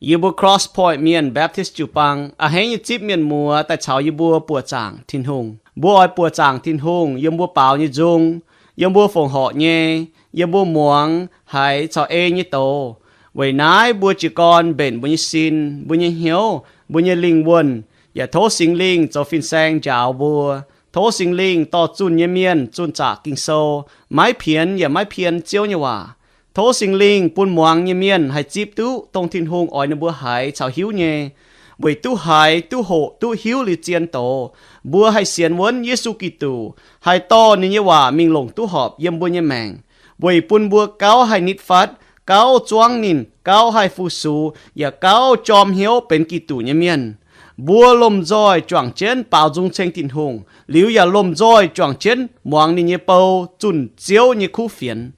Yie mbuo Cross Point Mienh Baptist jiu-baang a'hneiv nyei zipv mienh muoz daaih caux yie mbuo buoqc zaangc Tin-Hungh. Mbuo oix buoqc zaangc Tin-Hungh yiem mbuo baaux nyei nzung, yiem mbuo fongc horc nyei, yiem mbuo muangx haiz caux ei nyei doz. Weic naaiv mbuo jiez gorn mbenc mbuo nyei sin, mbuo nyei hnyouv, mbuo nyei lingh wuonh, yaac tov Singx Lingh zoux fin-saeng njaaux mbuo. Tov Singx Lingh dorh zunh nyei mienh zunh zaqc Ging-Sou, maiv pienx yaac maiv pien Ziouv nyei waac. Tov Singx Lingh bun muangx nyei mienh haih zipv duqv dongh Tin-Hungh oix ninh mbuo haiz caux hiuv nyei, weic duqv haiz, duqv hoqc, duqv hiuv liuz zien doz, mbuo haih sienx wuonv Yesu Giduc, haih dorh ninh nyei waac mingh longc duqv horpc yiem mbuo nyei maengc, weic bun mbuo gauh haih nitv fatv, gauh zuangv ninh, gauh haih fu-sux, yaac gauh jorm hnyouv benx Giduc nyei mienh. Mbuo lomh nzoih juangc jienv baaux nzung ceng Tin-Hungh, liuz yaac lomh nzoih juangc jienv muangx ninh nyei bou zunh Ziouv nyei kuv fienx.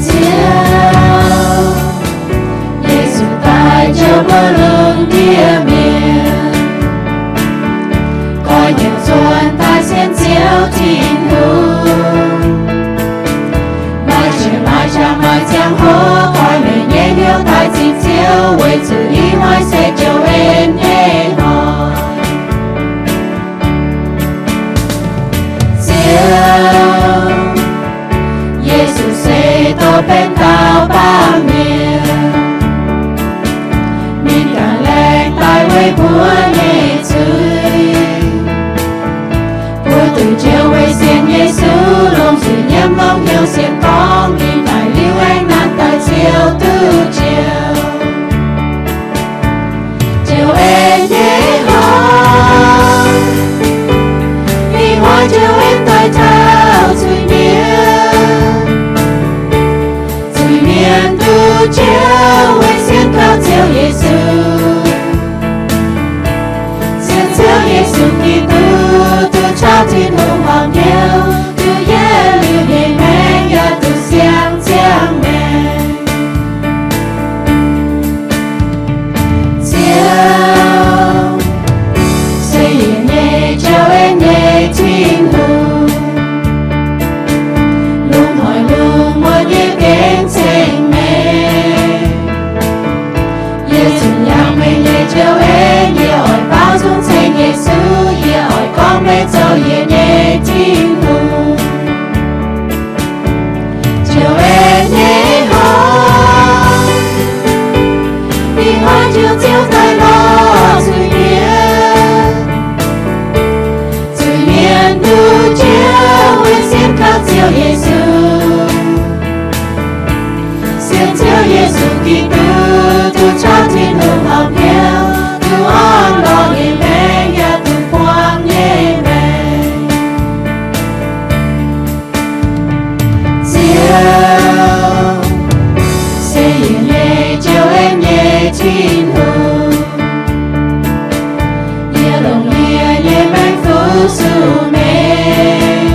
Ziouv, Yesu daaih jouv mbuo lungh ndiev mienh, goiv hnyouv zuonx daaih sienx Ziouv Tin-Hungh. Maaih qiex maaih qangx maaih ziangh hoc, goiv meih nyei hnyouv daaih zipv Ziouv, weic zuqc ih hnoi se Ziouv en nyei hnoi. Ziouv, Yesu se dorh benx dauh baamh mienh, ninh ganh laengz daaih weic mbuo nyei zuiz. Mbuo duqv Ziouv weic sienx Yesu, longc zuiz nyiemv longc hnyouv sienx gorngv, ninh daic liuz aengx nanv daaih Ziouv duqv Ziouv. Ziouv en nyei hnoi, ih hnoi Ziouv en daaih taux zuiz-mienh. Zuiz-mienh duqv Ziouv weic sienx kaux Ziouv Yesu. Sienx Ziouv Yesu Giduc, duqv caux Tin-Hungh horpc hnyouv, duqv yietv liuz nyei maengc yaac duqv siang ziangh maengc. Ziouv se yie nyei Ziouv, en nyei Tin-Hungh, lungh muonz lungh muonz yie gengh ceng meih. Yie zunc yangh meih nyei Ziouv en, yie oix baaux nzung ceng Yesu, yie oix gorngv meih zoux yie nyei Tin-Hungh. Ziouv en nyei hnoi, ih hnoi Ziouv, Ziouv daaih lorz zuiz-mienh. Zuiz-mienh duqv Ziouv weic sienx kaux Ziouv Yesu. Sienx Ziouv Yesu Giduc, duqv caux Tin-Hungh horpc hnyouv, duqv orn lorz nyei maengc yaac duqv buangh nyei maengc. Ziouv se yie nyei Ziouv, en nyei Tin-Hungh. Yie longc yie nyei maengc fu-sux meih.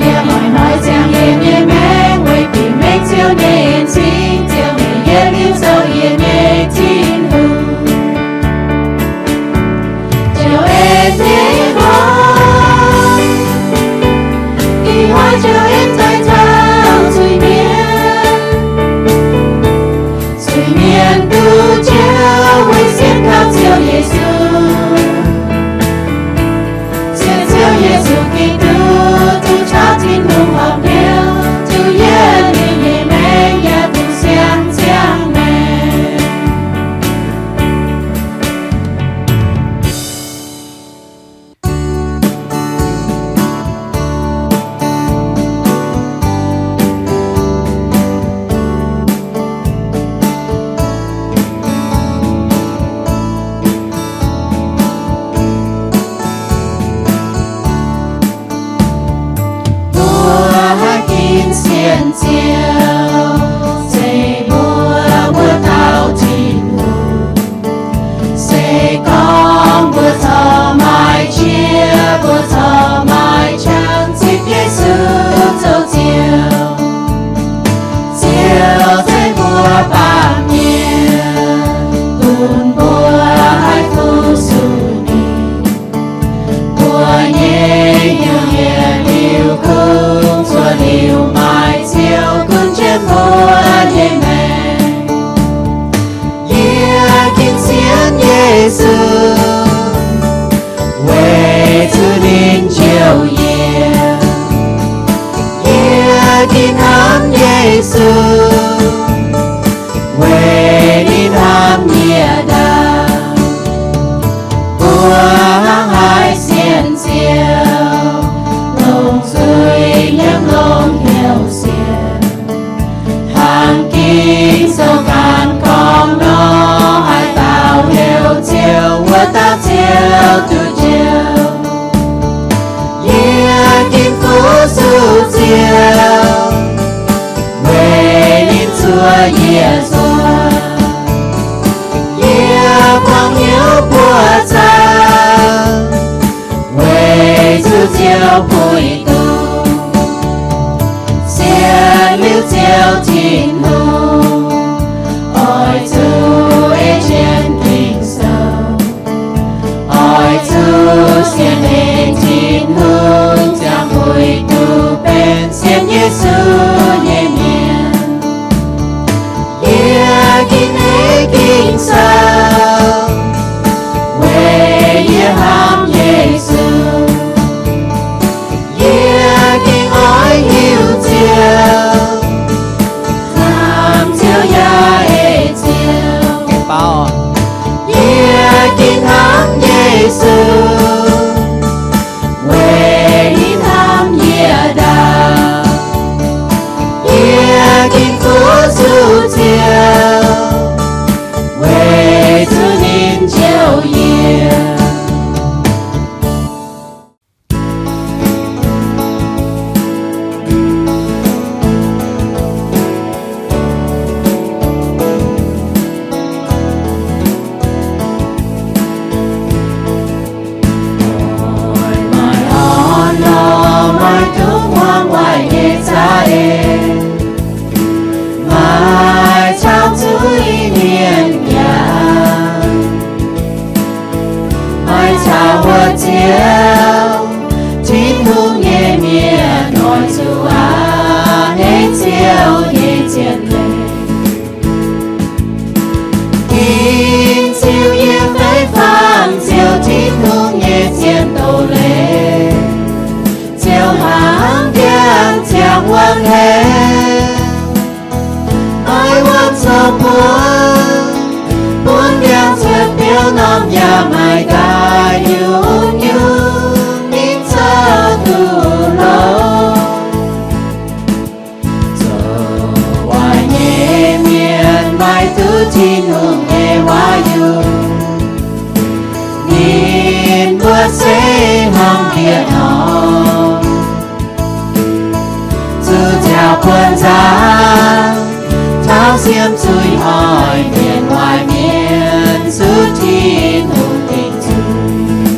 Yie hnoi-hnoi ziangh yie nyei maengc weic bieqc mengh Ziouv nyei en-zingh, Ziouv meih yietv liuz zoux yie nyei Tin-Hungh. Ziouv en nyei hnoi, ih hnoi Ziouv en daaih taux zuiz-mienh. Zuiz-mienh duqv Ziouv weic sienx kaux Ziouv Yesu. Sienx Ziouv Yesu Giduc, duqv caux Tin-Hungh horpc hnyouv, duqv yietv liuz nyei maengc yaac duqv siang ziangh maengc. Mbuo haih ginv sienx Ziouv, se mbuo mbuox taux Tin-Hungh. Se gorngv mbuo corc maaih Yesu, weic ninh hnamv yie ndaauv, mbuo hnangv haaix sienx Ziouv, longc zuiz nyiemv longc hnyouv sienx. Hnangv Ging-Sou ganh gorngv nor, haaix dauh heuc Ziouv, wuov dauh Ziouv duqv njoux. Yie ginv fuqv zuqc Ziouv, weic ninh zuov yie nzuonx. Yie buangh hnyouv buoqc zaangc, weic zuqc Ziouv puix duqv. Sienx liuz Ziouv Tin-Hungh, oix zuqc ei jienv Ging-Sou. Oix zuqc sienx ei Tin-Hungh, ziangh mueiz duqv benx sienx Yesu nyei mienh. Yie ginv ei Ging-Sou, weic yie hnamv Yesu. Yie ginv oix hiuv Ziouv, hnamv Ziouv yaac ei Ziouv. Yie ginv hnamv Yesu, weic ninh hnamv yie ndaauv. Yie ginv fuqv zuqc Ziouv, weic zuqc ninh njoux yie. Maaih orn lorh, maaih duqv muangx waaic nyei za'eix, maaih caux zuiz-mienh yaac maaih caux wuov Ziouv Tin-Hungh nyei mienh oix zuqc aqc hneiv Ziouv nyei zien leiz. Ginv Ziouv yiem fei faan Ziouv Tin-Hungh nyei zien doz-leiz. Ziouv hnangv ndiangx ziangx wuom hlen, oix wuom zoux buonv, bun ndiangx cuotv biouv norm yaac maaih daaih nyungc-nyungc ninh zoux duqv longx. Zoux waaic nyei mienh maaih duqv Tin-Hungh nyei waac yungh, ninh mbuo se hnangv bieqc hnyouv, zuqc ziangh buonv nzaangc, taux siemv zuiz hnoi, mienh waaic mienh zuqc Tin-Hungh dingc zuiz.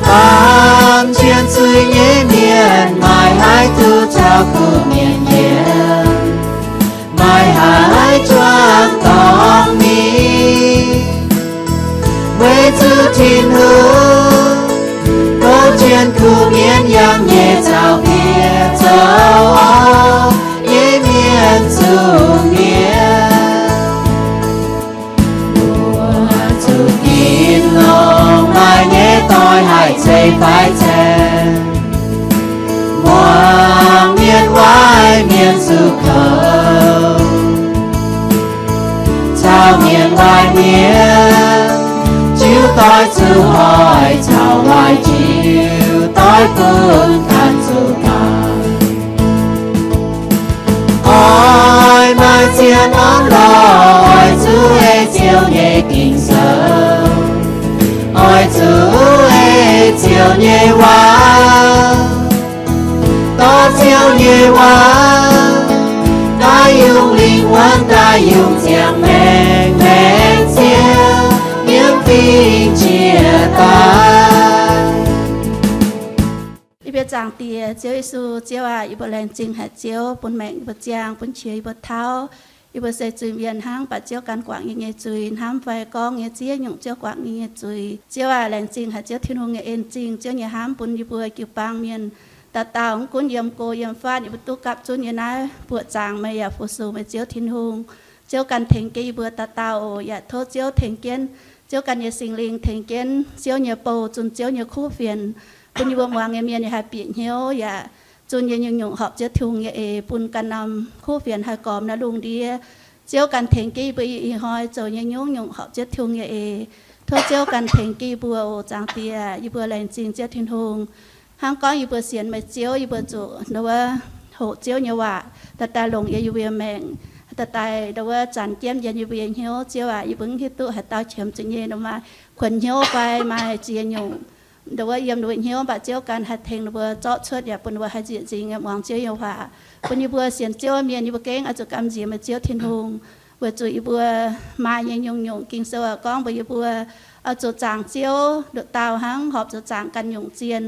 Baamh jien zuiz nyei mienh maaih haaix duqv caux kuh mienh yiem? Maaih haaix juangc dorngx mingh? Weic zuqc Tin-Hungh goux jienv kuh mienh yangh nyei zaux-piex, zoux orv nyei mienh zuqc mienh. Mbuo zuqc ginv longx maaih nyei doix haih ceix fai caeng, muangx mienh waaic mienh zuqc kouv, caux mienh waaic mienh jiuv doix zuqc hoic, caux waaic jiuv doix gunv ganh zuqc maaic. Oix maaih zien orn lorh, oix zuqc ei Ziouv nyei Ging-Sou, oix zuqc ei Ziouv nyei waac. Dorh Ziouv nyei waac daaih yungz lingh wuonh, daaih yungz ziangh maengc, maengc Ziouv yiem fingx jiex daaih. Yie mbuo Zaangc Diex, Ziouv Yesu, Ziouv aac, yie mbuo laengz zingh haic Ziouv bun maengc yie mbuo ziangh, bun qiex yie mbuo tauv. Yie mbuo se zuiz-mienh hnangv, mv baac Ziouv gan guangc yie nyei zuiz, hnamv fai gorngv nyei ziex nyungc Ziouv guangc yie nyei zuiz. Ziouv aac, laengz zingh haic Ziouv Tin-Hungh nyei en zingh, Ziouv nyei hnamv bun yie mbuo jiu-baang mienh dauh dauh, mv gunv yiem go yiem fatv, yie mbuo duqv gapv zunv nyei naaiv buoqc zaangc meih yaac fu-sux meih Ziouv Tin-Hungh. Ziouv ganh tengx jienv yie mbuo dauh dauh oc. Yaac tov Ziouv tengx jienv, Ziouv ganh nyei Singx Lingh tengx jienv Ziouv nyei bou zunh Ziouv nyei kuv fienx, bun yie mbuo muangx nyei mienh yaac haih bieqc hnyouv, yaac zunh yie nyungc-nyungc horpc Ziouv Tin-Hungh nyei eix bun ganh norm kuv fienx haih gormx naaiv lungh ndiev. Ziouv ganh tengx jienv yie mbuo ih hnoi zoux nyei nyungc-nyungc horpc Ziouv Tin-Hungh nyei eix. Tov Ziouv ganh tengx jienv yie mbuo oc. Zaangc Diex, yie mbuo laengz zingh Ziouv Tin-Hungh. Hnangv gorngv yie mbuo sienx meih Ziouv, yie mbuo zuqc nduov hoqc Ziouv nyei waac daaih daaih longc yie mbuo maengc, daaih daaih nduov zanc jienv yie mbuo nyei hnyouv. Ziouv aac, yie mbuo mv hiuv duqv haaix dauh qiemx zuqc nyei, ninh maaih kuonx hnyouv fai maaih ziex nyungc nduov yiem ninh mbuo hnyouv, mv baac Ziouv ganh haih tengx ninh mbuo zorqv cuotv yaac bun ninh mbuo haih nzieqc nzingx muangx Ziouv nyei waac. Bun yie mbuo sienx Ziouv mienh, yie mbuo gengh oix zuqc gamh nziex meih Ziouv Tin-Hungh, weic zuqc yie mbuo maaih nyei nyungc-nyungc Ging-Sou gorngv mbuox yie mbuo oix zuqc zaangc Ziouv nduqc dauh hnangv horpc zuqc zaangc ganh nyungc zien.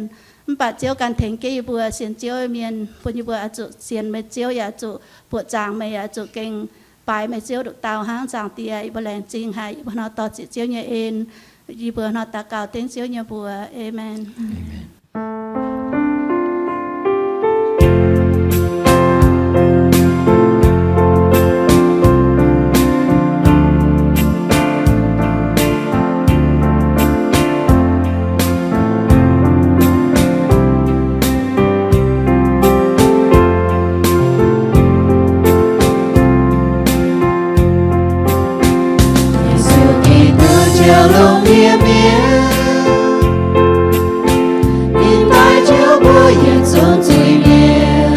Mv baac Ziouv ganh tengx jienv yie mbuo sienx Ziouv mienh, bun yie mbuo oix zuqc sienx meih Ziouv, yaac oix zuqc buoqc zaangc meih, yaac oix zuqc gengh baaix meih Ziouv nduqc dauh hnangv. Zaangc Diex, yie mbuo laengz zingh haic yie mbuo hnoi dorh ziqc Ziouv nyei en. Yie mbuo hnoi daux gaux dengv Ziouv nyei mbuox. Aamen. Yesu Giduc ziouc lungh ndiev mienh, ninh daaih njoux mbuo yietc zungv zuiz-mienh.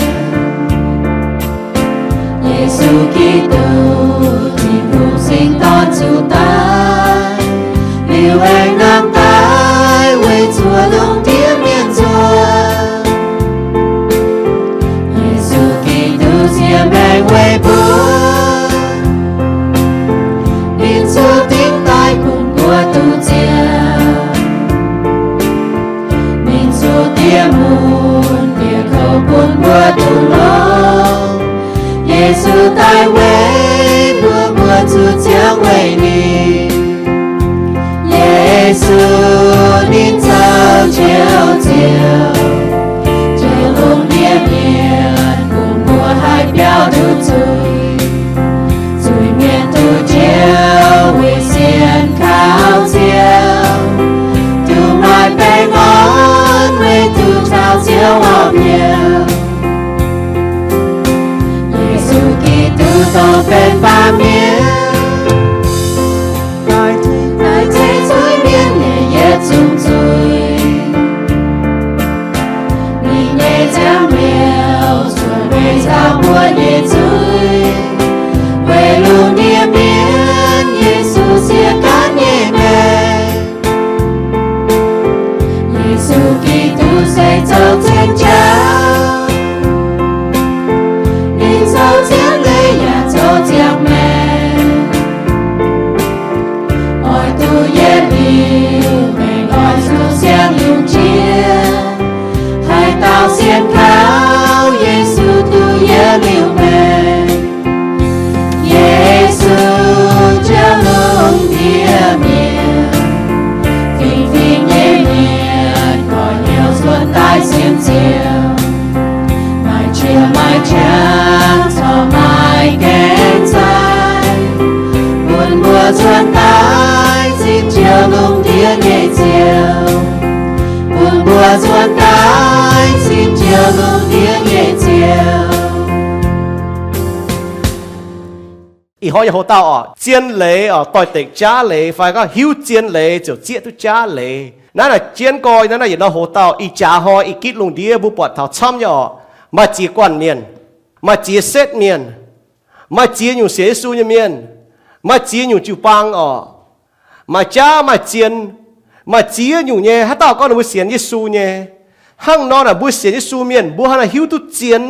Yesu Giduc, Tin-Hungh Singx Dorn, zuqc daaih liuz aengx hnamv daaih weic zuqc lungh ndiev mienh nzunc. Yesu Giduc siex maengc weic mbuo, ninh zuqc dingc daaih bun mbuo duqv ziangh. Ninh zuqc diex mun diex kouv bun mbuo duqv longx. Yesu daaih weic mbuo, mbuo zuqc ziangh weic ninh. Yesu ninh zoux njoux ziouc, njoux lungh ndiev mienh, bun mbuo haih biaux nduqc zuiz. Zuiz-mienh duqv njoux weic sienx kaux Ziouv, duqv maaih baengh orn weic duqv taux Ziouv orqv mi'aqv. Yesu Giduc dongh benx baamh mienh, daaih tengx zuiz-mienh nyei yietc zungv zuiz. Ninh nyei nziaamv liouh cuotv mengh caux mbuo nyei zuiz. Weic lungh ndiev mienh, Yesu siex gaanv nyei maengc. Yesu Giduc se zoux zien jaax. Ninh zoux zien leiz yaac zoux ziangh maengc. Oix duqv yietv liuz maengc, oix zuqc siang nyungc jiex. Haaix dauh sienx kaux Yesu duqv yietv liuz maengc. Yesu njoux lungh ndiev mienh, fingx-fingx nyei mienh gorx-youz cuotv daaih sienx Ziouv. Maaih qiex maaih qangx corc maaih gaengh zaih, bun mbuo cuotv daaih zipv njoux lungh ndiev nyei Ziouv, bun mbuo cuotv daaih zipv njoux lungh ndiev nyei Ziouv. Ih hnoi yie hoz dauh oc, zien leiz oc doix-dekc jaav leiz, fai gorngv hiuv zien leiz ziouc zieqv duqv jaav leiz. Naaiv naaic jienv gorx, naaiv naaiv yietc norm hoz dauh, ih jaax hnoi ih gitv lungh ndiev mbuo buatc taux camv nyei oc. Maaih ziex guanh mienh, maaih ziex setv mienh, maaih ziex nyungc sienx Yesu nyei mienh, maaih ziex nyungc jiu-baang oc. Maaih jaav maaih zien, maaih ziex nyungc nyei. Haaix dauh gorngv ninh mbuo sienx Yesu nyei, hnangv nor naaic mbuo sienx Yesu mienh mbuo hnangv naaic hiuv duqv zien,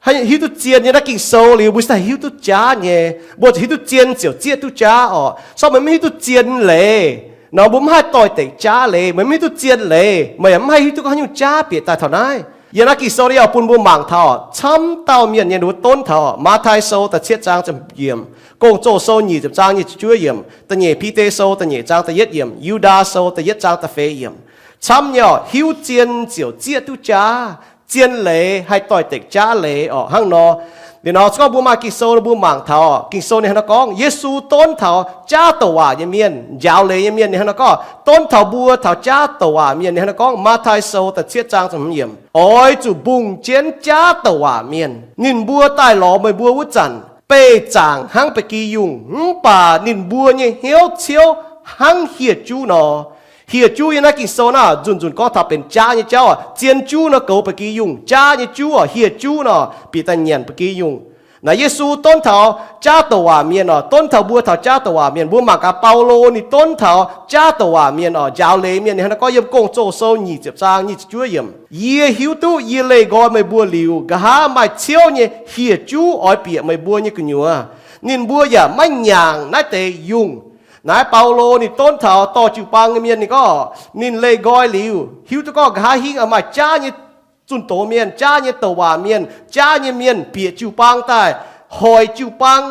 hiuv duqv zien nyei naaiv Ging-Sou liuz mbuo cingx daaih hiuv duqv jaav nyei. Mbuo zuqc hiuv duqv zien ziouc zieqv duqv jaav oc. Sorng meih mv hiuv duqv zien leiz nor mbuo mv haih doix-dekc jaav leiz. Meih mv hiuv duqv zien leiz meih yaac mv haih hiuv duqv haaix nyungc jaav bieqc daaih taux naaiv. Yiem naaiv Ging-Sou naaiv oix bun mbuo mangc taux camv dauh mienh nyei nduov donv taux Matv^taai Sou da'cietv zaang ziepc yiemc, Gong-Zoh Sou nyic ziepc zaang nyic ziepc juov yiemc, Da'nyeic Bide Sou da'nyeic zaang da'yietv yiemc, Yu^ndaa Sou da'yietv zaang da'feix yiemc. Camv nyei oc, hiuv zien ziouc zieqv duqv jaav. Zien leiz haih doix-dekc jaav leiz oc. Hnangv nor, Liuz nor se gorngv mbuo maaih Ging-Sou nor mbuo mangc taux Ging-Sou ninh hnangv naaiv gorngv, Yesu donv taux jaav douc waac nyei mienh, njaaux leiz nyei mienh ninh hnangv naaiv gorngv, donv taux mbuo taux jaav douc waac mienh ninh hnangv naaiv gorngv. Matv^taai Sou da'cietv zaang ziepc hmz yiemc, Oix zuqc mbungh jienv jaav douc waac mienh. Ninh mbuo daaih lorz meih mbuo wuov zanc, beih zaangc hnangv ba'gi yungh, mv baac ninh mbuo nyei hnyouv ciouv hnangv hieh juv nor. Hieh juv yiem naaiv Ging-Sou naaiv nzunc nzunc gorngv taux benx jaav nyei jauv oc. Zien juv nor goux ba'gi yungh, jaav nyei juv oc, hieh juv nor bieqc daaih nyanc ba'gi yungh. Naaiv Yesu donv taux jaav douc waac mienh oc, donv taux mbuo taux jaav douc waac mienh. Mbuo mangc gaax Baulo ninh donv taux jaav douc waac mienh oc, njaaux leiz mienh ninh hnangv naaiv gorngv yiem Gong-Zoh Sou nyic ziepc zaang nyic ziepc juov yiemc, Yie hiuv duqv yie leih nqoi meih mbuo liuz, nqa'haav maaih ciouv nyei hieh juv oix bieqc meih mbuo nyei gu'nyuoz. Ninh mbuo yaac maiv nyaangc naaiv deix yungh. Naaiv Baulo ninh donv taux dorh jiu-baang nyei mienh ninh gorngv, ninh leih nqoi liuz hiuv duqv gorngv nqa'haav hingv maaih jaav nyei zunh doz mienh, jaav nyei douc waac mienh, jaav nyei mienh bieqc jiu-baang daaih, hoic jiu-baang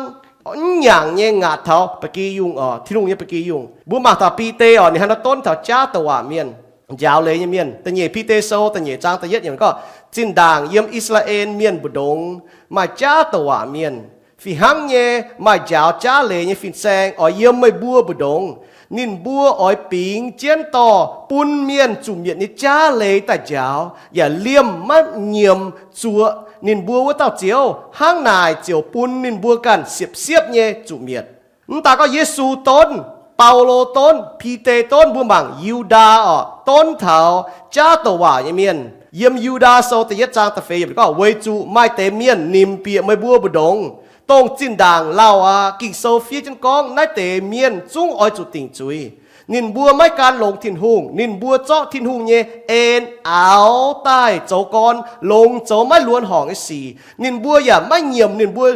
mv nyaangc nyei ngaatc taux ba'gi yungh oc, Tin-Hungh nyei ba'gi yungh. Mbuo mangc taux Bide oc, ninh hnangv naaiv donv taux jaav douc waac mienh, njaaux leiz nyei mienh. Da'nyeic Bide Sou da'nyeic zaang da'yietv yiemc gorngv, Zinh ndaangc yiem I^saa^laa^en Mienh mbu'ndongx maaih jaav douc waac mienh. Fih hnangv nyei, maaih njaaux jaav leiz nyei fin-saeng oix yiem meih mbuo mbu'ndongx. Ninh mbuo oix bingx jienv dorh bun mienh zuqc mietc nyei jaav leiz daaih njaaux, yaac liemh maiv nyiemc zuoqc ninh mbuo wuov dauh Ziouv. Hnangv naaic ziouc bun ninh mbuo ganh siepv-siepv nyei zuqc mietc. Mv daaih gorngv Yesu donv, Baulo donv, Bide donv, mbuo mangc Yu^ndaa oc, donv taux jaav douc waac nyei mienh. Yiem Yu^ndaa Sou da'yietv zaang da'feix yiemc gorngv, Weic zuqc maaih deix mienh nimc bieqc meih mbuo mbu'ndongx, dongh zinh ndaangc lauh aqv. Ging-Sou fiev jienv gorngv naaiv deix mienh zungv oix zuqc dingc zuiz. Ninh mbuo maiv gan longx Tin-Hungh. Ninh mbuo zorqv Tin-Hungh nyei en aaux daaih zoux gorn, longx zoux maiv luonx horngc nyei sic. Ninh mbuo yaac maiv nyiemc ninh mbuo,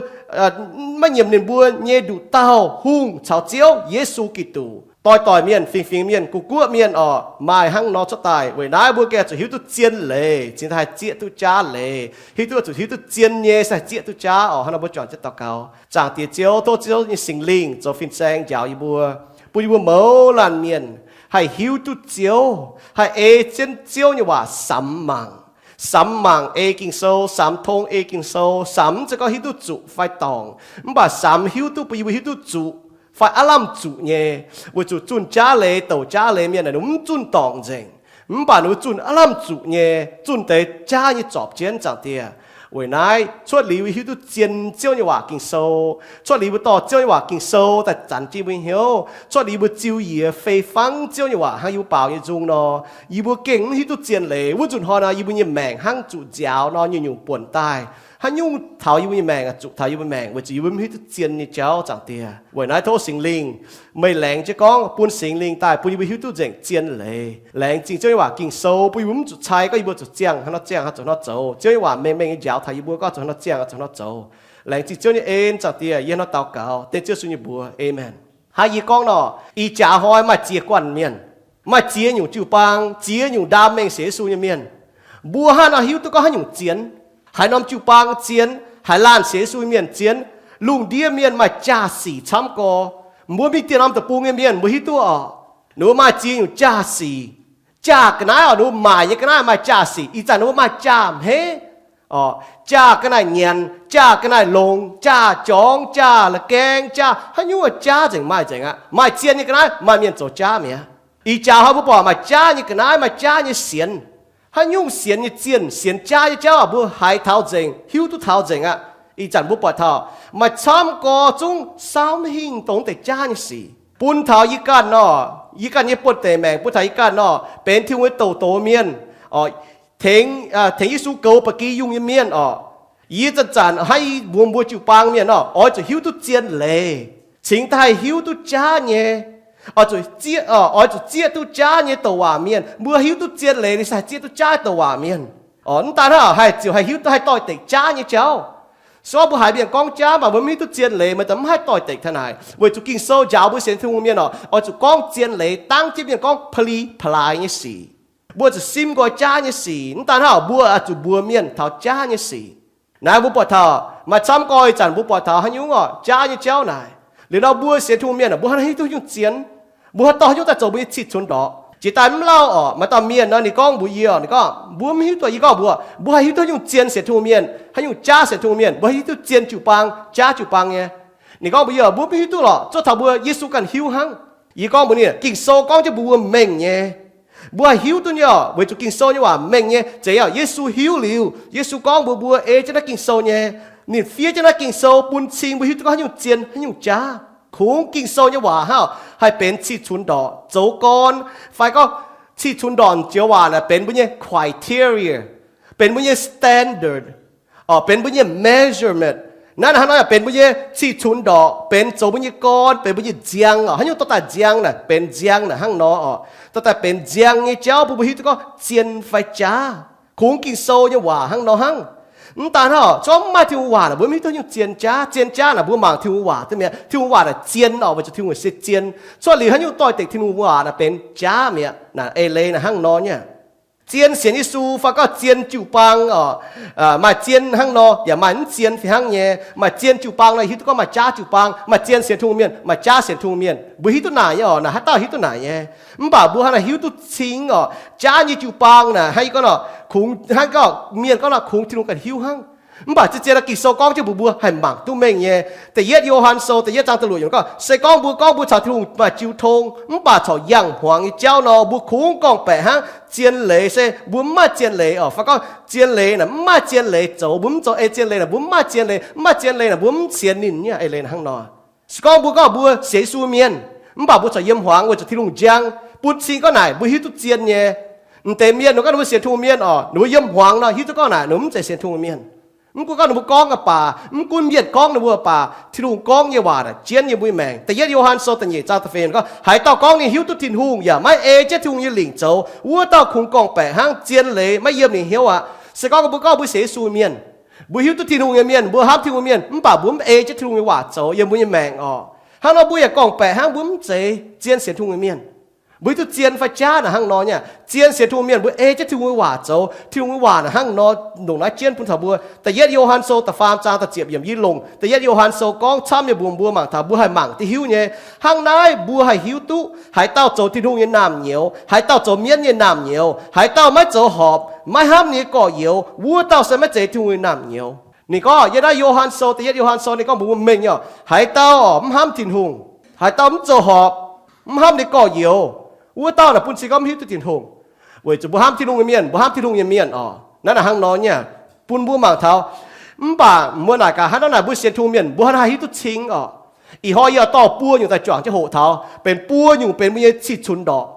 maiv nyiemc ninh mbuo nyei nduqc dauh hungh caux Ziouv, Yesu Giduc. Doix-doix mienh, fingx-fingx mienh, gu'guoqv mienh oc, maaih hnangv nor cuotv daaih. Weic naaiv mbuo gengh zuqc hiuv duqv zien leiz, cingx daaih haih zieqv duqv jaav leiz. Hiuv duqv, zuqc hiuv duqv zien nyei se haih zieqv duqv jaav oc. Hnangv nor mbuo juangc jienv daux gaux. Zaangc Diex Ziouv, tov Ziouv nyei Singx Lingh zoux fin-saeng njaaux yie mbuo, bun yie mbuo mouz laanh mienh haih hiuv duqv Ziouv, haih ei jienv Ziouv nyei waac samx mangc. Samx mangc ei Ging-Sou, samx tong ei Ging-Sou, samx mv zeiz gorngv hiuv duqv zuqc fai dorngc, mv baac samx hiuv duqv bun yie mbuo hiuv duqv zuqc fai aav lamh zuqc nyei. Weic zuqc zunh jaav leiz, douc jaav leiz mienh aeqv, ninh mbuo mv zunh dorngc nzengc, mv baac ninh mbuo zunh aav lamh zuqc nyei, zunh deix jaav nyei zorpc jienv, Zaangc Diex. Weic naaiv cuotv liuz hiuv duqv zien Ziouv nyei waac Ging-Sou, cuotv liuz mbuo dorh Ziouv nyei waac Ging-Sou daaih zanc jienv mbuo nyei hnyouv, cuotv liuz mbuo ziux yie fei fangv Ziouv nyei waac hnangv yie mbuo baaux nyei nzung nor, yie mbuo gengh mv hiuv duqv zien leiz. Wuov nzunc hnoi nor yie mbuo nyei maengc hnangv zuqc nziaaux nor nyungc-nyungc buonc daaih. Haaix nyungc taux yie mbuo nyei maengc, zuqc taux yie mbuo maengc weic zuqc yie mbuo mv hiuv duqv zien nyei jauv, Zaangc Diex. Weic naaiv tov Singx Lingh meih laengz jienv gorngv bun Singx Lingh daaih bun yie mbuo hiuv duqv nzengc zien leiz. Laengz zingh Ziouv nyei waac Ging-Sou bun yie mbuo mv zuqc cai gorngv yie mbuo zuqc ziangh hnangv nor ziangh, zuqc hnangv nor zoux. Ziouv nyei waac mengh mengh nyei njaaux taux yie mbuo gorngv zuqc hnangv nor ziangh, zuqc hnangv nor zoux. Laengz zingh Ziouv nyei en, Zaangc Diex. Yie hnangv nor daux gaux dengv Ziouv Yesu nyei mbuox, aamen. Hnangv yie gorngv nor, ih jaax hnoi maaih ziex guanh mienh, maaih ziex nyungc jiu-baang, ziex nyungc ndaam mengh sienx Yesu nyei mienh. Mbuo hnangv nor hiuv duqv gorngv haaix nyungc zien, haaix norm jiu-baang zien, haaix laanh sienx Yesu nyei mienh zien. Lungh ndiev mienh maaih jaa-sic camv gorx. Mbuo mingh dieh norm deic-bung nyei mienh mbuo hiuv duqv oc, ninh mbuo maaih ziex nyungc jaa-sic. Jaa ga'naaiv oc, ninh mbuo maaic nyei ga'naaiv maaih jaa-sic. Ih zanc ninh mbuo maaih jaa-hmeiv oc, jaa ga'naaiv nyanc, jaa ga'naaiv longx, jaa jorngx, jaa la'gaeng, jaa haaix nyungc jaav nzengc maaih nzengc aqv. Maaih zienh nyei ga'naaiv maaih mienh zoux jaav mi'aqv. Ih jaax hnoi mbuo buatc maaih jaav nyei ga'naaiv, maaih jaav nyei sienx. Haaix nyungc sienx nyei zienh, sienx jaav nyei jauv mbuo haiz taux nzengc, hiuv duqv taux nzengc aqv. Ih zanc mbuo buatc taux maaih camv gorx zungv saauv maiv hingh dongh deix jaav nyei sic. Bun taux yie ganh nor, yie ganh nyei buonh deic maengc, bun taux yie ganh nor benx Tin-Hungh nyei douc doz mienh, tengx, tengx Yesu goux ba'gi yungh nyei mienh oc. Yie zanc-zanc hnangv yie mbuox mbuo jiu-baang mienh nor, oix zuqc hiuv duqv zien leiz, cingx daaih hiuv duqv jaav nyei. Oix zuqc zieqv, oix zuqc zieqv duqv jaav nyei douc waac mienh. Mbuo hiuv duqv zien leiz, ninh se haih zieqv duqv jaav douc waac mienh. Mv daan hnangv, haih ziouc haih hiuv duqv haih doix-dekc jaav nyei jauv. Se gorngv mbuo haiz mienh gorngv jaav, mv baac mbuo mv hiuv duqv zien leiz, meih daaih mv haih doix-dekc taux naaic. Weic zuqc Ging-Sou njaaux mbuo sienx Tin-Hungh mienh oc, oix zuqc gorngv zien leiz, dangv jienv mienh gorngv pa'li pa'laaix nyei sic. Mbuo zuqc simv nqoi jaav nyei sic. Mv daan hnangv, mbuo oix zuqc mbuox mienh taux jaav nyei sic. Naaiv mbuo buatc taux maaih camv gorx ih zanc mbuo buatc taux haaix nyungc oc, jaav nyei jauv naaic. Liuz nor mbuo sienx Tin-Hungh mienh, mbuo hnangv hiuv duqv nyungc zien, mbuo hnangv dorh haaix nyungc daaih zoux mbuo nyei cih cunx ndorqc. Jiex daaih mv lauh orqc, maaih dauh mienh nor ninh gorngv mbuox yie orqc, ninh gorngv mbuo mv hiuv duqv, yie gorngv mbuox, mbuo haih hiuv duqv nyungc zien sienx Tin-Hungh mienh, haaix nyungc jaav sienx Tin-Hungh mienh, mbuo haih hiuv duqv zien jiu-baang, jaav jiu-baang nyei. Ninh gorngv mbuox yie, mbuo mv hiuv duqv lorqc, zuov taux mbuo Yesu ganh hiuv hnangv. Yie gorngv mbuox ninh, Ging-Sou gorngv jienv mbuox mbuo mengh nyei. Mbuo haih hiuv duqv nyei orqc, weic zuqc Ging-Sou nyei waac mengh nyei. Zeiz yaac Yesu hiuv liuz, Yesu gorngv mbuox mbuo ei jienv naaiv Ging-Sou nyei. Ninh fiev jienv naaiv Ging-Sou bun cing mbuo hiuv duqv gorngv haaix nyungc zien, haaix nyungc jaav. Kungx Ging-Sou nyei waac hnangv haih benx cih cunx ndorqc zoux gorn, fai gorngv cih cunx ndorqc joux waac naaic benx mbuo nyei criteria, benx mbuo nyei standard, orqc, benx mbuo nyei measurement. Naaiv hnangv nor yaac benx mbuo nyei cih cunx ndorqc, benx zoux mbuo nyei gorn, benx mbuo nyei nziang orqc. Haaix nyungc dorh daaih nziang naaic benx nziang naaic hnangv nor orqc. Dorh daaih benx nziang nyei jauv bun mbuo hiuv duqv gorngv zien fai jaav. Kungx Ging-Sou nyei waac hnangv nor hnangv. Mv daan hnangv orqc, se gorngv mv maaih Tin-Hungh waac naaic mbuo mv hiuv duqv haaix nyungc zien jaav. Zien jaav naaic mbuo mangc Tin-Hungh waac duqv mi'aqv. Tin-Hungh waac naaic zien orqc, weic zuqc Tin-Hungh se zien. Cuotv liuz haaix nyungc doix-dekc Tin-Hungh waac naaic benx jaav mi'aqv. Naaic eix leiz naaic hnangv nor nyei. Zien sienx Yesu fai gorngv zien jiu-baang orqc, maaih zien hnangv nor yaac maaih mv zien fih hnangv nyei. Maaih zien jiu-baang nor hiuv duqv gorngv maaih jaav jiu-baang, maaih zien sienx Tin-Hungh mienh, maaih jaav sienx Tin-Hungh mienh. Mbuo hiuv duqv naaic nyei orqc, naaic haaix dauh hiuv duqv naaic nyei. Mv baac mbuo hnangv naaic hiuv duqv cing orqc, jaav nyei jiu-baang naaic hnangv yie gorngv nor, kungx hnangv gorngv mienh gorngv nor kungx Tin-Hungh ganh hiuv hnangv. Mv baac zien-zien Ging-Sou gorngv jienv mbuox mbuo haih mangc duqv mengh nyei. Da'yietv Yo^han Sou da'yietv zaang da'luoqc yiemc gorngv, se gorngv mbuo gorngv mbuo caux Tin-Hungh maaih jiu tong mv baac corc yangh hmuangx nyei jauv nor, mbuo kungx gorngv-baeqc hnangv zien leiz se mbuo mv maaih zien leiz orqc. Fai gorngv zien leiz naaic mv maaih zien leiz zoux, mbuo mv zoux ei zien leiz naaic mbuo mv maaih zien leiz, mv maaih zien leiz naaic mbuo mv sienx ninh nyei. Eix leiz naaic hnangv nor. Se gorngv mbuo gorngv mbuo sienx Yesu mienh, mv baac mbuo corc yiem hmuangx weic zuqc Tin-Hungh njang, bun cing gorngv naaic mbuo hiuv duqv zien nyei. M'deix mienh ninh gorngv ninh mbuo sienx Tin-Hungh mienh orqc, ninh mbuo yiem hmuangx nor hiuv duqv gorngv naaic ninh mbuo mv zeiz sienx Tin-Hungh mienh. Mv gunv gorngv ninh mbuo gorngv aqv baac, mv gunv mienh gorngv ninh mbuo baac, Tin-Hungh gorngv nyei waac naaic jienv yiem mbuo nyei maengc. Da'yietv Yo^han Sou da'nyeic zaang da'feix yiemc gorngv, haaix dauh gorngv ninh hiuv duqv Tin-Hungh yaac maiv ei jienv Tin-Hungh nyei lingc zoux, wuov dauh kungx gorngv-baeqc hnangv, zien leiz maiv yiem ninh hnyouv aqv. Se gorngv mbuo gorngv mbuo sienx Yesu mienh, mbuo hiuv duqv Tin-Hungh nyei mienh, mbuo hnamv Tin-Hungh mienh, mv baac mbuo mv ei jienv Tin-Hungh nyei waac zoux yiem mbuo nyei maengc orqc, hnangv nor mbuo yaac gorngv-baeqc hnangv mbuo mv zeiz zien sienx Tin-Hungh nyei mienh. Mbuo hiuv duqv zien fai jaav naaic hnangv nor nyei. Zien sienx Tin-Hungh mienh mbuo ei jienv Tin-Hungh nyei waac zoux. Tin-Hungh nyei waac naaic hnangv nor, longc naaiv jienv bun taux mbuo. Da'yietv Yo^han Sou da'faam zaang da'ziepc yiemc yie longc. Da'yietv Yo^han Sou gorngv camv nyei mbuox mbuo mangc taux, mbuo haih mangc duqv hiuv nyei. Hnangv naaiv mbuo haih hiuv duqv haaix dauh zoux Tin-Hungh nyei naamh nyouz, haaix dauh zoux mienv nyei naamh nyouz, haaix dauh maiv zoux horpc, maiv hnamv ninh nyei gorx-youz, wuov dauh se maiv zeiz Tin-Hungh nyei naamh nyouz. Ninh gorngv yiem naaiv Yo^han Sou, da'yietv Yo^han Sou ninh gorngv mbuox mbuo mengh nyei, haaix dauh mv hnamv Tin-Hungh, haaix dauh mv zoux horpc, mv hnamv ninh gorx-youz, wuov dauh naaic bun cing gorngv mv hiuv duqv Tin-Hungh. Weic zuqc mbuo hnamv Tin-Hungh nyei mienh, mbuo hnamv Tin-Hungh nyei mienh orqc, naaiv naaic hnangv nor nyei. Bun mbuo mangc taux, mv baac mbuo naaic gaax hnangv naaiv naaic mbuo sienx Tin-Hungh mienh mbuo hnangv haaix hiuv duqv cing orqc. Ih hnoi yie dorh buo nyungc daaih juangc jienv hoqc taux, benx buo nyungc benx mbuo nyei cih cunx ndorqc.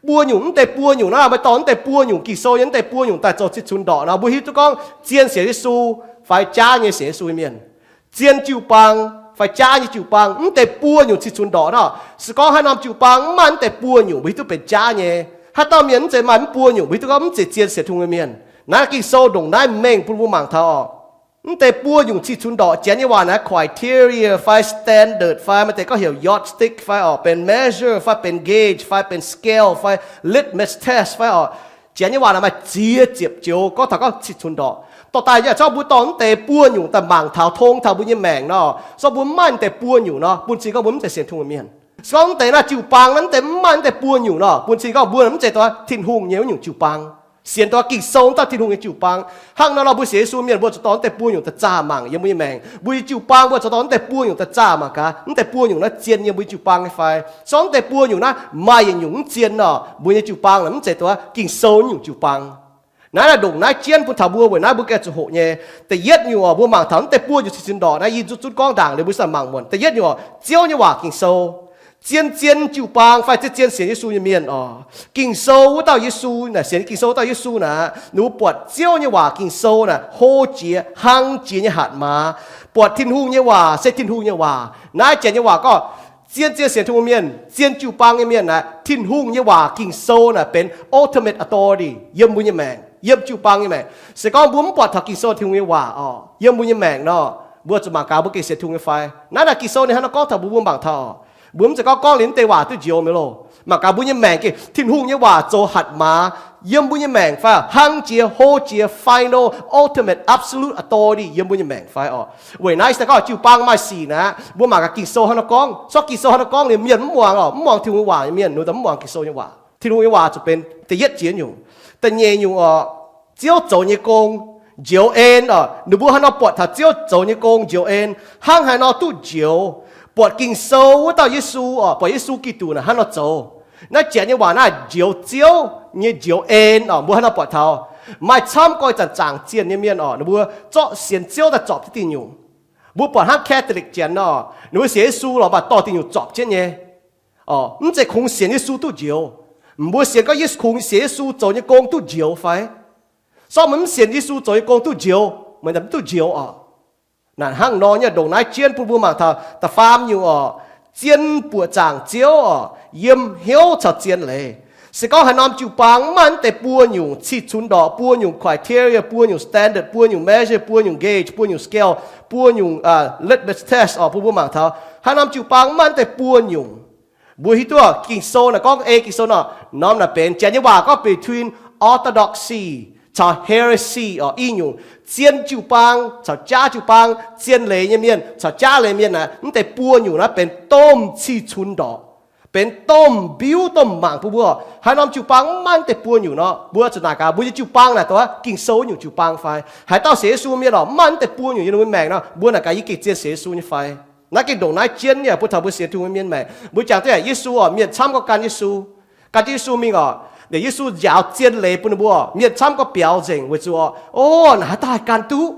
Buo nyungc, mv deix buo nyungc naaiv, meih dorh mv deix buo nyungc Ging-Sou nyei mv deix buo nyungc daaih zoux cih cunx ndorqc nor, mbuo hiuv duqv gorngv zien sienx Yesu fai jaav nyei sienx Yesu nyei mienh. Zien jiu-baang fai jaav nyei jiu-baang, mv deix buo nyungc cih cunx ndorqc nor, se gorngv haaix norm jiu-baang mv maaih mv deix buo nyungc, mbuo hiuv duqv benx jaav nyei. Haaix dauh mienh mv zeiz maaih mv buo nyungc, mbuo hiuv duqv gorngv mv zeiz zien sienx Tin-Hungh nyei mienh. Naaiv Ging-Sou ndongc naaiv mengh bun mbuo mangc taux orqc. Mv deix buo nyungc cih cunx ndorqc, Janx nyei waac naaiv criteria fai standard fai maaih deix gorngv heuc yardstick fai orqc, benx measure fai benx gauge fai benx scale fai litmus test fai orqc. Janx nyei waac naaiv maaih ziex ziepc joux gorngv taux gorngv cih cunx ndorqc. Dorh daaih yaac zorqv mbuo dorh mv deix buo nyungc daaih mangc taux, tong taux mbuo nyei maengc nor, zorqv mbuo mv maaih mv deix buo nyungc nor, bun cing gorngv mbuo mv zeiz sienx Tin-Hungh mienh. Se gorngv mv deix naaiv jiu-baang naaiv mv deix mv maaih mv deix buo nyungc nor, bun cing gorngv mbuo mv zeiz dongh Tin-Hungh nyei wuov nyungc jiu-baang. Sienx dongh Ging-Sou daaih Tin-Hungh nyei jiu-baang. Hnangv nor nor mbuo sienx Yesu mienh mbuo zuqc dorh mv deix buo nyungc daaih zaah mangc yiem mbuo nyei maengc. Mbuo nyei jiu-baang mbuo zuqc dorh mv deix buo nyungc daaih zaah mangc gaax, mv deix buo nyungc naaiv zien yiem mbuo nyei jiu-baang nyei fai. Se gorngv mv deix buo nyungc naaiv maaih yietc nyungc mv zien nor, mbuo nyei jiu-baang naaic mv zeiz dongh Ging-Sou nyungc jiu-baang. Naaiv naaic ndongc naaiv jienv bun taux mbuo weic naaiv mbuo gengh zuqc hoqc nyei. Da'yietv nyungc orqc, mbuo mangc taux mv deix buo nyungc cih cunx ndorqc naaiv, yie zuqc zunv gorngv ndaangc liuz mbuo ziouc mangc muonc. Da'yietv nyungc orqc, Ziouv nyei waac Ging-Sou. Zien-zien jiu-baang fai zien-zien sienx Yesu nyei mienh orqc, Ging-Sou wuov dauh Yesu naaic, sienx Ging-Sou wuov dauh Yesu naaic, ninh mbuo buatc Ziouv nyei waac Ging-Sou naaic hlo jiex, hlang jiex nyei hatc maaz. Buatc Tin-Hungh nyei waac se Tin-Hungh nyei waac. Naaiv Janx nyei waac gorngv, zien-zien sienx Tin-Hungh mienh, zien jiu-baang nyei mienh naaic, Tin-Hungh nyei waac Ging-Sou naaic benx ultimate authority yiem mbuo nyei maengc, yiem jiu-baang nyei maengc. Se gorngv mbuo mv buatc taux Ging-Sou Tin-Hungh nyei waac orqc yiem mbuo nyei maengc nor, mbuo zuqc mangc gaax mbuo gengh sienx Tin-Hungh nyei fai. Naaiv naaic Ging-Sou ninh hnangv naaiv gorngv taux mbuo, mbuo mangc taux orqc. Mbuo mv zeiz gorngv gorngv liuz mv deix waac duqv njoux mi'aqv loh. Mangc gaax mbuo nyei maengc gengh Tin-Hungh nyei waac zoux hatc maaz, yiem mbuo nyei maengc fai hlang jiex, hlo jiex, final, ultimate, absolute authority yiem mbuo nyei maengc fai orqc. Weic naaiv se gorngv jiu-baang maaih sic naaic, mbuo mangc gaax Ging-Sou hnangv naaiv gorngv. Zorqv Ging-Sou hnangv naaiv gorngv liuz mienh mv muangx orqc, mv muangx Tin-Hungh nyei waac nyei mienh, ninh mbuo daaih mv muangx Ging-Sou nyei waac. Tin-Hungh nyei waac zuqc benx da'yietv jiex nyungc. Da'nyeic nyungc oc, Ziouv zoux nyei gong njoux en oc. Ninh mbuo haaix nor buatc taux Ziouv zoux nyei gong njoux en, hnangv haaix nor duqv njoux, buatc Ging-Sou wuov dauh Yesu oc, buatc Yesu Giduc naaic hnangv nor zoux. Naaiv janx nyei waac naaiv njoux Ziouv nyei njoux en oc, mbuo hnangv nor buatc taux. Maaih camv gorx ih zanc zaangc zienh nyei mienh oc, ninh mbuo zorqv sienx Ziouv daaih zorpc jienv diuh nyungc. Mbuo buatc hnangv Catholic janx nor, ninh mbuo sienx Yesu lorqc, mv baac dorh diuh nyungc zorpc jienv nyei. Mv zeiz kungx sienx Yesu duqv njoux. Mbuo sienx gorngv Yesu, kungx sienx Yesu zoux nyei gong duqv njoux fai? Sortv meih mv sienx Yesu zoux nyei gong duqv njoux, meih mv duqv njoux oc. Naaic hnangv nor nyei ndongc naaiv jienv bun mbuo mangc taux da'faam nyungc oc, zien buoqc zaangc Ziouv oc, yiem hnyouv caux zien leiz. Se gorngv haaix norm jiu-baang mv maaih naaiv deix buo nyungc cih cunx ndorqc, buo nyungc criteria, buo nyungc standard, buo nyungc measure, buo nyungc gauge, buo nyungc scale, buo nyungc litmus test oc, bun mbuo mangc taux haaix norm jiu-baang mv maaih naaiv deix buo nyungc. Mbuo hiuv duqv Ging-Sou naaic gorngv ei Ging-Sou nor, norm naaic benx janx nyei waac gorngv between orthodoxy caux heresy oc, i nyungc zien jiu-baang caux jaav jiu-baang, zien leiz nyei mienh caux jaav leiz mienh naaic, mv deix buo nyungc naaiv benx domh cih cunx ndorqc, benx domh mbiuv domh mangc bun mbuo. Haaix norm jiu-baang mv maaih mv deix buo nyungc nor, mbuo zuqc naaic gaax mbuo nyei jiu-baang naaic dongh Ging-Sou nyungc jiu-baang fai? Haaix dauh sienx Yesu mienh oc, mv maaih mv deix buo nyungc yiem ninh mbuo maengc nor, mbuo naaic gaax yie gengh zien sienx Yesu nyei fai? Naaiv gengh ndongc naaiv jienv nyei bun taux mbuo sienx Tin-Hungh mienh maengc. Mbuo jangx duqv yaac Yesu oc, mienh camv gorngv gan Yesu, gan jienv Yesu mingh oc. Liuz Yesu njaaux zien leiz bun ninh mbuo oc, mienh camv gorngv biaux nzengc weic zuqc oc, o, naaic haaix dauh haih gan duqv?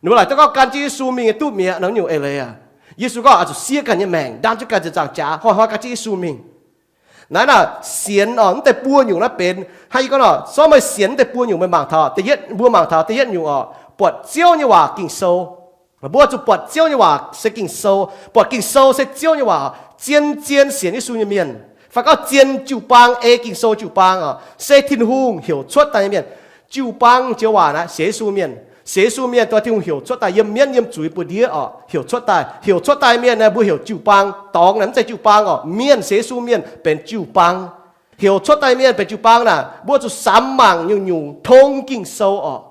Ninh mbuo laaic duqv gorngv gan jienv Yesu mingh nyei duqv mi'aqv nor, nyungc eix leiz aac. Yesu gorngv oix zuqc siev ganh nyei maengc, ndaam jienv ganh ziepc nzaangc jaax, hnoi-hnoi gan jienv Yesu mingh. Naaiv naaic sienx oc, mv deix buo nyungc naaiv benx hnangv yie gorngv nor, sortv meih sienx mv deix buo nyungc meih mangc taux da'yietv, mbuo mangc taux da'yietv nyungc oc, buatc Ziouv nyei waac Ging-Sou. Mbuo zuqc buatc Ziouv nyei waac se Ging-Sou, buatc Ging-Sou se Ziouv nyei waac. Zien-zien sienx Yesu nyei mienh fai gorngv zien jiu-baang ei Ging-Sou jiu-baang oc, se Tin-Hungh heuc cuotv daaih nyei mienh. Jiu-baang joux waac naaiv sienx Yesu mienh. Sienx Yesu mienh dongh Tin-Hungh heuc cuotv daaih yiem mienv yiem zuiz buoz-ndiev oc, heuc cuotv daaih. Heuc cuotv daaih mienh naaiv mbuo heuc jiu-baang. Dorngx naaic mv zeiz jiu-baang oc, mienh sienx Yesu mienh benx jiu-baang. Heuc cuotv daaih mienh benx jiu-baang naaic, mbuo zuqc samx mangc nyungc-nyungc tong Ging-Sou oc.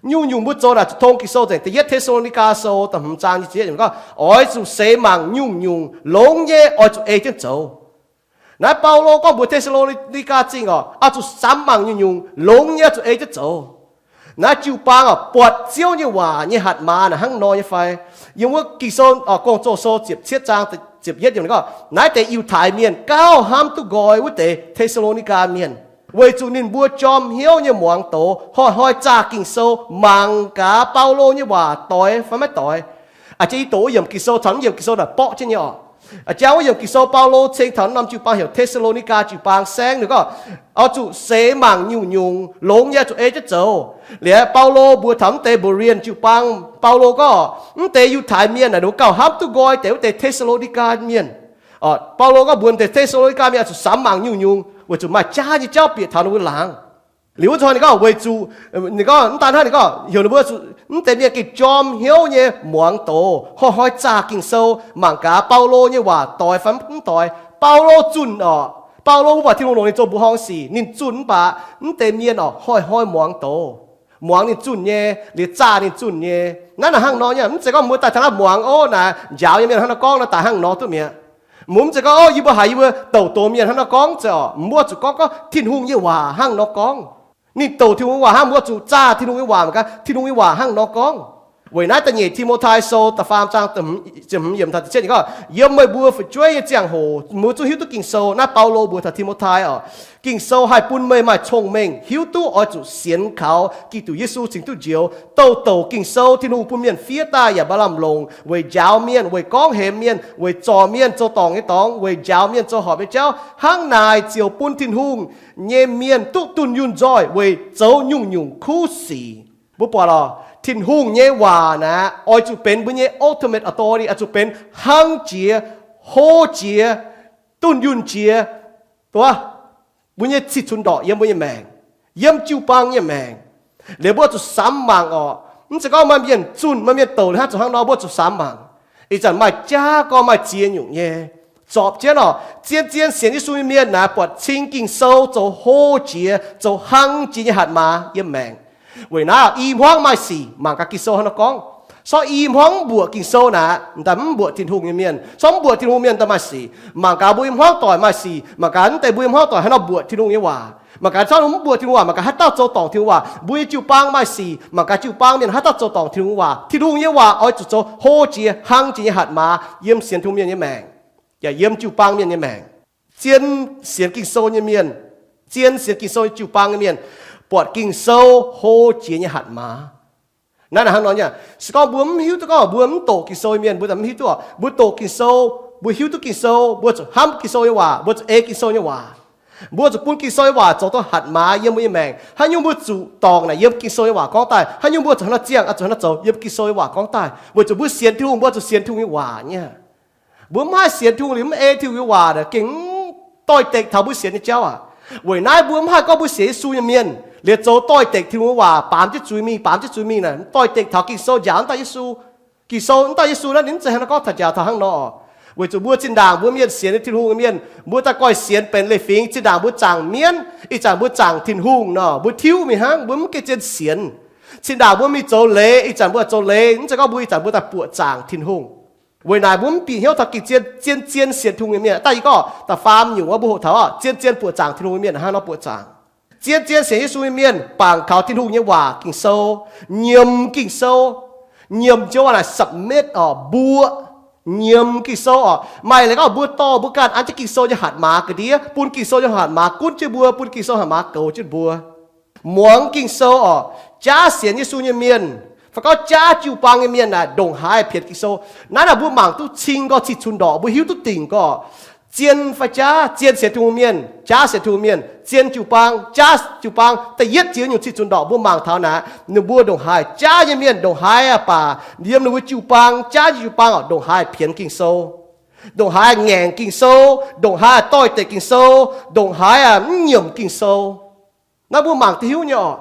Nyungc-nyungc mbuo zoux naaic zuqc tong Ging-Sou nzengc. Da'yietv Te^saa^lo^ni^gaa Sou da'hmz zaang nyic ziepc yietv gorngv, oix zuqc seix mangc nyungc-nyungc, longx nyei oix zuqc ei jienv zoux. Naaiv Baulo gorngv mbuox Te^saa^lo^ni^gaa Zingh oc, oix zuqc samx mangc nyungc-nyungc, longx nyei oix zuqc ei jienv zoux. Naaiv jiu-baang oc, buatc Ziouv nyei waac nyei hatc maaz naaic hnangv nor nyei fai? Yiem wuov Ging-Sou oc, Gong-Zoh Sou ziepc cietv zaang ziepc yietv gorngv, naaiv deix Yiutai Mienh gauh hnamv duqv nqoi wuov deix Te^saa^lo^ni^gaa Mienh, weic zuqc ninh mbuo jorm hnyouv nyei muangx doz, hnoi-hnoi zaah Ging-Sou, mangc gaax Baulo nyei waac doix fai maiv doix. A'jang yie doqc wuov yiemc Ging-Sou caux mv yiemc Ging-Sou naaic borqv jienv nyei oc. A'jang wuov yiemc Ging-Sou Baulo ceng taux norm jiu-baang heuc Te^saa^lo^ni^gaa jiu-baang saengv, ninh gorngv, oix zuqc seix mangc nyungc-nyungc, longx nyei zuqc ei jienv zoux. Liuz Baulo mbuox taux mv deix Berean jiu-baang, Baulo gorngv mv deix Yiutai Mienh naaic ninh mbuo gauh hnamv duqv nqoi deix wuov deix Te^saa^lo^ni^gaa Mienh. Baulo gorngv mbuox deix Te^saa^lo^ni^gaa Mienh oix zuqc samx mangc nyungc-nyungc weic zuqc maaih jaav nyei jauv bieqc taux ninh mbuo laangz. Liuz wuov zanc ninh gorngv weic zuqc, ninh gorngv mv daan hnangv, ninh gorngv heuc ninh mbuo zuqc mv deix mienh gengh jorm hnyouv nyei muangx doz, hnoi-hnoi zaah Ging-Sou, mangc gaax Baulo nyei waac doix fai mv doix. Baulo zunh oc. Baulo mbuo buatc Tin-Hungh longc ninh zoux mbuoqc horngh sic, ninh zunh mv baac mv deix mienh oc hnoi-hnoi muangx doz, muangx ninh zunh nyei, liuz zaah ninh zunh nyei. Naaiv naaic hnangv nor nyei, mv zeiz gorngv mbuo daaih taux naaiv muangx, o, naaic njaaux nyei mienh hnangv nor gorngv nor daaih hnangv nor duqv mi'aqv. Mbuo mv zeiz gorngv, o, yie mbuo haiz yie mbuo douc doz mienh hnangv nor gorngv, zeiz oc, mbuo zuqc gorngv, gorngv Tin-Hungh nyei waac hnangv nor gorngv. Ninh douc Tin-Hungh waac hnangv, mbuo zuqc zaah Tin-Hungh nyei waac, mangc gaax Tin-Hungh nyei waac hnangv nor gorngv. Weic naaiv da'nyeic Ti^mo^tai Sou da'faam zaang ziepc hmz yiemc taux ziepc cietv gorngv, yiem meih mbuo fu'jueiv nyei ziangh hoc mbuo zungv hiuv duqv Ging-Sou. Naaiv Baulo mbuox taux Ti^mo^tai oc, Ging-Sou haih bun meih maaih cong-mengh hiuv duqv oix zuqc sienx kaux Giduc Yesu cingx duqv njoux. Douc douc Ging-Sou Tin-Hungh bun mienh fiev daaih yaac maaih lamh longc weic njaaux mienh, weic gorngv hemx mienh, weic zorc mienh zoux dorngc nyei dorngx, weic njaaux mienh zoux horpc nyei jauv. Hnangv naaic ziouc bun Tin-Hungh nyei mienh duqv dunh yunh nzoih weic zoux nyungc-nyungc kuv sic. Mbuo buatc lorqc, Tin-Hungh nyei waac naaic oix zuqc benx mbuo nyei ultimate authority, oix zuqc benx hnangv jiex, hlo jiex, dunh yunh jiex, duqv mbuo nyei cih cunx ndorqc yiem mbuo nyei maengc, yiem jiu-baang nyei maengc. Liuz mbuo zuqc samx mangc oc. Mv zeiz gorngv maaih mienh zunh, maaih mienh douc liuz hnangv zuqc hnangv nor, mbuo zuqc samx mangc. Ih zanc maaih jaav gorngv maaih ziex nyungc nyei. Zorpc jienv oc, zien-zien sienx Yesu nyei mienh naaic buatc cing Ging-Sou zoux hlo jiex, zoux hnangv jiex nyei hatc maaz yiem maengc. Weic naaiv i hmuangv maaih sic, mangc gaax Ging-Sou hnangv nor gorngv. Sortv i hmuangv mv mbuoqc Ging-Sou naaic, m'daaih mv mbuoqc Tin-Hungh nyei mienh. Sortv mv mbuoqc Tin-Hungh mienh daaih maaih sic. Mangc gaax mbuo nyei hmuangv doic maaih sic, mangc gaax mv deix mbuo nyei hmuangv doic haaix nor mbuoqc Tin-Hungh nyei waac. Mangc gaax sortv mv mbuoqc Tin-Hungh waac, mangc gaax haaix dauh zoux dorngc Tin-Hungh waac. Mbuo nyei jiu-baang maaih sic, mangc gaax jiu-baang mienh haaix dauh zoux dorngc Tin-Hungh waac. Tin-Hungh nyei waac oix zuqc zoux hlo jiex, hlang jiex nyei hatc maaz yiem sienx Tin-Hungh mienh nyei maengc, yaac yiem jiu-baang mienh nyei maengc. Zien sienx Ging-Sou nyei mienh, zien sienx Ging-Sou nyei jiu-baang nyei mienh, buatc Ging-Sou hlo jiex nyei hatc maaz. Naaiv hnangv nor nyei, se gorngv mbuo mv hiuv duqv, gorngv mbuo mv doqc Ging-Sou nyei mienh, mbuo mv hiuv duqv. Mbuo doqc Ging-Sou, mbuo hiuv duqv Ging-Sou, mbuo zuqc hnamv Ging-Sou nyei waac, mbuo zuqc ei Ging-Sou nyei waac. Mbuo zuqc bun Ging-Sou nyei waac zoux duqv hatc maaz yiem mbuo nyei maengc. Haaix nyungc mbuo zuqc dorngc naaic yiem Ging-Sou nyei waac gorngv daaih. Haaix nyungc mbuo zuqc haaix nor ziangh, zuqc haaix nor zoux, yiem Ging-Sou nyei waac gorngv daaih. Weic zuqc mbuo sienx Tin-Hungh, mbuo zuqc sienx Tin-Hungh nyei waac nyei. Mbuo mv haih sienx Tin-Hungh liuz mv ei Tin-Hungh nyei waac, gengh mv doix-dekc taux mbuo sienx nyei jauv aac. Weic naaiv mbuo mv haih gorngv mbuo sienx Yesu nyei mienh liuz zoux doix-dekc Tin-Hungh nyei waac, baamz jienv zuiz mingh, baamz jienv zuiz mingh naaic, doix-dekc taux Ging-Sou njaaux mv dauh Yesu. Ging-Sou mv dauh Yesu naaiv ninh mv zeiz hnangv naaiv gorngv taux njaaux taux hnangv nor. Weic zuqc mbuo zinh ndaangc mbuo mienh sienx nyei Tin-Hungh nyei mienh, mbuo daaih goiv sienx benx leiz-fingx. Zinh ndaangc mbuo zaangc mienv, ih zanc mbuo zaangc Tin-Hungh nor, mbuo tiuv mingh hnangv, mbuo mv gaengh zien sienx. Zinh ndaangc mbuo mingh zoux leiz, ih zanc mbuo zoux leiz, mv zeiz gorngv mbuo ih zanc mbuo daaih buoqc zaangc Tin-Hungh. Weic naaic mbuo mv bieqc hnyouv taux gengh zien, zien, zien sienx Tin-Hungh nyei mienh. Da'faam nyungc wuov mbuo hoqc taux zien, zien buoqc zaangc Tin-Hungh nyei mienh hnangv nor buoqc zaangc. Zien, zien sienx Yesu nyei mienh bangc kaux Tin-Hungh nyei waac Ging-Sou, nyiemc Ging-Sou. Nyiemc joux waac naaic submit oc, mbuoqc. Nyiemc Ging-Sou oc. Maaih leiz gorngv mbuo dorh mbuo ganh an jienv Ging-Sou nyei hatc maaz ga'ndiev, bun Ging-Sou nyei hatc maaz gunv jienv mbuo, bun Ging-Sou hatc maaz goux jienv mbuo. Muangx Ging-Sou oc. Jaav sienx Yesu nyei mienh, fai gorngv jaav jiu-baang nyei mienh naaic ndongc haaix pienx Ging-Sou. Naaiv naaic mbuo mangc duqv cing gorx, cih cunx ndorqc, mbuo hiuv duqv dingc gorx. Zien fai jaav, zien sienx Tin-Hungh mienh, jaav sienx Tin-Hungh mienh, zien jiu-baang, jaav jiu-baang, da'yietv ziex nyungc cih cunx ndorqc mbuo mangc taux naaic, ninh mbuo ndongc haaix jaav nyei mienh, ndongc haaix aqv baac yiem ninh mbuo jiu-baang, jaav nyei jiu-baang oc, ndongc haaix pienx Ging-Sou, ndongc haaix ngaengc Ging-Sou, ndongc haaix doix-dekc Ging-Sou, ndongc haaix mv nyiemc Ging-Sou. Naaiv mbuo mangc duqv hiuv nyei oc.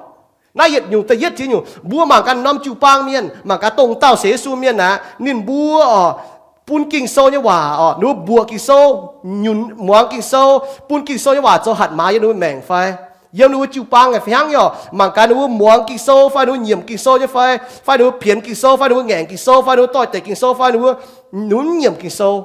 Naaiv yietc nyungc, da'yietv ziex nyungc, mbuo mangc gaax norm jiu-baang mienh, mangc gaax dongh dauh sienx Yesu mienh naaic, ninh mbuo oc, bun Ging-Sou nyei waac oc, ninh mbuo mbuoqc Ging-Sou, nyunc muangx Ging-Sou, bun Ging-Sou nyei waac zoux hatc maaz yiem ninh mbuo maengc fai, yiem ninh mbuo jiu-baang fih hnangv nyei oc. Mangc gaax ninh mbuo muangx Ging-Sou fai, ninh mbuo nyiemc Ging-Sou nyei fai, fai ninh mbuo pienx Ging-Sou fai, ninh mbuo ngaengc Ging-Sou fai, ninh mbuo doix-dekc Ging-Sou fai, ninh mbuo, ninh mbuo mv nyiemc Ging-Sou.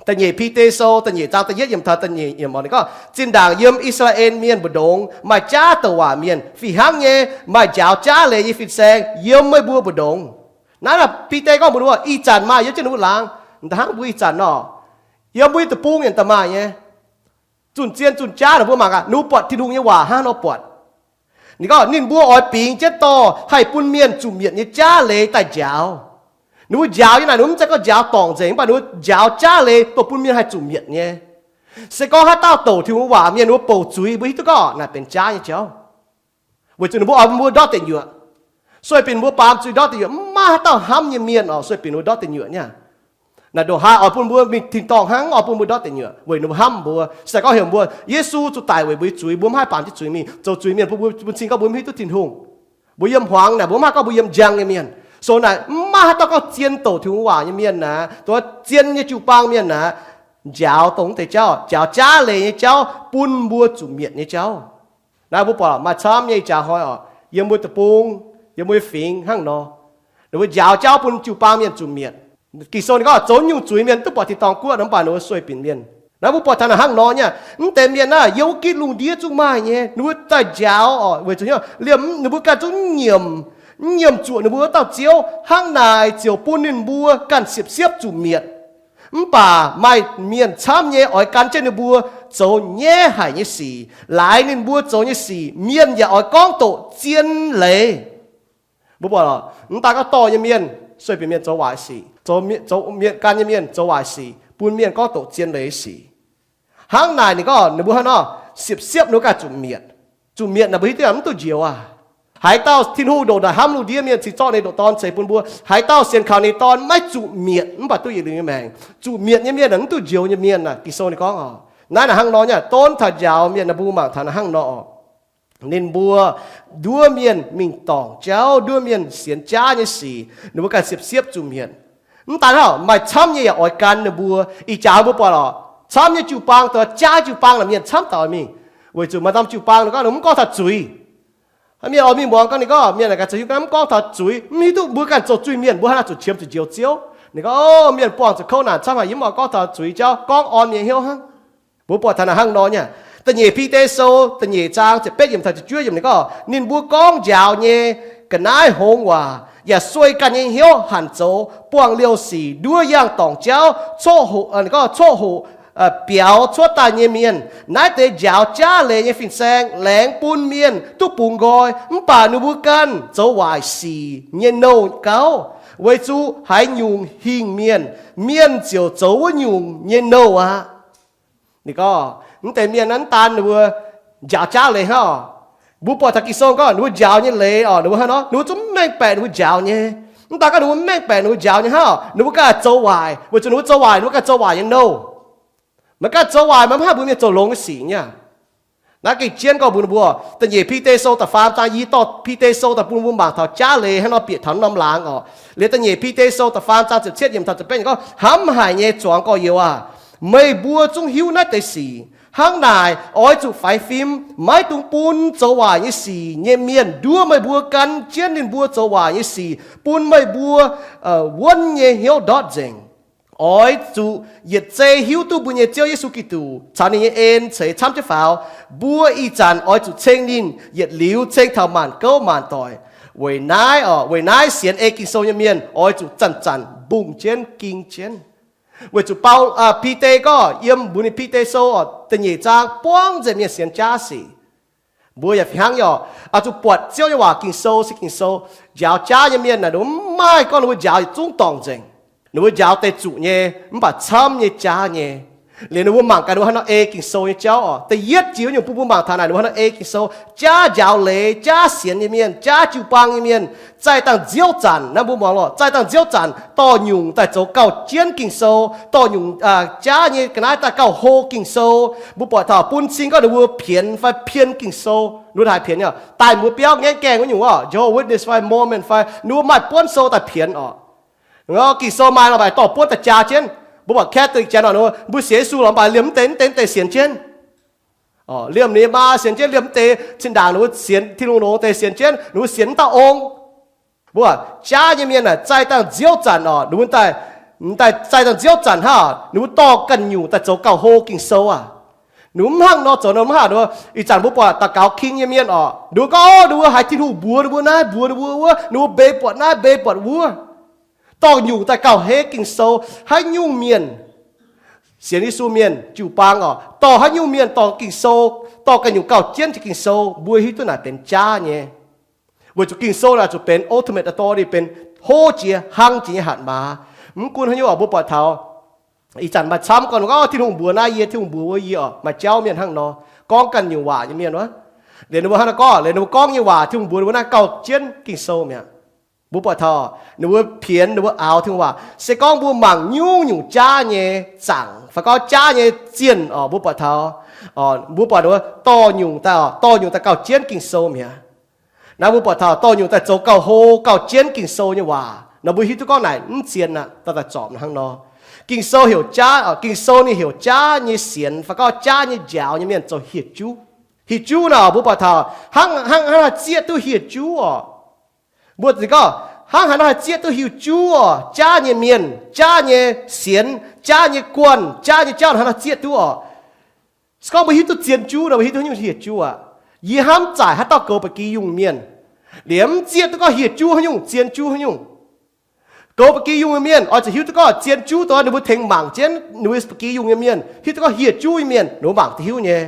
Da'nyeic Bide Sou, da'nyeic zaang da'yietv yiemc taux da'nyeic yiemc oc, ninh gorngv, zinh ndaangc yiem I^saa^laa^en Mienh mbu'ndongx maaih jaav douc waac mienh fih hnangv nyei, maaih njaaux jaav leiz nyei fin-saeng yiem meih mbuo mbu'ndongx. Naaiv Bide gorngv mbuox ninh mbuo, ih zanc maaih yiem jienv ninh mbuo laangz, da'hnangv mbuo ih zanc nor, yiem mbuo nyei deic-bung yaac daaih maaih nyei. Zunh zien zunh jaav naaic mbuo mangc gaax, ninh mbuo buatc Tin-Hungh nyei waac hnangv nor buatc. Ninh gorngv ninh mbuo oix bingx jienv dorh haih bun mienh zuqc mietc nyei jaav leiz daaih njaaux. Ninh mbuo njaaux nyei naaic, ninh mbuo mv zeiz gorngv njaaux dorngc nzengc, mv baac ninh mbuo njaaux jaav leiz dongh bun mienh haih zuqc mietc nyei. Se gorngv haaix dauh douc Tin-Hungh waac mienh, ninh mbuo bouc zuiz, mbuo hiuv duqv gorngv naaic benx jaav nyei jauv. Weic zuqc ninh mbuo oix bun mbuo ndortv deic nyuoqc. Sueih binc mbuo baamz zuiz ndortv deic nyuoqc, mv maaih haaix dauh hnamv nyei mienh oix sueih binc mbuo ndortv deic nyuoqc nyei. Naaic ndongc haaix oix bun mbuo mingh tin-dorngh hnangv, oix bun mbuo ndortv deic nyuoqc weic ninh mbuo hnamv mbuo. Se gorngv heuc mbuo, Yesu zuqc daic weic mbuo nyei zuiz, mbuo mv haih baamz jienv zuiz mingh, zoux zuiz mienh bun mbuo, bun cing gorngv mbuo mv hiuv duqv Tin-Hungh. Mbuo yiem hmuangx naaic, mbuo mv haih gorngv mbuo yiem njang nyei mienh. So naaic mv maaih haaix dauh gorngv zien douc Tin-Hungh waac nyei mienh naaic, dongh zien nyei jiu-baang mienh naaic, njaaux dongh mv deix jauv, njaaux jaav leiz nyei jauv bun mbuo zuqc mietc nyei jauv. Naaiv mbuo buatc maaih camv nyei ih jaax hnoi oc, yiem mbuo deic-bung, yiem mbuo nyei fingx hnangv nor, ninh mbuo njaaux jauv bun jiu-baang mienh zuqc mietc. Ging-Sou ninh gorngv zoux nyungc zuiz mienh duqv buatc tin-dorngh guoqv, mv baac ninh mbuo sueih binc mienh. Naaiv mbuo buatc taux naaic hnangv nor nyei, mv deix mienh naaiv yiem wuov gitv lungh ndiev zungv maaih nyei, ninh mbuo daaih njaaux oc, weic zuqc liemh ninh mbuo ganh zungv nyiemc, mv nyiemc zuoqc ninh mbuo wuov dauh Ziouv. Hnangv naaic ziouc bun ninh mbuo ganh siepv-siepv zuqc mietc. Mv baac maaih mienh camv nyei oix gan jienv ninh mbuo zoux nyaiv haic nyei sic, laaix ninh mbuo zoux nyei sic mienh yaac oix gorngv doqc zien leiz. Mbuo buatc, mv daan gorngv dorh nyei mienh, sueih binc mienh zoux waaic sic, zoux mienh gan nyei mienh zoux waaic sic, bun mienh gorngv doqc zien leiz sic. Hnangv naaic ninh gorngv ninh mbuo hnangv nor, siepv-siepv ninh mbuo ganh zuqc mietc. Zuqc mietc naaic mbuo hiuv duqv mv duqv njoux aac. Haaix dauh Tin-Hungh ndongc naaic hnamv lungh ndiev mienh, cingx zorqv ninh ndoqc Dorn ceix bun mbuo. Haaix dauh sienx kaux ninh Dorn maiv zuqc mietc mv baac duqv yietc liuz nyei maengc. Zuqc mietc nyei mienh naaic mv duqv njoux nyei mienh naaic. Ging-Sou ninh gorngv oc, naaiv naaic hnangv nor nyei, donv taux njaaux mienh naaic mbuo mangc taux naaiv hnangv nor oc. Ninh mbuo nduov mienh mingh dorngc jauv, nduov mienh sienx jaav nyei sic, ninh mbuo ganh siepv-siepv zuqc mietc. Mv daan hnangv, maaih camv nyei yaac oix gan ninh mbuo. Ih jaax mbuo buatc oc, camv nyei jiu-baang, dongh jaav jiu-baang naaic mienh camv daaih mingh, weic zuqc maaih norm jiu-baang ninh gorngv ninh mv gorngv taux zuiz. Mienh oix mingh muangx gorngv ninh gorngv mienh naaic gaax zoux hiuv gaax mv gorngv taux zuiz, mv hiuv duqv mbuo ganh zoux zuiz mienh mbuo hnangv naaic zuqc qiemx zuqc njoux Ziouv. Ninh gorngv, o, mienh buangh zuqc kouv naanc camv haic, yie mv oix gorngv taux zuiz jauv, gorngv orn mienh hnyouv hnangv. Mbuo buatc taux naaic hnangv nor nyei. Da'nyeic Bide Sou da'nyeic zaang ziepc betv yiemc taux ziepc juov yiemc ninh gorngv, ninh mbuo gorngv njaaux nyei ga'naaiv hngongx waac yaac sueih ganh nyei hnyouv hanc zoux buangh liouh sic nduov yangh dorngc jauv, coqv hoqc, gorngv coqv hoqc biaux cuotv daaih nyei mienh. Naaiv deix njaaux jaav leiz nyei fin-saeng laengz bun mienh duqv bungx nqoi, mv baac ninh mbuo ganh zoux waaic sic nyei nouh gauv. Weic zuqc haaix nyungc hingh mienh, mienh ziouc zoux wuov nyungc nyei nouh aqv. Ninh gorngv mv deix mienh naaiv mv daan ninh mbuo njaaux jaav leiz hnangv oc. Mbuo buatc taux Ging-Sou gorngv ninh mbuo njaaux nyei leiz oc, ninh mbuo hnangv nor, ninh mbuo zungv mv mengh baeqc ninh mbuo njaaux nyei. Mv daan gorngv ninh mbuo mv mengh baeqc ninh mbuo njaaux nyei hnangv oc, ninh mbuo ganh zoux waaic. Weic zuqc ninh mbuo zoux waaic, ninh mbuo ganh zoux waaic nyei nouh. Maiv ganh zoux waaic, maiv maaih mbuo mienh zoux longx nyei sic nyei. Naaiv gengh jienv gorngv mbuox ninh mbuo, da'nyeic Bide Sou da'faam zaang, yie dorh Bide Sou daaih bun mbuo mangc taux jaav leiz hnangv nor bieqc taux norm laangz oc. Liuz da'nyeic Bide Sou da'faam zaang ziepc cietv yiemc taux ziepc betv gorngv, hnamv haic nyei zuangx gorx-youz aah, meih mbuo zungv hiuv naaiv deix sic. Hnangv naaic, oix zuqc faix fim, maiv dungx bun zoux waaic nyei sic nyei mienh nduov meih mbuo gan jienv ninh mbuo zoux waaic nyei sic bun meih mbuo wuonv nyei hnyouv ndortv nzengc. Oix zuqc yietc zei hiuv duqv mbuo nyei Ziouv Yesu Giduc caux ninh nyei en ceix camv jienv faaux. Mbuo ih zanc oix zuqc ceng ninh yietc liuz ceng taux maanc gouv maanc doic. Weic naaiv oc, weic naaiv sienx ei Ging-Sou nyei mienh oix zuqc zanc-zanc mbungh jienv ging jienv. Weic zuqc Bide gorngv yiem mbuo nyei Bide Sou oc, da'nyeic zaang buangv nzengc mienh sienx jaav sic. Mbuo yaac fih hnangv nyei oc, oix zuqc buatc Ziouv nyei waac Ging-Sou se Ging-Sou. Njaaux jaav nyei mienh naaic, ninh mbuo mv maaih gorngv ninh mbuo njaaux yietc zungv dorngc nzengc. Ninh mbuo njaaux deix zuqc nyei mv baac camv nyei jaav nyei. Liuz ninh mbuo mangc gaax ninh mbuo hnangv nor ei Ging-Sou nyei jauv oc. Da'yietv jiex nyungc bun mbuo mangc taux naaic ninh mbuo hnangv nor ei Ging-Sou. Jaav njaaux leiz, jaav sienx nyei mienh, jaav jiu-baang nyei mienh, zaih dangh nziouv zanc naaiv mbuo muangx lorqc, zaih dangh nziouv zanc dorh nyungc daaih zoux gauh jienv Ging-Sou, dorh nyungc jaav nyei ga'naaiv daaih gauh hlo Ging-Sou. Mbuo buatc taux bun cing gorngv ninh mbuo pienx fai pien Ging-Sou, ninh mbuo haaix pienx nyei, daaih mbuo biauv ngaengv gaengh wuov nyungc oc, Jehovah Witness fai Mormon fai, ninh mbuo maaih buonv sou daaih pienx oc. Ging-Sou maaih lorqc, mv baac dorh buonv daaih jaa jienv. Mbuo buatc Catholic janx oc, ninh mbuo sienx Yesu lorqc, mv baac liemh mv deix, mv deix, deix sienx jienv. Liemh ninh nyei maa sienx jienv, liemh mv deix zinh ndaangc ninh mbuo sienx Tin-Hungh longx deix sienx jienv, ninh mbuo sienx mv dauh ong. Mbuo jaav nyei mienh aah, zaih dangh nziouv zanc oc, ninh mbuo daaih, daaih zaih dangh nziouv zanc hnangv, ninh mbuo dorh ganh nyungc daaih zoux gauh hlo Ging-Sou aac. Ninh mbuo mv hnangv nor zoux nor mv haav, ih zanc mbuo buatc daux gaux king nyei mienh oc, ninh mbuo gorngv ninh mbuo haiz Tin-Hungh mbuox ninh mbuo naaiv mbuox ninh mbuo wuov, ninh mbuo mbeix buatc naaiv mbeix buatc wuov, dorh nyungc daaih gauh hlo Ging-Sou. Haaix nyungc mienh, sienx Yesu mienh jiu-baang oc, dorh haaix nyungc mienh dorh Ging-Sou, dorh ganh nyungc gauh jienv jiex Ging-Sou, mbuo hiuv duqv naaic benx jaav nyei. Weic zuqc Ging-Sou naaic zuqc benx ultimate authority, benx hlo jiex, hlang jiex nyei hatc maaz. Mv gunv haaix nyungc oc, mbuo buatc taux ih zanc maaih camv gorngv, gorngv Tin-Hungh mbuox naaiv yie, Tin-Hungh mbuox wuov yie oc, maaih jauv mienh hnangv nor gorngv ganh nyungc waac nyei mienh wuov. Liuz ninh mbuo hnangv nor gorngv, liuz ninh mbuo gorngv nyei waac Tin-Hungh mbuox ninh mbuo naaiv gauh jienv Ging-Sou mi'aqv. Mbuo buatc taux ninh mbuo pienx, ninh mbuo aaux Tin-Hungh waac. Se gorngv mbuo mangc nyungc-nyungc jaav nyei zaangc fai gorngv jaav nyei zienh oc, mbuo buatc taux, mbuo buatc ninh mbuo dorh nyungc daaih oc, dorh nyungc daaih gauh jienv Ging-Sou mi'aqv. Naaiv mbuo buatc taux dorh nyungc daaih zoux gauh hlo, gauh jienv Ging-Sou nyei waac nor, mbuo hiuv duqv gorngv naaic mv zien aqv, daaih daaih zorpc hnangv nor. Ging-Sou heuc jaav, Ging-Sou ninh heuc jaav nyei sienx fai gorngv jaav nyei njaaux nyei mienh zoux hieh juv. Hieh juv naaic mbuo buatc taux hnangv, hnangv haaix zieqv duqv hieh juv oc. Mbuo zingh gorngv hnangv haaix nor haih zieqv duqv hieh juv oc, jaav nyei mienh, jaav nyei sienx, jaav nyei guonh, jaav nyei jauv haaix nor zieqv duqv oc. Se gorngv mbuo hiuv duqv zien juv nor, mbuo hiuv duqv nyungc hieh juv aqv. Yie hnamv zaaic haaix dauh goux ba'gi yungh mienh, liemh mv zieqv duqv gorngv hieh juv haaix nyungc, zien juv haaix nyungc. Goux ba'gi yungh nyei mienh oix zuqc hiuv duqv gorngv zien juv dongh ninh mbuo tengx mangc jienv ninh mbuo ba'gi yungh nyei mienh, hiuv duqv gorngv hieh juv nyei mienh ninh mbuo mangc duqv hiuv nyei.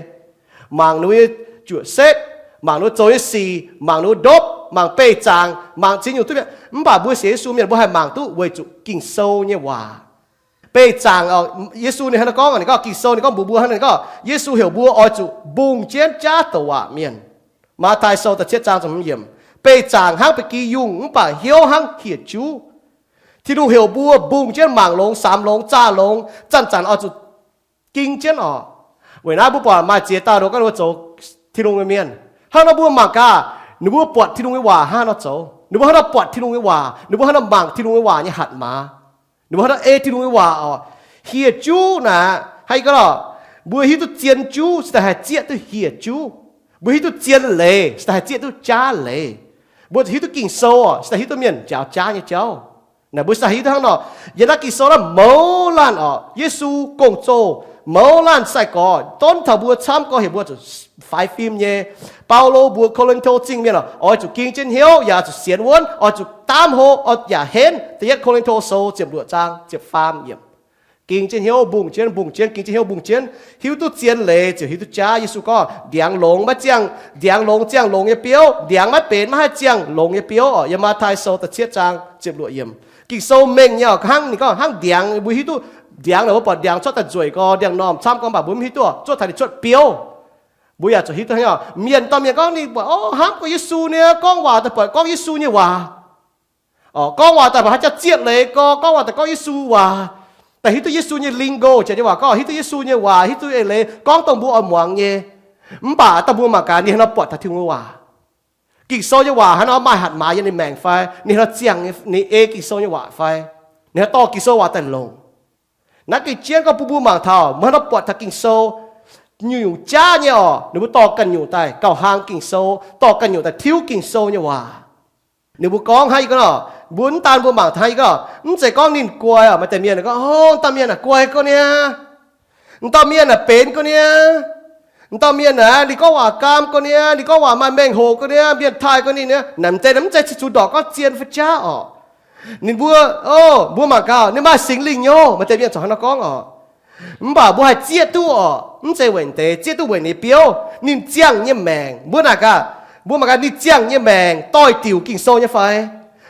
Mangc ninh mbuo nyei juoqc setv, mangc ninh mbuo zoux nyei sic, mangc ninh mbuo ndopv, mangc beih zaangc, mangc ziex nyungc duqv mi'aqv. Mv baac mbuo sienx Yesu mienh mbuo haih mangc duqv weic zuqc Ging-Sou nyei waac. Beih zaangc, Yesu ninh hnangv naaiv gorngv, ninh gorngv Ging-Sou ninh gorngv mbuox mbuo hnangv naaiv, ninh gorngv Yesu heuc mbuo oix zuqc mbungh jienv jaav douc waac mienh. Matv^taai Sou da'cietv zaang ziepc hmz yiemc, beih zaangc hnangv ba'gi yungh mv baac hnyouv hnangv hieh juv. Tin-Hungh heuc mbuo mbungh jienv mangc longx, samx longx, zaah longx, zanc-zanc oix zuqc ging jienv oc. Weic naaiv mbuo buatc maaih ziex dauh ninh gorngv ninh mbuo zoux Tin-Hungh nyei mienh. Hnangv nor mbuo mangc gaax, ninh mbuo buatc Tin-Hungh nyei waac hnangv nor zoux. Ninh mbuo hnangv nor buatc Tin-Hungh nyei waac, ninh mbuo hnangv nor mangc Tin-Hungh nyei waac nyei hatc maaz. Ninh mbuo hnangv nor ei Tin-Hungh nyei waac oc. Hieh juv naaic, hnangv yie gorngv lorqc, mbuo hiuv duqv zien juv se daaih haih zieqv duqv hieh juv. Mbuo hiuv duqv zien leiz, se daaih haih zieqv duqv jaav leiz. Mbuo zuqc hiuv duqv Ging-Sou oc, se daaih hiuv duqv mienh njaaux jaav nyei jauv. Naaic mbuo se daaih hiuv duqv hnangv nor, yiem naaiv Ging-Sou naaiv mouz laanh oc, Yesu gong-zoh mouz laanh sai-gorx, donv taux mbuo camv gorx heuc mbuo zuqc faix fim nyei. Baulo mbuox Ko^lin^to Zingh mienh oc, oix zuqc ging jienv hnyouv, yaac zuqc sienx wuonv, oix zuqc daamv hlo, oix yaac henv. Da'yietv Ko^lin^to Sou ziepc luoqc zaang ziepc faam yiemc. Ging jienv hnyouv mbungh jienv, mbungh jienv, ging jienv hnyouv mbungh jienv. Hiuv duqv zien leiz ziouc hiuv duqv jaav. Yesu gorngv, ndiangx longx maiv ziangh, ndiangx longx ziangh longx nyei biouv, ndiangx maiv benx maiv haih ziangh longx nyei biouv oc. Yiem Matv^tai Sou da'cietv zaang ziepc luoqc yiemc. Ging-Sou mengh nyei oc, hnangv ninh gorngv hnangv ndiangx, mbuo hiuv duqv ndiangx naaic, mbuo buatc ndiangx cuotv daaih nzueic gorx, ndiangx-normh camv gorx, mv baac mbuo mv hiuv duqv cuotv taux ninh cuotv biouv. Mbuo yaac zuqc hiuv duqv hnangv. Mienh, dauh mienh gorngv ninh buatc, o, hnamv gorx Yesu nyei, gorngv waac daaih buatc gorngv Yesu nyei waac. Gorngv waac daaih mbuo haaix jaax zieqv leiz gorx, gorngv waac daaih gorngv Yesu waac, daaih hiuv duqv Yesu nyei lingo, janx nyei waac gorngv hiuv duqv Yesu nyei waac, hiuv duqv eix leiz gorngv dongh mbuo oix muangx nyei. Mv baac dangh mbuo mangc gaax ninh haaix nor buatc taux Tin-Hungh nyei waac. Ging-Sou nyei waac haaix nor maaih hatc maaz yiem ninh maengc fai? Ninh haaix nor ziangh ninh ei Ging-Sou nyei waac fai? Ninh haaix nor dorh Ging-Sou waac daaih longc? Naaiv gengh jienv gorngv bun mbuo mangc taux mbuo haaix nor buatc taux Ging-Sou nyungc-nyungc jaav nyei oc. Ninh mbuo dorh ganh nyungc daaih gauh hlang Ging-Sou, dorh ganh nyungc daaih tiuv Ging-Sou nyei waac. Ninh mbuo gorngv hnangv yie gorngv nor, mbuo mv daan mbuo mangc taux hnangv yie gorngv, mv zeiz gorngv ninh guai oc. Maaih deix mienh gorngv, o, dauh mienh naaic guai ga'naaiv, dauh mienh naaic benx ga'naaiv, dauh mienh naaic ninh gorngv waac gaam ga'naaiv, ninh gorngv waac maaih mengh hoc ga'naaiv, mienh taaih ga'naaiv. Naaic mv deix mv zeiz cingx zuqc ndortv gorngv zien fai jaav oc. Ninh mbuo, o, mbuo mangc gaax ninh maaih Singx Lingh nyei. Maaih deix mienh corc hnangv nor gorngv oc. Mv baac mbuo haih zieqv duqv oc, mv zeiz weic deix, zieqv duqv weic ninh nyei biouv, ninh ziangh nyei maengc. Mbuo naaic gaax, mbuo mangc gaax ninh ziangh nyei maengc doix-diuc Ging-Sou nyei fai?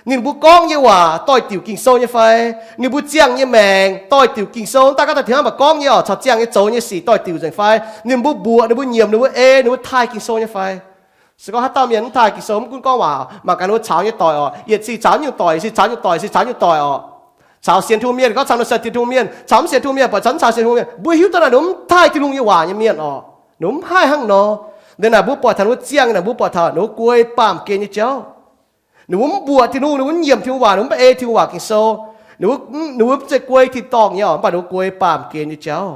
Ninh mbuo gorngv nyei waac doix-diuc Ging-Sou nyei fai? Ninh mbuo ziangh nyei maengc doix-diuc Ging-Sou, daaih gaax daaih tiux hnangv mv baac gorngv nyei oc, caux ziangh nyei zoux nyei sic doix-diuc nzengc fai? Ninh mbuo mbuoqc, ninh mbuo nyiemc, ninh mbuo ei, ninh mbuo taaih Ging-Sou nyei fai? Se gorngv haaix dauh mienh mv taaih Ging-Sou, mv gunv gorngv waac, mangc gaax ninh mbuo caux nyei doic oc, yietc cingx caux nyungc doic, yietc cingx caux nyungc doic, cingx caux nyungc doic oc. Caux sienx Tin-Hungh mienh, gorngv caux ninh sienx Tin-Hungh mienh, buatc caux mv caux sienx Tin-Hungh mienh, mbuo hiuv duqv naaic ninh mv taaih Tin-Hungh nyei waac nyei mienh oc. Ninh mv haih hnangv nor. Liuz naaic mbuo buatc taux ninh mbuo ziangh naaic, mbuo buatc taux ninh mbuo guei baamh gen nyei jauv. Ninh mbuo mv mbuoqc Tin-Hungh, ninh mbuo mv nyiemc Tin-Hungh waac, ninh mbuo mv ei Tin-Hungh waac Ging-Sou. Ninh mbuo, ninh mbuo mv zeiz guei tin-dorngh nyei oc, mv baac ninh mbuo guei baamh gen nyei jauv.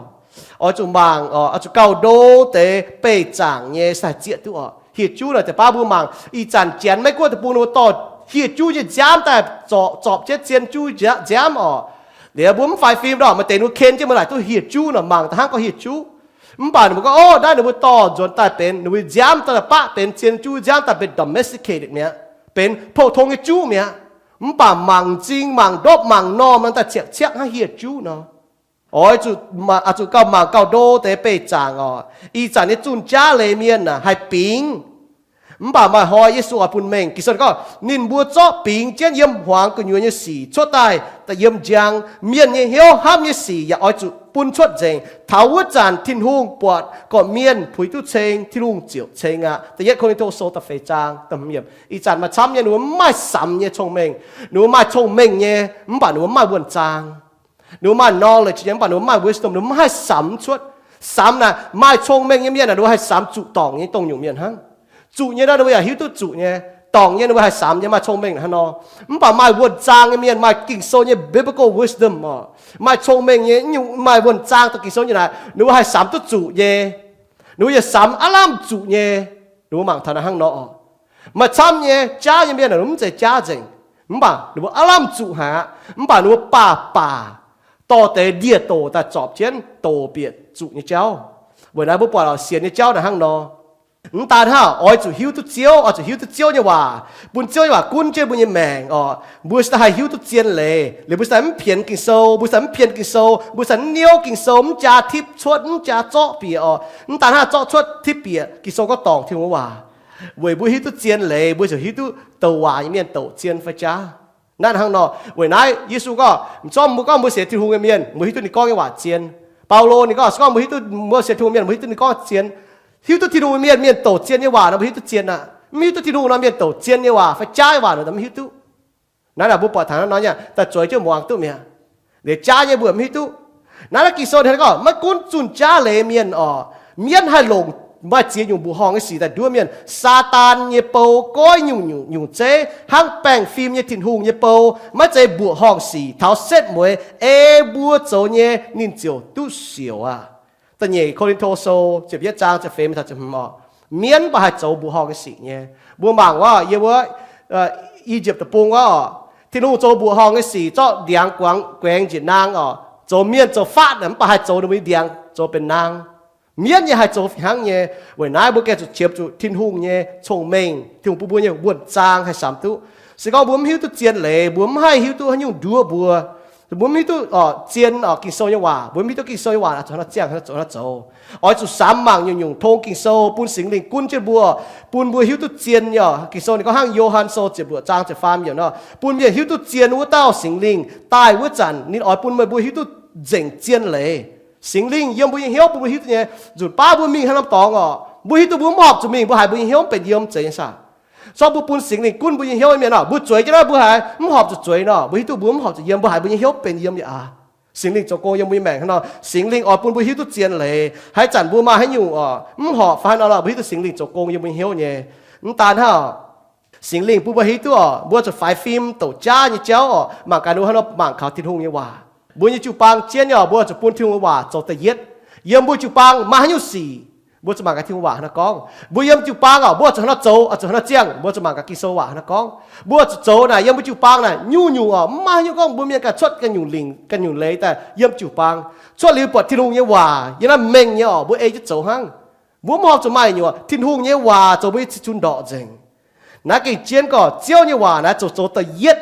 Oix zuqc mangc oc, oix zuqc gauh ndo deix beih zaangc nyei se haih zieqv duqv oc. Hieh juv naaic deix baav mbuo mangc, ih zanc Janx Meiv Guoqv deic-bung ninh mbuo dorh hieh juv nyei nziaamv daaih zorpc, zorpc jienv zien juv nziaamv oc. Liuz mbuo mv faix fim nor, maaih deix ninh mbuo ken jienv mbuo laaic duqv hieh juv nor, mangc daaih hnangv gorngv hieh juv. Mv baac ninh mbuo gorngv, o, naaiv ninh mbuo dorh nzuonx daaih benx, ninh mbuo nziaamv daaih baqv benx zien juv, nziaamv daaih benx domesticated mi'aqv, benx pou-tong nyei juv mi'aqv. Mv baac mangc m'zing mangc ndopv mangc normh nor daaih ciapv ciaqv hnangv hieh juv nor. Oix zuqc, oix zuqc gauh mangc gauh ndo deix beih zaangc oc. Ih zanc nyei zunh jaav leiz mienh aah, haih bingx. Mv baac maaih hnoi Yesu oix bun mengh. Ging-Sou gorngv, ninh mbuo zorqv bingx jienv yiem hmuangx gu'nyuoz nyei sic cuotv daaih, daaih yiem njang. Mienh nyei hnyouv hnamv nyei sic yaac oix zuqc bun cuotv nzengc. Taux wuov zanc Tin-Hungh buatc gorqv-mienh puix duqv ceng, Tin-Hungh ziouc ceng aqv. Da'yietv Ko^lin^to Sou da'feix zaang. Ih zanc maaih camv nyei ninh mbuo mv maaih samx nyei cong-mengh. Ninh mbuo maaih cong-mengh nyei, mv baac ninh mbuo mv maaih wuonh zaang. Ninh mbuo maaih knowledge nyei, mv baac ninh mbuo mv maaih wisdom, ninh mbuo mv haih samx cuotv. Samx naaic, maaih cong-mengh nyei mienh naaic, ninh mbuo haih samx zuqc dorngc nyei dongh nyungc mienh hnangv. Zuqc nyei nor ninh mbuo yaac hiuv duqv zuqc nyei. Dorngc nyei ninh mbuo haih samx nyei, maaih cong-mengh hnangv nor. Mv baac maaih wuonh zaang nyei mienh, maaih Ging-Sou nyei biblical wisdom oc, maaih cong-mengh nyei, maaih wuonh zaang dongh Ging-Sou nyei naaic, ninh mbuo haih samx duqv zuqc nyei. Ninh mbuo yaac samx aav lamh zuqc nyei. Ninh mbuo mangc taux naaiv hnangv nor oc. Maaih camv nyei jaav nyei mienh naaic, ninh mbuo mv zeiz jaav nzengc, mv baac ninh mbuo aav lamh zuqc haic aqv. Mv baac ninh mbuo baac baac dorh deix ndie-doc daaih zorpc jienv doc bieqc zuqc nyei jauv. Weic naaiv mbuo buatc sienx nyei jauv naaic hnangv nor. Mv daan hnangv, oix zuqc hiuv duqv Ziouv, oix zuqc hiuv duqv Ziouv nyei waac, bun Ziouv nyei waac gunv jienv mbuo nyei maengc oc. Mbuo se daaih haih hiuv duqv zien leiz, liuz mbuo se daaih mv pienx Ging-Sou, mbuo se daaih mv pienx Ging-Sou, mbuo se daaih mv niouv Ging-Sou, mv jaa tipv cuotv, mv jaa zorqv bieqc oc. Mv daan hnangv, zorqv cuotv tipv bieqc, Ging-Sou gorngv dorngc Tin-Hungh nyei waac. Weic mbuo hiuv duqv zien leiz, mbuo ziouc hiuv duqv douc waac nyei mienh douc zien fai jaav. Naaiv hnangv nor, weic naaiv Yesu gorngv, zorqv mbuo gorngv mbuo sienx Tin-Hungh nyei mienh, mbuo hiuv duqv ninh gorngv nyei waac zien. Baulo ninh gorngv, se gorngv mbuo hiuv duqv mbuo sienx Tin-Hungh mienh, mbuo hiuv duqv ninh gorngv zien. Hiuv duqv Tin-Hungh nyei mienh, mienh douc zien nyei waac nor mbuo hiuv duqv zien aqv. Mv hiuv duqv Tin-Hungh nor mienh douc zien nyei waac fai jaav nyei waac nor mv hiuv duqv. Naaiv naaic mbuo buatc taux naaiv nor nyei, daaih zueiz jienv muangx duqv mi'aqv. Liuz jaav nyei mbuo mv hiuv duqv. Naaiv Ging-Sou ninh gorngv maiv gunv zunh jaav leiz mienh oc, mienv haih longc maaih ziex nyungc mbuoqc horngh nyei sic daaih nduov mienh. Saadaan nyei bou goiv nyungc-nyungc nyungc zeiv, hnangv baengh fim nyei Tin-Hungh nyei bou, maiv zeiz mbuoqc horngh sic. Taux setv mueiz ei mbuo zoux nyei ninh ziouc duqv siouc aqv. Da'nyeic Ko^lin^to Sou ziepc yietv zaang ziepc feix mingh taux ziepc hmz oc. Mienv mv baac haih zoux mbuoqc horngh nyei sic nyei. Mbuo mangc wuov, yiem wuov, Ejiepv deic-bung wuov oc, Tin-Hungh zoux mbuoqc horngh nyei sic zorqv ndiangx guangc, guengx njiec naang oc, zoux mienh zoux fatv mv baac haih zoux ninh mbuo nyei ndiangx zoux benx naang. Mienv nyei haih zoux fih hnangv nyei. Weic naaiv mbuo gengh zuqc qiemx zuqc Tin-Hungh nyei cong-mengh, Tin-Hungh bun mbuo nyei wuonh zaang haih samx duqv. Se gorngv mbuo mv hiuv duqv zien leiz, mbuo mv haih hiuv duqv haaix nyungc nduov mbuo. Mbuo mv hiuv duqv zien Ging-Sou nyei waac, mbuo mv hiuv duqv Ging-Sou nyei waac zuqc haaix nor ziangh, zuqc haaix nor zoux. Oix zuqc samx mangc nyungc-nyungc tong Ging-Sou, bun Singx Lingh gunv jienv mbuo, bun mbuo hiuv duqv zien nyei. Ging-Sou ninh gorngv hnangv Yo^han Sou ziepc luoqc zaang ziepc faam yiemc nor, bun mienh hiuv duqv zien wuov dauh Singx Lingh daaih wuov zanc ninh oix bun meih mbuo hiuv duqv nzengc zien leiz. Singx Lingh yiem mbuo nyei hnyouv bun mbuo hiuv duqv nyei. Nzunc baav mbuo mingh haaix norm dorngx oc, mbuo hiuv duqv mbuo mv horpc zuqc mingh, mbuo haiz mbuo nyei hnyouv mv benx yiem zeiz nyei saah. Se gorngv mbuo bun Singx Lingh gunv mbuo nyei hnyouv nyei mienh oc, mbuo zueiz jienv naaiv mbuo haiz mv horpc zuqc zueiz nor, mbuo hiuv duqv mbuo mv horpc zuqc yiem, mbuo haiz mbuo nyei hnyouv benx yiem nyei aqv. Singx Lingh zoux gong yiem mbuo nyei maengc hnangv nor, Singx Lingh oix bun mbuo hiuv duqv zien leiz. Haaix zanc mbuo maaih haaix nyungc oc mv horpc fai haaix nor lorh, mbuo hiuv duqv Singx Lingh zoux gong yiem mbuo nyei hnyouv nyei. Mv daan hnangv oc, Singx Lingh bun mbuo hiuv duqv oc, mbuo zuqc faix fim douc jaav nyei jauv oc, mangc gaax ninh haaix nor mangc kaux Tin-Hungh nyei waac. Mbuo nyei jiu-baang jienv nyei oc, mbuo zuqc bun Tin-Hungh nyei waac zoux da'yietv. Yiem mbuo jiu-baang maaih haaix nyungc sic, mbuo zuqc mangc gaax Tin-Hungh waac haaix nor gorngv. Mbuo yiem jiu-baang oc, mbuo zuqc haaix nor zoux, zuqc haaix nor ziangh, mbuo zuqc mangc gaax Ging-Sou waac haaix nor gorngv. Mbuo zuqc zoux naaic yiem mbuo jiu-baang naaic nyungc-nyungc oc, mv maaih haaix nyungc gorngv mbuo mienh ganh cuotv ganh nyungc lingc ganh nyungc leiz daaih yiem jiu-baang. Cuotv liuz buatc Tin-Hungh nyei waac yiem naaiv mengh nyei oc, mbuo ei jienv zoux hnangv. Mbuo mv horpc zuqc maaih nyungc, Tin-Hungh nyei waac zoux mbuo nyei cih cun ndorqc nzengc. Naaiv gengh jienv gorngv Ziouv nyei waac naaiv zoux, zoux da'yietv.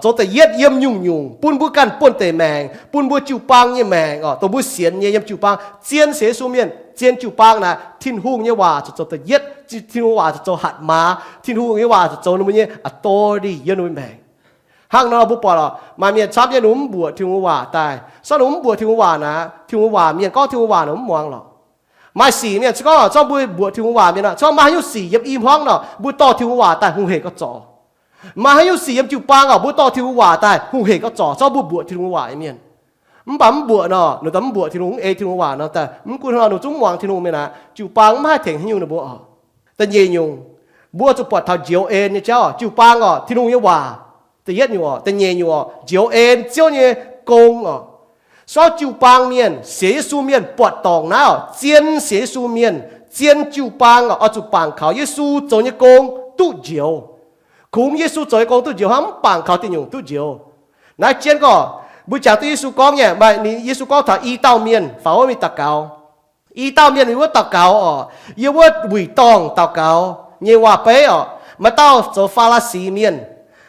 Zoux da'yietv yiem nyungc-nyungc, bun mbuo ganh buonv-deic maengc, bun mbuo jiu-baang nyei maengc oc, dongh mbuo sienx nyei yiem jiu-baang, zien sienx Yesu mienh, zien jiu-baang naaic, Tin-Hungh nyei waac zuqc zoux da'yietv, Tin-Hungh nyei waac zuqc zoux hatc maaz, Tin-Hungh nyei waac zuqc zoux ninh mbuo nyei authority yiem ninh mbuo maengc. Hnangv nor mbuo buatc oc, maaih mienh camv nyei ninh mbuo mv mbuoqc Tin-Hungh waac daaih. Se gorngv ninh mbuo mv mbuoqc Tin-Hungh waac naaic, Tin-Hungh waac mienh gorngv Tin-Hungh waac ninh mbuo mv muangx lorqc. Maaih sic mienh se gorngv, se gorngv mbuo mbuoqc Tin-Hungh waac mienh oc, se gorngv maaih haaix nyungc sic yiem i hmuangv nor, mbuo dorh Tin-Hungh waac daaih hungh hec gorx-zorc. Maaih haaix nyungc sic yiem jiu-baang oc, mbuo dorh Tin-Hungh waac daaih hungh hec gorx-zorc, se gorngv mbuo mbuoqc Tin-Hungh waac nyei mienh. Mv baac mv mbuoqc nor, ninh daaih mv mbuoqc Tin-Hungh, mv ei Tin-Hungh waac nor daaih, mv gunv hnangv nor ninh zungv mv muangx Tin-Hungh mienh aqv. Jiu-baang mv haih tengx haaix nyungc ninh mbuo oc. Da'nyeic nyungc, mbuo zuqc buatc taux njoux en nyei jauv oc. Jiu-baang oc, Tin-Hungh nyei waac, da'yietv nyungc oc. Da'nyeic nyungc oc, njoux en, Ziouv nyei gong oc. Se gorngv jiu-baang mienh, sienx Yesu mienh buatc dorngc naaiv oc, zien sienx Yesu mienh, zien jiu-baang oc, oix zuqc bangc kaux Yesu zoux nyei gong duqv njoux. Kungx Yesu zoux nyei gong duqv njoux hnangv, mv bangc kaux diuh nyungc duqv njoux. Naaiv jienv gorngv, mbuo jangx duqv Yesu gorngv nyei, maaih ninh, Yesu gorngv taux i dauh mienh faaux wuov mingh daux gaux. I dauh mienh mingh wuov daux gaux oc, yiem wuov wuic dorngh daux gaux nyei waac-beiv oc, maaih dauh zoux Faa^laa^si mienh,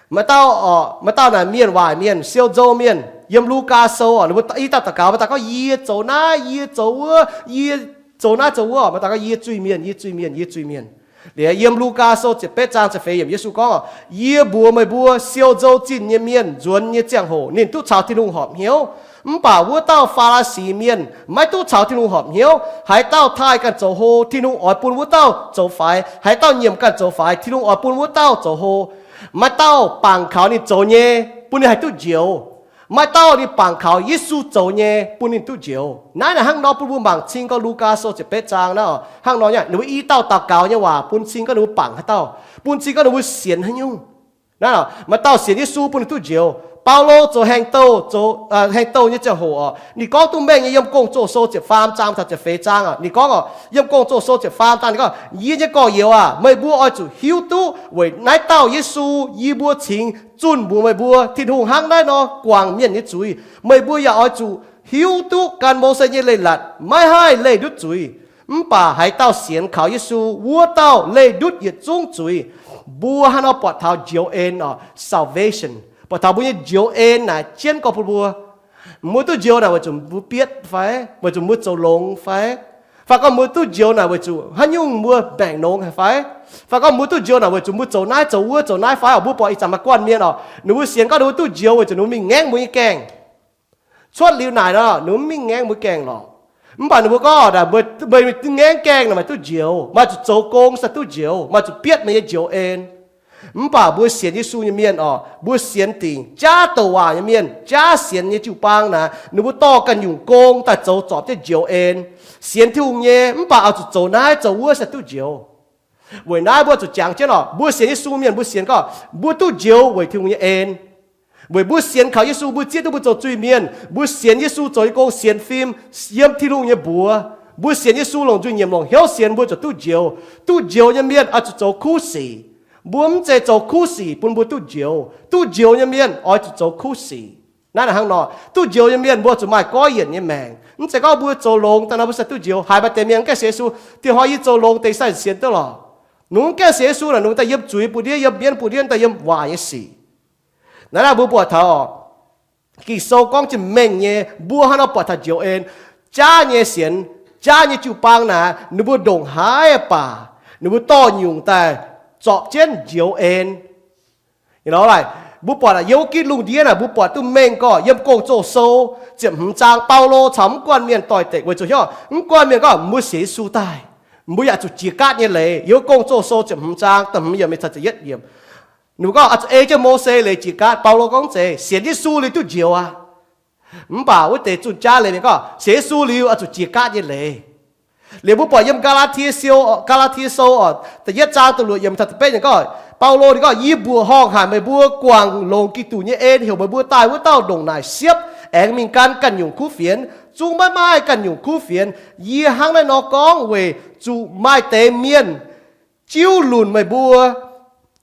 maaih dauh oc, maaih dauh naaic mienh waaic mienh, siou nzou mienh. Yiem Lugaa Sou oc, ninh mbuo i dauh daux gaux, maaih dauh gorngv, Yie zoux naaiv, yie zoux wuov, yie zoux naaiv zoux wuov. Maaih dauh gorngv, Yie zuiz mienh, yie zuiz mienh, yie zuiz mienh. Liuz yiem Lugaa Sou ziepc betv zaang ziepc feix yiemc Yesu gorngv, Yie mbuox meih mbuo, siou nzou zinh nyei mienh nzuonx nyei ziangh hoc ninh duqv caux Tin-Hungh horpc hnyouv. Mv baac wuov dauh Faa^laa^si mienh maiv duqv caux Tin-Hungh horpc hnyouv. Haaix dauh taaih ganh zoux hlo, Tin-Hungh oix bun wuov dauh zoux faix. Haaix dauh nyiemc ganh zoux faix, Tin-Hungh oix bun wuov dauh zoux hlo. Maaih dauh bangc kaux ninh zoux nyei, bun ninh haih duqv njoux. Maaih dauh ninh bangc kaux Yesu zoux nyei, bun ninh duqv njoux. Naaiv naaic hnangv nor bun mbuo mangc cing gorngv Lugaa Sou ziepc betv zaang naaiv oc, hnangv nor nyei, ninh mbuo i dauh daux gaux nyei waac bun cing gorngv ninh mbuo bangc haaix dauh, bun cing gorngv ninh mbuo sienx haaix nyungc. Naaiv, maaih dauh sienx Yesu bun ninh duqv njoux. Baulo zoux haeng douh, zoux haeng douh nyei ziangh hoc oc, ninh gorngv duqv mengh nyei. Yiem Gong-Zoh Sou ziepc faam zaang taux ziepc feix zaang oc, ninh gorngv oc, yiem Gong-Zoh Sou ziepc faam zaang ninh gorngv, Yie nyei gorx-youz aac, meih mbuo oix zuqc hiuv duqv weic naaiv dauh Yesu yie mbuo cingx zunh mbuox meih mbuo, Tin-Hungh hnangv naaiv nor guangc mienh nyei zuiz. Meih mbuo yaac oix zuqc hiuv duqv gan Mose nyei leiz-latc maiv haih leih ndutv zuiz. Mv baac haaix dauh sienx kaux Yesu, wuov dauh leih ndutv yietc zungv zuiz. Mbuo hnangv nor buatc taux njoux en oc, salvation, buatc taux mbuo nyei njoux en naaic jienv gorngv bun mbuo. Mbuo duqv njoux naaic weic zuqc mbuo bietv fai? Weic zuqc mbuo zoux longx fai? Fai gorngv mbuo duqv njoux naaic weic zuqc haaix nyungc mbuo mbaengc nongx haic fai? Fai gorngv mbuo duqv njoux naaic weic zuqc mbuo zoux naaic zoux wuov zoux naaic fai? Mbuo buatc ih zanc maaih guanh mienh oc, ninh mbuo sienx gorngv ninh mbuo duqv njoux weic zuqc ninh mbuo mingh ngaengv mbuo nyei gaengh. Cuotv liuz naaic nor, ninh mbuo mv mingh ngaengv mbuo gaengh lorqc. Mv baac ninh mbuo gorngv, meih mingh ngaengv gaengh nor, meih duqv njoux. Maaih zuqc zoux gong se duqv njoux, maaih zuqc bietv meih nyei njoux en. Mv baac mbuo sienx Yesu nyei mienh oc, mbuo sienx dingc jaav douc waac nyei mienh, jaav sienx nyei jiu-baang naaic, ninh mbuo dorh ganh nyungc gong daaih zoux zorpc jienv njoux en. Sienx Tin-Hungh nyei mv baac oix zuqc zoux naaiv zoux wuov se duqv njoux. Weic naaiv mbuo zuqc jangx jienv oc, mbuo sienx Yesu mienh mbuo sienx gorngv mbuo duqv njoux weic Tin-Hungh nyei en. Weic mbuo sienx kaux Yesu mbuo zieqv duqv mbuo zoux zuiz-mienh, mbuo sienx Yesu zoux nyei gong, sienx fim, yiem Tin-Hungh nyei mbuox. Mbuo sienx Yesu longc nzuih nyiemc longc hnyouv sienx, mbuo ziouc duqv njoux. Duqv njoux nyei mienh oix zuqc zoux kuv sic. Mbuo mv zeiz zoux kuv sic bun mbuo duqv njoux. Duqv njoux nyei mienh oix zuqc zoux kuv sic. Naaiv hnangv nor, duqv njoux nyei mienh mbuo zuqc maaih goiv yienc nyei maengc. Mv zeiz gorngv mbuo zoux longx daaih nor mbuo se duqv njoux. Haiz maaih deix mienh mv gaengh sienx Yesu, dieh hnoi yie zoux longx deix sai sienx duqv lorqc. Ninh mv gaengh sienx Yesu naaic, ninh daaih yiem zuiz bun ndiev, yiem mienv bun ndiev, daaih yiem waaic nyei sic. Naaiv naaiv mbuo buatc taux Ging-Sou gorngv jiex mengh nyei, mbuo hnangv nor buatc taux njoux en, jaav nyei sienx, jaav nyei jiu-baang naaic, ninh mbuo ndongc haaix baac, ninh mbuo dorh nyungc daaih zorpc jienv njoux en. Mbuo buatc yiem wuov gitv lungh ndiev naaic, mbuo buatc duqv mengh gorqv yiem Gong-Zoh Sou ziepc hmz zaang, Baulo caux mv guanh mienh doix-dekc weic zuqc hnyouv mv guanh mienh gorngv mbuo sienx Yesu daaih, mbuo yaac zuqc jiex gaatv nyei leiz. Yiem Gong-Zoh Sou ziepc hmz zaang da'hmz yiemc caux da'yietv yiemc, ninh mbuo gorngv oix zuqc ei jienv Mose leiz jiex gaatv. Baulo gorngv zeiz sienx Yesu liuz duqv njoux aqv. Mv baac wuov deix zunh jaav leiz mienh gorngv sienx Yesu liuz oix zuqc jiex gaatv nyei leiz. Liuz mbuo buatc yiem Gaa^laa^tie Sou, Gaa^laa^tie Sou oc, da'yietv zaang da'luoqc yiemc taux da'betv yiemc gorngv, Baulo ninh gorngv, yie mbuoqc horngh haic meih mbuo guangc longx Giduc nyei en heuc meih mbuo daaih wuov dauh ndongc naaic siepv, aengx mingh gan ganh nyungc kuv fienx. Zungv maiv maaih ganh nyungc kuv fienx. Yie hnangv naaiv nor gorngv weic zuqc maaih deix mienh jiuv lunc meih mbuo,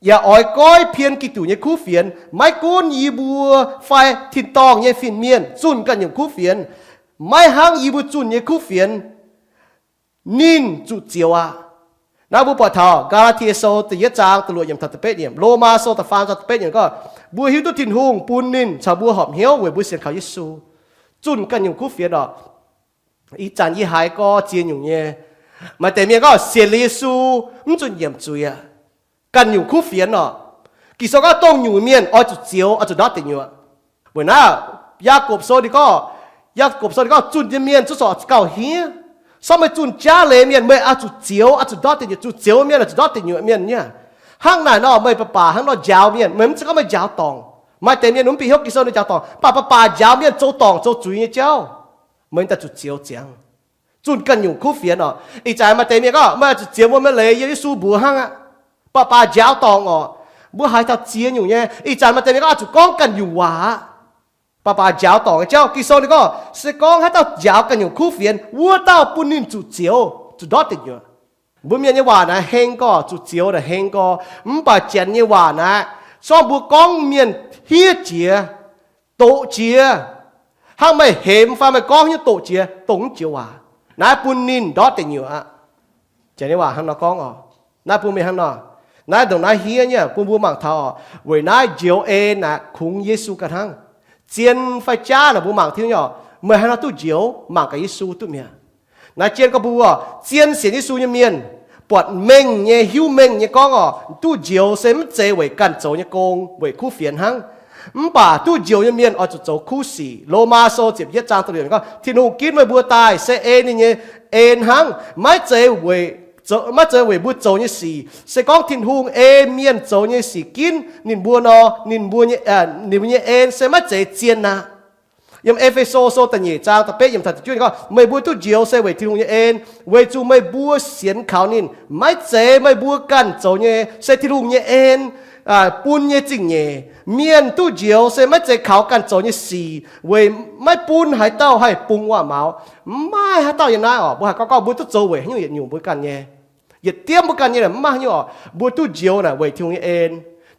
yaac oix goiv pien Giduc nyei kuv fienx. Maiv gunv yie mbuo fai tin-dorngh nyei fin-mienh zunh ganh nyungc kuv fienx, maiv hnangv yie mbuo zunh nyei kuv fienx, ninh zuqc zioux aqv. Naaiv mbuo buatc taux Gaa^laa^tie Sou da'yietv zaang da'luoqc yiemc taux da'betv yiemc, Lomaa Sou da'faam zaang da'betv yiemc gorngv, mbuo hiuv duqv Tin-Hungh bun ninh caux mbuo horpc hnyouv weic mbuo sienx kaux Yesu, zunh ganh nyungc kuv fienx oc. Ih zanc yie haiz gorx ziex nyungc nyei. Maaih deix mienh gorngv sienx liuz Yesu mv zuqc nyiemc zuiz aqv. Ganh nyungc kuv fienx oc. Ging-Sou gorngv dongh nyungc mienh oix zuqc zioux, oix zuqc ndortv deic nyuoqc. Weic naaiv, Yaagorpc Sou ninh gorngv, Yaagorpc Sou ninh gorngv zunh nyei mienh zuqc oix zuqc gauh hniev. Sorng meih zunh jaav leiz mienh, meih oix zuqc zioux, oix zuqc ndortv deic nyuoqc. Zuqc zioux mienh oix zuqc ndortv deic nyuoqc mienh nyei. Hnangv naaic nor, meih baac baac hnangv nor njaaux mienh, meih mv zeiz gorngv meih njaaux dorngc. Maaih deix mienh mv bieqc hnyouv Ging-Sou ninh njaaux dorngc, mv baac baac baac njaaux mienh zoux dorngc zoux zuiz nyei jauv. Meih daaih zuqc zioux ziangx, zunh ganh nyungc kuv fienx oc. Ih zanc maaih deix mienh gorngv meih oix zuqc zioux mbuo, meih leiz yiem Yesu mbuox hnangv aqv. Baac baac njaaux dorngc oc. Mbuo haiz taux ziex nyungc nyei. Ih zanc maaih deix mienh gorngv oix zuqc gorngv ganh nyungc waac aqv. Baac baac njaaux dorngc nyei jauv. Ging-Sou ninh gorngv se gorngv haaix dauh njaaux ganh nyungc kuv fienx, wuov dauh bun ninh zuqc zioux, zuqc ndortv deic nyuoqc. Mbuo Mienh nyei waac naaiv heng gorx, zuqc zioux naaiv heng gorx. Mv baac Janx nyei waac naaiv, sorng mbuo gorngv mienh hniev jiex, doqc jiex, hnangv meih hemx fai meih gorngv haaix nyungc doqc jiex, dongh mv joux waac, naaiv bun ninh ndortv deic nyuoqc aqv. Janx nyei waac hnangv nor gorngv oc. Naaiv bun meih hnangv nor, naaiv ndongc naaiv hniev nyei bun mbuo mangc taux oc. Weic naaiv njoux en naaiv kungx Yesu ganh hnangv. Zien fai jaav naaic mbuo mangc Tin-Hungh nyei oc. Meih haaix nor duqv njoux, mangc gaax Yesu duqv mi'aqv. Naaiv jien gorngv mbuo zien sienx Yesu nyei mienh, buatc mengh nyei, hiuv mengh nyei gorngv oc, duqv njoux se mv zeiz weic ganh zoux nyei gong, weic kuv fienx hnangv. Mv baac duqv njoux nyei mienh oix zuqc zoux kuv sic. Lomaa Sou ziepc yietv zaang da'luoqc gorngv, Tin-Hungh ginv meih mbuo daaih se ei ninh nyei en hnangv, maiv zeiz weic, maiv zeiz weic mbuo zoux nyei sic. Se gorngv Tin-Hungh ei mienh zoux nyei sic ginv ninh mbuo nor, ninh mbuo nyei, ninh mbuo nyei en se maiv zeiz zien aqv. Yiem E^fe^so Sou da'nyeic zaang da'betv yiemc taux da'juov gorngv, meih mbuo duqv njoux se weic Tin-Hungh nyei en, weic zuqc meih mbuo sienx kaux ninh. Maiv zeiz meih mbuo ganh zoux nyei, se Tin-Hungh nyei en bun nyei zingh nyeic. Mienh duqv njoux se maiv zeiz kaux ganh zoux nyei sic, weic maiv bun haaix dauh haih bungx waac-maux. Mv maaih haaix dauh yiem naaiv oc, mbuo haih gorngv gorngv mbuo duqv zoux weic haaix nyungc yietc nyungc mbuo ganh nyei. Yietc diemv mbuo ganh nyei mv maaih haaix nyungc oc. Mbuo duqv njoux naaic weic Tin-Hungh nyei en.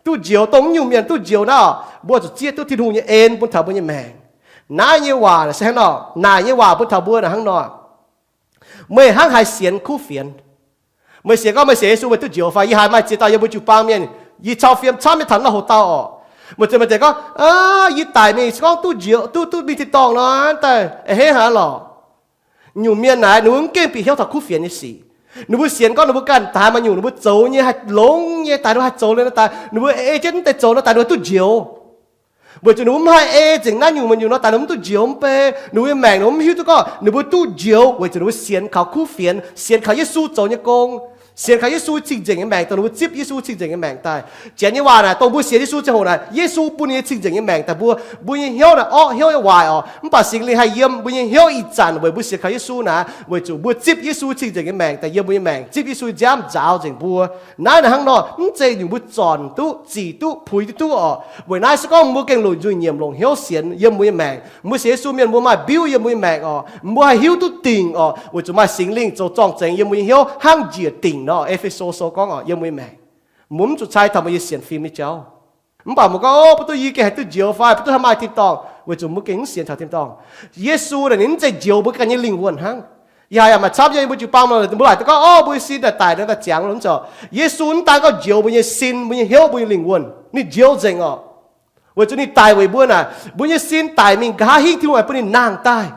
Duqv njoux, dongh mv nyungc mienh duqv njoux naaiv oc, mbuo zuqc zieqv duqv Tin-Hungh nyei en bun taux mbuo nyei maengc. Naaiv nyei waac se hnangv nor, naaic nyei waac bun taux mbuo naaic hnangv nor. Meih hnangv haaix sienx kuv fienx? Meih sienx gorngv meih sienx Yesu meih duqv njoux fai? Yie haiz maaih ziex dauh yiem mbuo jiu-baang mienh, yie cau fiem camv nyei taux naaiv hoc dauh oc. Meih zeiz, meih zeiz gorngv, yie daic mingh se gorngv duqv njoux, duqv, duqv mingh tin-dorngh nor, daaih a'hneiv haic lorqc. Nyungc mienh naaic ninh mbuo mv gengh bieqc hnyouv taux kuv fienx nyei sic. Ninh mbuo sienx gorngv ninh mbuo ganh daaih maaih nyungc ninh mbuo zoux nyei haih longx nyei daaih, ninh mbuo haih zoux liuz nor daaih, ninh mbuo ei jienv mv deix zoux nor daaih ninh mbuo duqv njoux. Weic zuqc ninh mbuo mv haih ei nzengc naaiv nyungc maaih nyungc nor daaih ninh mbuo mv duqv njoux mv bei. Ninh mbuo nyei maengc ninh mbuo mv hiuv duqv gorngv ninh mbuo duqv njoux weic zuqc ninh mbuo sienx kaux kuv fienx, sienx kaux Yesu zoux nyei gong. Sienx kaux Yesu cing-nzengc nyei maengc, dongh ninh mbuo zipv Yesu cing-nzengc nyei maengc daaih. Janx nyei waac naaic, dongh mbuo sienx Yesu ziangh hoc naaic, Yesu bun ninh nyei cing-nzengc nyei maengc daaih mbuo. Mbuo nyei hnyouv naaic orqv hnyouv nyei waaic orqc, mv baac Singx Lingh haih yiem mbuo nyei hnyouv ih zanc weic mbuo sienx kaux Yesu naaic, weic zuqc mbuo zipv Yesu cing-nzengc nyei maengc daaih yiem mbuo nyei maengc, zipv Yesu nziaamv nzaaux nzengc mbuo. Naaiv naaic hnangv nor, mv zeiz nyungc mbuo zornc duqv, zic duqv, puix duqv duqv orqc. Weic naaiv se gorngv mbuo gengh longc nzuih nyiemc longc hnyouv sienx yiem mbuo nyei maengc, mbuo sienx Yesu mienh mbuo maaih mbiuv yiem mbuo nyei maengc orqc, mbuo haih hiuv duqv dingc orqc, weic zuqc maaih Singx Lingh zoux zorng-zengx yiem mbuo nyei hnyouv hnangv njiec dingc nor. E^fe^so sou gorngv orqc, yiem mbuo nyei maengc. Mbuo mv zuqc cai taux mbuo nyei sienx fim nyei jauv. Mv baac mbuo gorngv, o, mbuo duqv yie gengh haih duqv njoux fai mbuo duqv haih maaih tin-dorngh, weic zuqc mbuo gengh mv sienx taux tin-dorngh. Yesu naaic ninh mv zeiz njoux mbuo ganh nyei lingh wuonh hnangv. Yaac yaac maaih camv nyei mbuo jiu-baang nor, mbuo laaic duqv gorngv, o, mbuo nyei sin daaih daic nor daaih ziangx lorqc, mv zeiz. Yesu mv daan gorngv njoux mbuo nyei sin, mbuo nyei hnyouv, mbuo nyei lingh wuonh. Ninh njoux nzengc orqc. Weic zuqc ninh daic weic mbuo naaic, mbuo nyei sin daic mingh nqa'haav hingv Tin-Hungh aengx bun ninh nangh daaih.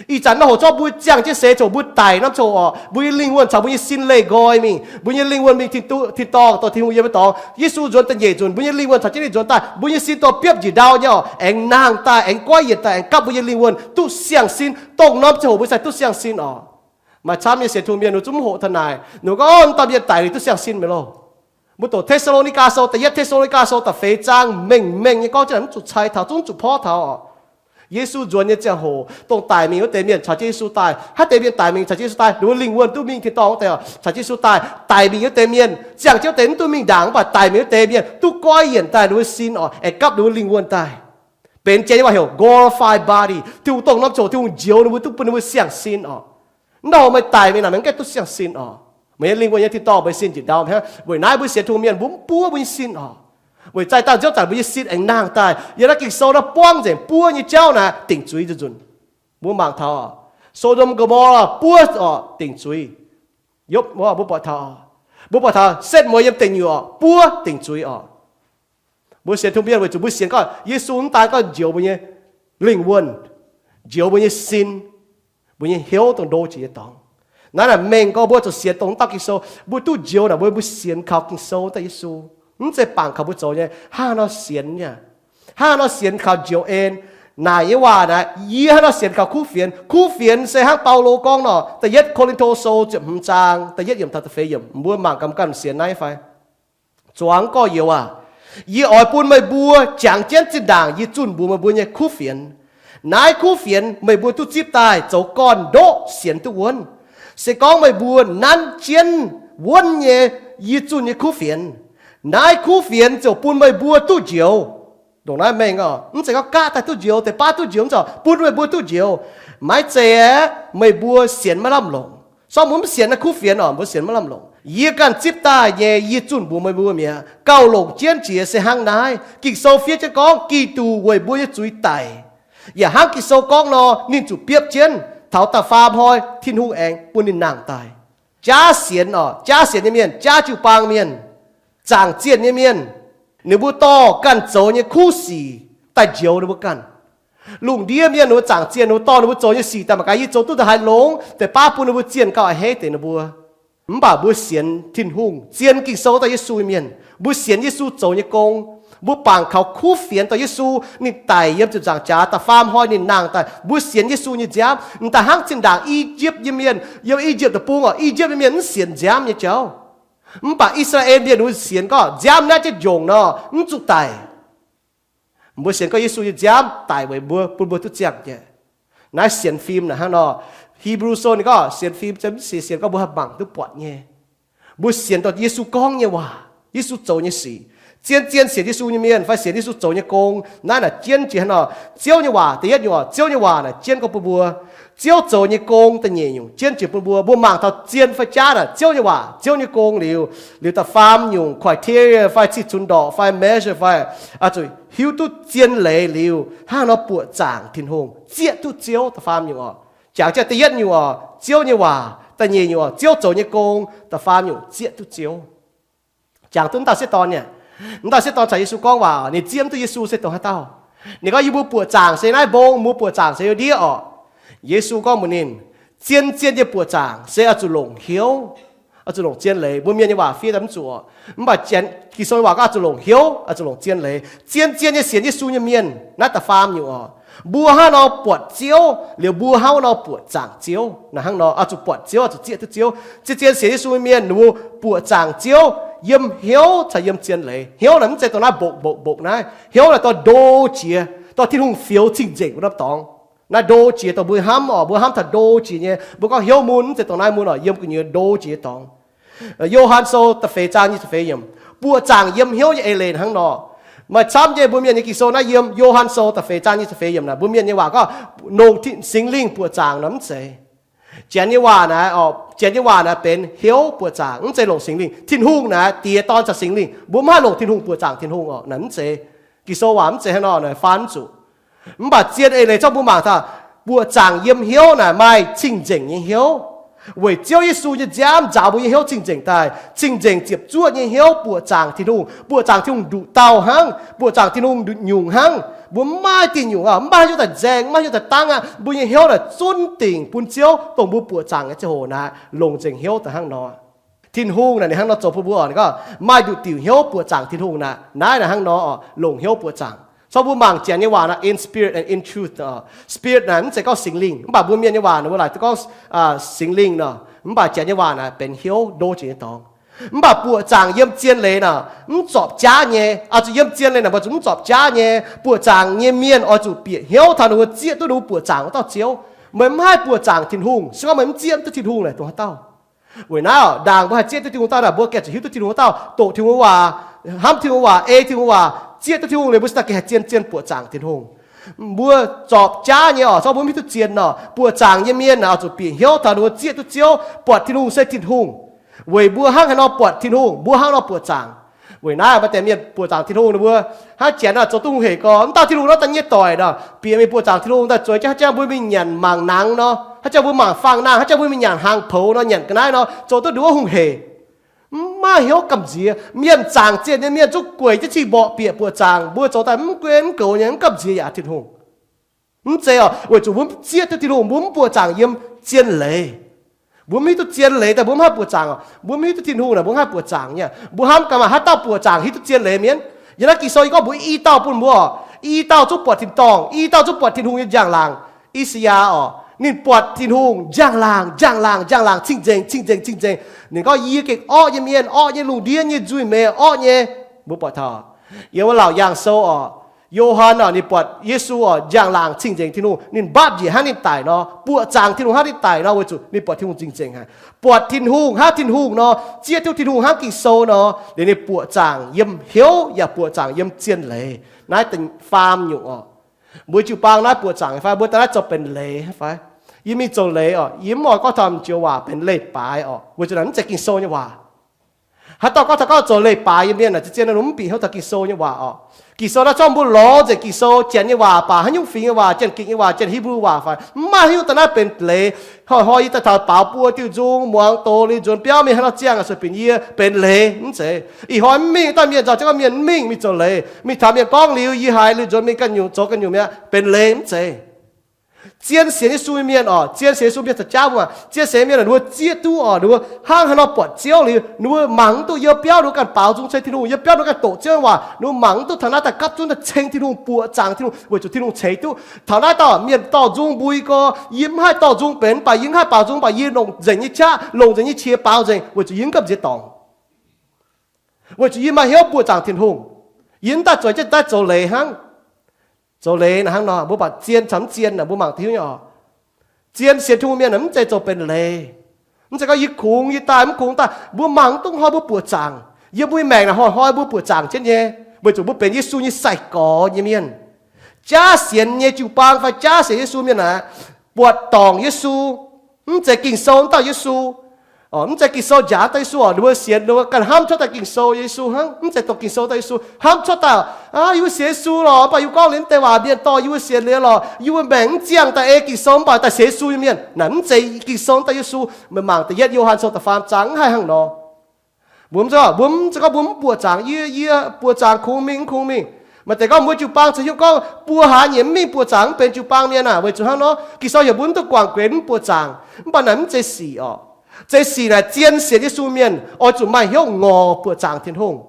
Ih zanc nor hoc zorqv mbuo ziangh jienv seix coc mbuo daic norm coc orqc, mbuo nyei lingh wuonh caux mbuo nyei sin leih nqoi mingh. Mbuo nyei lingh wuonh mingh tin-dorngh, dorh Tin-Hungh yiem nyei dorngx. Yesu nzuonx da'nyeic nzunc, mbuo nyei lingh wuonh caux jienv ninh nzuonx daaih, mbuo nyei sin dorh biopv njiec ndau nyei orqc, aengx nangh daaih, aengx goiv yienc daaih, aengx gapv mbuo nyei lingh wuonh duqv siang-sin. Dongh norm ziangh hoc mbuo sai duqv siang-sin orqc. Maaih camv nyei sienx Tin-Hungh mienh ninh zungv mv hoqc taux naaic, ninh gorngv, o, norm mienh daic liuz duqv siang-sin meih loh. Mbuo doqc Te^saa^lo^ni^gaa Sou, da'yietv Te^saa^lo^ni^gaa Sou da'feix zaang mengh mengh nyei gorngv jienv naaic, mv zuqc cai taux, zungv zuqc porv taux orqc. Yesu nzuonx nyei ziangh hoc, dongh daic mingh wuov deix mienh caux jienv Yesu daaih, haaix deix mienh daic mingh caux jienv Yesu daaih, ninh mbuo lingh wuonh duqv mingh tin-dorngh wuov deix, caux jienv Yesu daaih. Daic mingh wuov deix mienh, ziangh jienv wuov deix mv duqv mingh ndaangc, mv baac daic mingh wuov deix mienh duqv goiv yienc daaih ninh mbuo sin orqc, aengx gapv ninh mbuo lingh wuonh daaih. Benx Janx nyei waac heuc glorified body. Tin-Hungh dongh norm ziangh hoc Tin-Hungh njoux ninh mbuo duqv bun ninh mbuo siang-sin orqc. Mv dauh meih daic mingh naaic, meih mv gaengh duqv siang-sin orqc. Meih nyei lingh wuonh nyei tin-dorngh, meih sin njiec ndau mi'aqv. Weic naaiv mbuo sienx Tin-Hungh mienh mbuo mv buov mbuo nyei sin orqc. Weic zaih dangh nziouv zanc mbuo nyei sin aengx nangh daaih. Yiem naaiv Ging-Sou naaiv buangv nzengc buov nyei jauv naaic dingc zuiz nzunc. Mbuo mangc taux orqc, So^ndom Go^mo^laa buov orqc, dingc zuiz. Yopv mbuo buatc taux, mbuo buatc taux setv mueiz yiem deic nyuoqc orqc, buov dingc zuiz orqc. Mbuo sienx Tin-Hungh mienh weic zuqc mbuo sienx gorngv Yesu mv daan gorngv njoux mbuo nyei lingh wuonh, njoux mbuo nyei sin, mbuo nyei hnyouv dongh ndo jiex nyei dorngx. Naaiv naaic mengh gorngv mbuo zuqc sienx dongh wuov dauh Ging-Sou. Mbuo duqv njoux naaic mbuo, mbuo sienx kaux Ging-Sou daaih Yesu. Mv zeiz bangc kaux mbuo zoux nyei. Hnangv nor sienx nyei, hnangv nor sienx kaux njoux en. Naaic nyei waac naaic, yie hnangv nor sienx kaux kuv fienx. Kuv fienx se hnangv Baulo gorngv nor, da'yietv Ko^lin^to Sou ziepc hmz zaang da'yietv yiemc taux da'feix yiemc. Mbuo mangc gaax ganh sienx naaiv fai? Zuangx gorx-youz aac, yie oix bun meih mbuo jangx jienv zinh ndaangc yie zunh mbuox meih mbuo nyei kuv fienx. Naaiv kuv fienx meih mbuo duqv zipv daaih zoux gorn-ndoqv sienx duqv wuonv. Se gorngv meih mbuo nanv jienv wuonv nyei yie zunh nyei kuv fienx, naaiv kuv fienx ziouc bun meih mbuo duqv njoux. Ndongc naaiv mengh oc, mv zeiz gorngv gaav daaih duqv njoux, deix baav duqv njoux, mv zeiz, bun meih mbuo duqv njoux. Maiv zeiz aeqv, meih mbuo sienx maiv lamh longc. Sorng mbuo mv sienx naaiv kuv fienx oc, mbuo sienx maiv lamh longc. Yie ganh zipv daaih nyei, yie zunh mbuox meih mbuo mi'aqv. Gauh longc jienv jiex se hnangv naaiv. Ging-Sou fiev jienv gorngv Giduc weic mbuo nyei zuiz daic, yaac hnangv Ging-Sou gorngv nor, ninh zuqc biopv jienv taux da'faam hnoi Tin-Hungh aengx bun ninh nangh daaih. Jaav sienx oc, jaav sienx nyei mienh, jaav jiu-baang mienh, zaangc zienh nyei mienh, ninh mbuo dorh ganh zoux nyei kuv sic daaih njoux ninh mbuo ganh. Lungh ndiev mienh ninh mbuo zaangc zienh, ninh mbuo dorh ninh mbuo zoux nyei sic daaih mangc gaax, yie zoux duqv ndongc haaix longx, deix baav bun ninh mbuo zienh gauh a'hneiv deix ninh mbuo. Mv baac mbuo sienx Tin-Hungh, zien Ging-Sou daaih Yesu nyei mienh, mbuo sienx Yesu zoux nyei gong. Mbuo bangc kaux kuv fienx dorh Yesu, ninh daic yiem ziepc nzaangc jaax, da'faam hnoi ninh nangh daaih. Mbuo sienx Yesu nyei nziaamv. M'daaih hnangv zinh ndaangc I^yipv nyei mienh, yiem I^yipv deic-bung oc, I^yipv nyei mienh mv sienx nziaamv nyei jauv. Mv baac I^saa^laa^en mienh ninh mbuo sienx gorngv nziaamv naaiv jienv njongc nor, mv zuqc daic. Mbuo sienx gorngv Yesu nyei nziaamv daic weic mbuo, bun mbuo duqv ziangh nyei. Naaiv sienx fim naaic hnangv nor, Hipv^lu Sou ninh gorngv sienx fim se mv sienx, sienx gorngv mbuo haih mangc duqv buatc nyei. Mbuo sienx dorh Yesu gorngv nyei waac, Yesu zoux nyei sic. Zien-zien sienx Yesu nyei mienh fai sienx Yesu zoux nyei gong, naaiv naaic jienv jiex hnangv nor. Ziouv nyei waac da'yietv nyungc oc, Ziouv nyei waac naaic jienv gorngv bun mbuo. Ziouv zoux nyei gong da'nyeic nyungc jienv jiex bun mbuo. Mbuo mangc taux zien fai jaav naaic Ziouv nyei waac, Ziouv nyei gong liuz, liuz da'faam nyungc criteria fai cih cunx ndorqc fai measure fai, zuqc hiuv duqv zien leiz liuz hnangv nor buoqc zaangc Tin-Hungh, zieqv duqv Ziouv. Da'faam nyungc oc. Jangx jienv da'yietv nyungc oc, Ziouv nyei waac. Da'nyeic nyungc oc, Ziouv zoux nyei gong. Da'faam nyungc zieqv duqv Ziouv. Jangx duqv m'dauh sieqv dorn nyei. M'dauh sieqv dorn caux Yesu gorngv waac, ninh zieqv mv duqv Yesu se dongh haaix dauh. Ninh gorngv, yie mbuo buoqc zaangc se naaiv mbong, mbuo buoqc zaangc se ndiev oc. Yesu gorngv mbuox ninh, zien-zien nyei buoqc zaangc se oix zuqc longc hnyouv, oix zuqc longc zien leiz. Mbuo mienh nyei waac fiev daaih mv zuqc oc. Mv baac Ging-Sou nyei waac gorngv oix zuqc longc hnyouv, oix zuqc longc zien leiz. Zien-zien nyei sienx Yesu nyei mienh, naaiv da'faam nyungc oc. Mbuo hnangv nor buatc Ziouv, liuz mbuo hnangv nor buoqc zaangc Ziouv. Naaiv hnangv nor, oix zuqc buatc Ziouv, oix zuqc zieqv duqv Ziouv. Zien zien sienx Yesu mienh, ninh mbuo buoqc zaangc Ziouv yiem hnyouv caux yiem zien leiz. Hnyouv naaic mv zeiz dongh naaiv mbopv mbopv mbopv naaiv. Hnyouv naaic dorh ndo jiex, dorh Tin-Hungh fioux cing-nzengc wuov norm dorngx. Naaiv ndo jiex dongh mbuo hnamv oc, mbuo hnamv taux ndo jiex nyei. Mbuo gorngv hnyouv mun, mv zeiz dongh naaiv mun oc, yiem gu'nyuoz ndo jiex nyei dorngx. Yo^han Sou da'feix zaang nyic ziepc feix yiemc, buoqc zaangc yiem hnyouv nyei eix leiz hnangv nor. Maaih camv nyei mbuo mienh nyei Ging-Sou naaiv yiem Yo^han Sou da'feix zaang nyic ziepc feix yiemc naaic, mbuo mienh nyei waac gorngv longc Singx Lingh buoqc zaangc nor mv zeiz. Janx nyei waac naaic, Janx nyei waac naaic benx hnyouv buoqc zaangc, mv zeiz longc Singx Lingh. Tin-Hungh naaic, Diex, Dorn caux Singx Lingh, mbuo mv haih longc Tin-Hungh buoqc zaangc Tin-Hungh oc. Naaic mv zeiz. Ging-Sou waac mv zeiz hnangv nor, naaic faan mv zuqc. Mv baac zien eix leiz zorqv mbuo mangc taux buoqc zaangc yiem hnyouv naaic maaih cing-nzengc nyei hnyouv. Weic Ziouv Yesu nyei nziaamv nzaaux mbuo nyei hnyouv cing-nzengc daaih. Cing-nzengc ziepc zuoqv nyei hnyouv buoqc zaangc Tin-Hungh, buoqc zaangc Tin-Hungh nduqc dauh hnangv, buoqc zaangc Tin-Hungh nduqc nyungc hnangv. Mbuo mv maaih diuh nyungc aqv, mv maaih haaix nyungc daaih nzaeng, mv maaih haaix nyungc daaih dangv aqv. Mbuo nyei hnyouv naaic zunv dingc bun Ziouv, dongh mbuo buoqc zaangc nyei ziangh hoc naaic, longc nzengc hnyouv daaih hnangv nor. Tin-Hungh naaic ninh hnangv nor zoux bun mbuo oc, ninh gorngv maaih nduqc diuc hnyouv buoqc zaangc Tin-Hungh naaic. Naaiv naaic hnangv nor oc, longc hnyouv buoqc zaangc. Cong mbuo mangc Janx nyei waac naaic, in spirit and in truth. Spirit naaic mv zeiz gorngv Singx Lingh, mv baac mbuo mienh nyei waac naaic mbuo laaic duqv gorngv Singx Lingh nor, mv baac Janx nyei waac naaic benx hnyouv ndo jiex nyei dorngx. Mv baac buoqc zaangc yiem zien leiz naaic mv zorpc jaav nyei. Oix zuqc yiem zien leiz naaic mbuo zuqc mv zorpc jaav nyei. Buoqc zaangc nyei mienh oix zuqc bieqc hnyouv taux ninh mbuo zieqv duqv ninh mbuo buoqc zaangc wuov dauh Ziouv. Meih mv haih buoqc zaangc Tin-Hungh, se gorngv meih mv zieqv duqv Tin-Hungh naaic dongh haaix dauh? Weic naaiv ndaangc mbuo haih zieqv duqv Tin-Hungh dauh naaic, mbuo gaengh zuqc hiuv duqv Tin-Hungh wuov dauh, doqc Tin-Hungh waac, hnamv Tin-Hungh waac, ei Tin-Hungh waac, zieqv duqv Tin-Hungh liuz mbuo cingx daaih haih zien zien buoqc zaangc Tin-Hungh. Mbuo zorpc jaav nyei oc, se gorngv mbuo mv hiuv duqv zien nor, buoqc zaangc nyei mienh naaic oix zuqc bieqc hnyouv taux ninh mbuo zieqv duqv Ziouv, buatc Tin-Hungh se Tin-Hungh. Weic mbuo hnangv haaix nor buatc Tin-Hungh, mbuo hnangv nor buoqc zaangc. Weic naaiv maaih deix mienh buoqc zaangc Tin-Hungh ninh mbuo hnangv Janx naaic zoux duqv hungh hec gorx, mv dauh Tin-Hungh nor daaih nyei doic nor, bieqc mingh buoqc zaangc Tin-Hungh daaih zueiz jienv, haaix jangx mbuo mingh nyanc mangc nangx nor, haaix jangx mbuo mangc fangx nangh, haaix jangx mbuo mingh nyanc hnaangx poux nor, nyanc ga'naaiv nor, zoux duqv nduov hungh hec. Mv maaih hnyouv gamh nziex. Mienh zaangc zienh nyei mienh zungv gueic jienv cing-mborqc bieqc buoqc zaangc, mbuo zoux daaih mv guei mv goux nyei, mv gamh nziex yaac Tin-Hungh. Mv zeiz oc, weic zuqc mbuo mv zieqv duqv Tin-Hungh, mbuo mv buoqc zaangc yiem zien leiz. Mbuo mv hiuv duqv zien leiz daaih mbuo mv haih buoqc zaangc oc. Mbuo mv hiuv duqv Tin-Hungh naaic mbuo mv haih buoqc zaangc nyei. Mbuo hnamv gaax maaih haaix dauh buoqc zaangc hiuv duqv zien leiz mienh? Yiem naaiv Ging-Sou yie gorngv mbuo i dauh bun mbuo oc, i dauh zungv buatc tin-dorngh, i dauh zungv buatc Tin-Hungh nyei njang-laangc. I^saa^yaa oc, ninh buatc Tin-Hungh njang-laangc, njang-laangc, njang-laangc, cing-nzengc, cing-nzengc, cing-nzengc. Ninh gorngv, yie gengh orqv nyei mienh, orqv nyei lungh ndiev nyei nzuih meix, orqv nyei. Mbuo buatc taux yiem wuov Laauc Yaangh Sou oc, Yo^han oc, ninh buatc Yesu oc, njang-laangc cing-nzengc Tin-Hungh, ninh mbaapv njiec hnangv ninh daic nor, buoqc zaangc Tin-Hungh hnangv ninh daic nor, weic zuqc ninh buatc Tin-Hungh cing-nzengc haic. Buatc Tin-Hungh hnangv Tin-Hungh nor, zieqv duqv Tin-Hungh hnangv Ging-Sou nor, liuz ninh buoqc zaangc yiem hnyouv yaac buoqc zaangc yiem zien leiz. Naaiv da'faam nyungc oc. Mbuo jiu-baang naaiv buoqc zaangc fai mbuo daaih naaiv zoux benx leiz fai? Yie mingh zoux leiz oc, yie mv oix gorngv taux joux waac benx leiz-baaix oc, weic zuqc naaic mv zeiz Ging-Sou nyei waac. Haaix dauh gorngv taux gorngv zoux leiz-baaix nyei mienh naaic, zien-zien mv bieqc hnyouv taux Ging-Sou nyei waac oc. Ging-Sou naaiv zorqv mbuo lorz nzengc Ging-Sou, Janx nyei waac baac haaix nyungc fingx nyei waac, Janx-Gikc nyei waac, Janx-Hipv^lu waac fai, mv maaih haaix nyungc daaih naaiv benx leiz. Hnoi-hnoi yie daaih taux baaux buo diuh nzung muangx doz liuz nzuonx biauv mingh haaix nor ziangh aqv, sueih binc yie benx leiz mv zeiz. Ih hnoi mv mingh daaih mienh nzauh jienv gorngv mienh mv mingh, mingh zoux leiz, mingh taux mienh gorngv liuz yie haiz liuz nzuonx mingh ganh nyungc zoux ganh nyungc mi'aqv, benx leiz mv zeiz. Zien sienx Yesu nyei mienh oc, zien sienx Yesu mienh caux jaav mbuo, zien sienx mienh ninh mbuo zieqv duqv oc, ninh mbuo hnangv haaix nor buatc Ziouv liuz, ninh mbuo mangc mv duqv yiem biauv ninh mbuo ganh baaux nzung ceng Tin-Hungh, yiem biauv ninh mbuo ganh doqc Ziouv nyei waac, ninh mbuo mangc mv duqv taux naaiv daaih gapv zunv daaih ceng Tin-Hungh, buoqc zaangc Tin-Hungh, weic zuqc Tin-Hungh ceix duqv. Taux naaiv dauh mienh dorh nzung mbui gorx, yie mv haih dorh nzung benx, mv baac yie mv haih baaux nzung, mv baac yie longc nzengc nyei qaqv, longc nzengc nyei qiex baaux nzengc, weic zuqc yie mv gamh nziex dorngc. Weic zuqc yie maaih hnyouv buoqc zaangc Tin-Hungh. Yie mv daaih zueiz jienv daaih zoux leiz hnangv. Zoux leiz naaic hnangv nor, mbuo buatc zien caux mv zien naaic mbuo mangc diuv nyei oc. Zien sienx Tin-Hungh mienh naaic mv zeiz zoux benx leiz. Mv zeiz gorngv yie kungx yie daaih, mv kungx daaih. Mbuo mangc mv duqv hnoi mbuo buoqc zaangc. Yiem mbuo maengc naaic hnoi-hnoi mbuo buoqc zaangc jienv nyei, weic zuqc mbuo benx Yesu nyei sai-gorx nyei mienh. Jaav sienx nyei jiu-baang fai jaav sienx Yesu mienh naaic, buatc dorngc Yesu, mv zeiz Ging-Sou wuov dauh Yesu. Mv zeiz Ging-Sou njaac wuov dauh Yesu oc. Ninh mbuo sienx, ninh mbuo ganh hnamv cuotv daaih Ging-Sou nyei Yesu hnangv, mv zeiz dongh Ging-Sou dauh Yesu. Hnamv cuotv daaih, aa, yie mbuo sienx Yesu lorqc, mv baac yie mbuo gorngv liuz mv deix waac mienh dorh yie mbuo sienx liuz lorqc, yie mbuo maengc mv ziangh daaih ei Ging-Sou mv baac daaih sienx Yesu nyei mienh. Naaic mv zeiz Ging-Sou dauh Yesu. Meih mangc da'yietv Yo^han Sou da'faam zaang mv haih hnangv nor. Mbuo mv zeiz, mbuo mv zeiz gorngv mbuo mv buoqc zaangc, yie, yie buoqc zaangc kungx mingh, mv kungx mingh. Maaih deix gorngv mbuo jiu-baang ceix hiuv gorngv buo hlaax nyei mv mingh buoqc zaangc mv benx jiu-baang mienh aac, weic zuqc hnangv nor Ging-Sou heuc mbuo mv duqv guangc guenx mv buoqc zaangc. Mv baac naaic mv zeiz sic orqc. Zeiz sic naaic zien sienx Yesu mienh oix zuqc maaih hnyouv ngorc buoqc zaangc Tin-Hungh.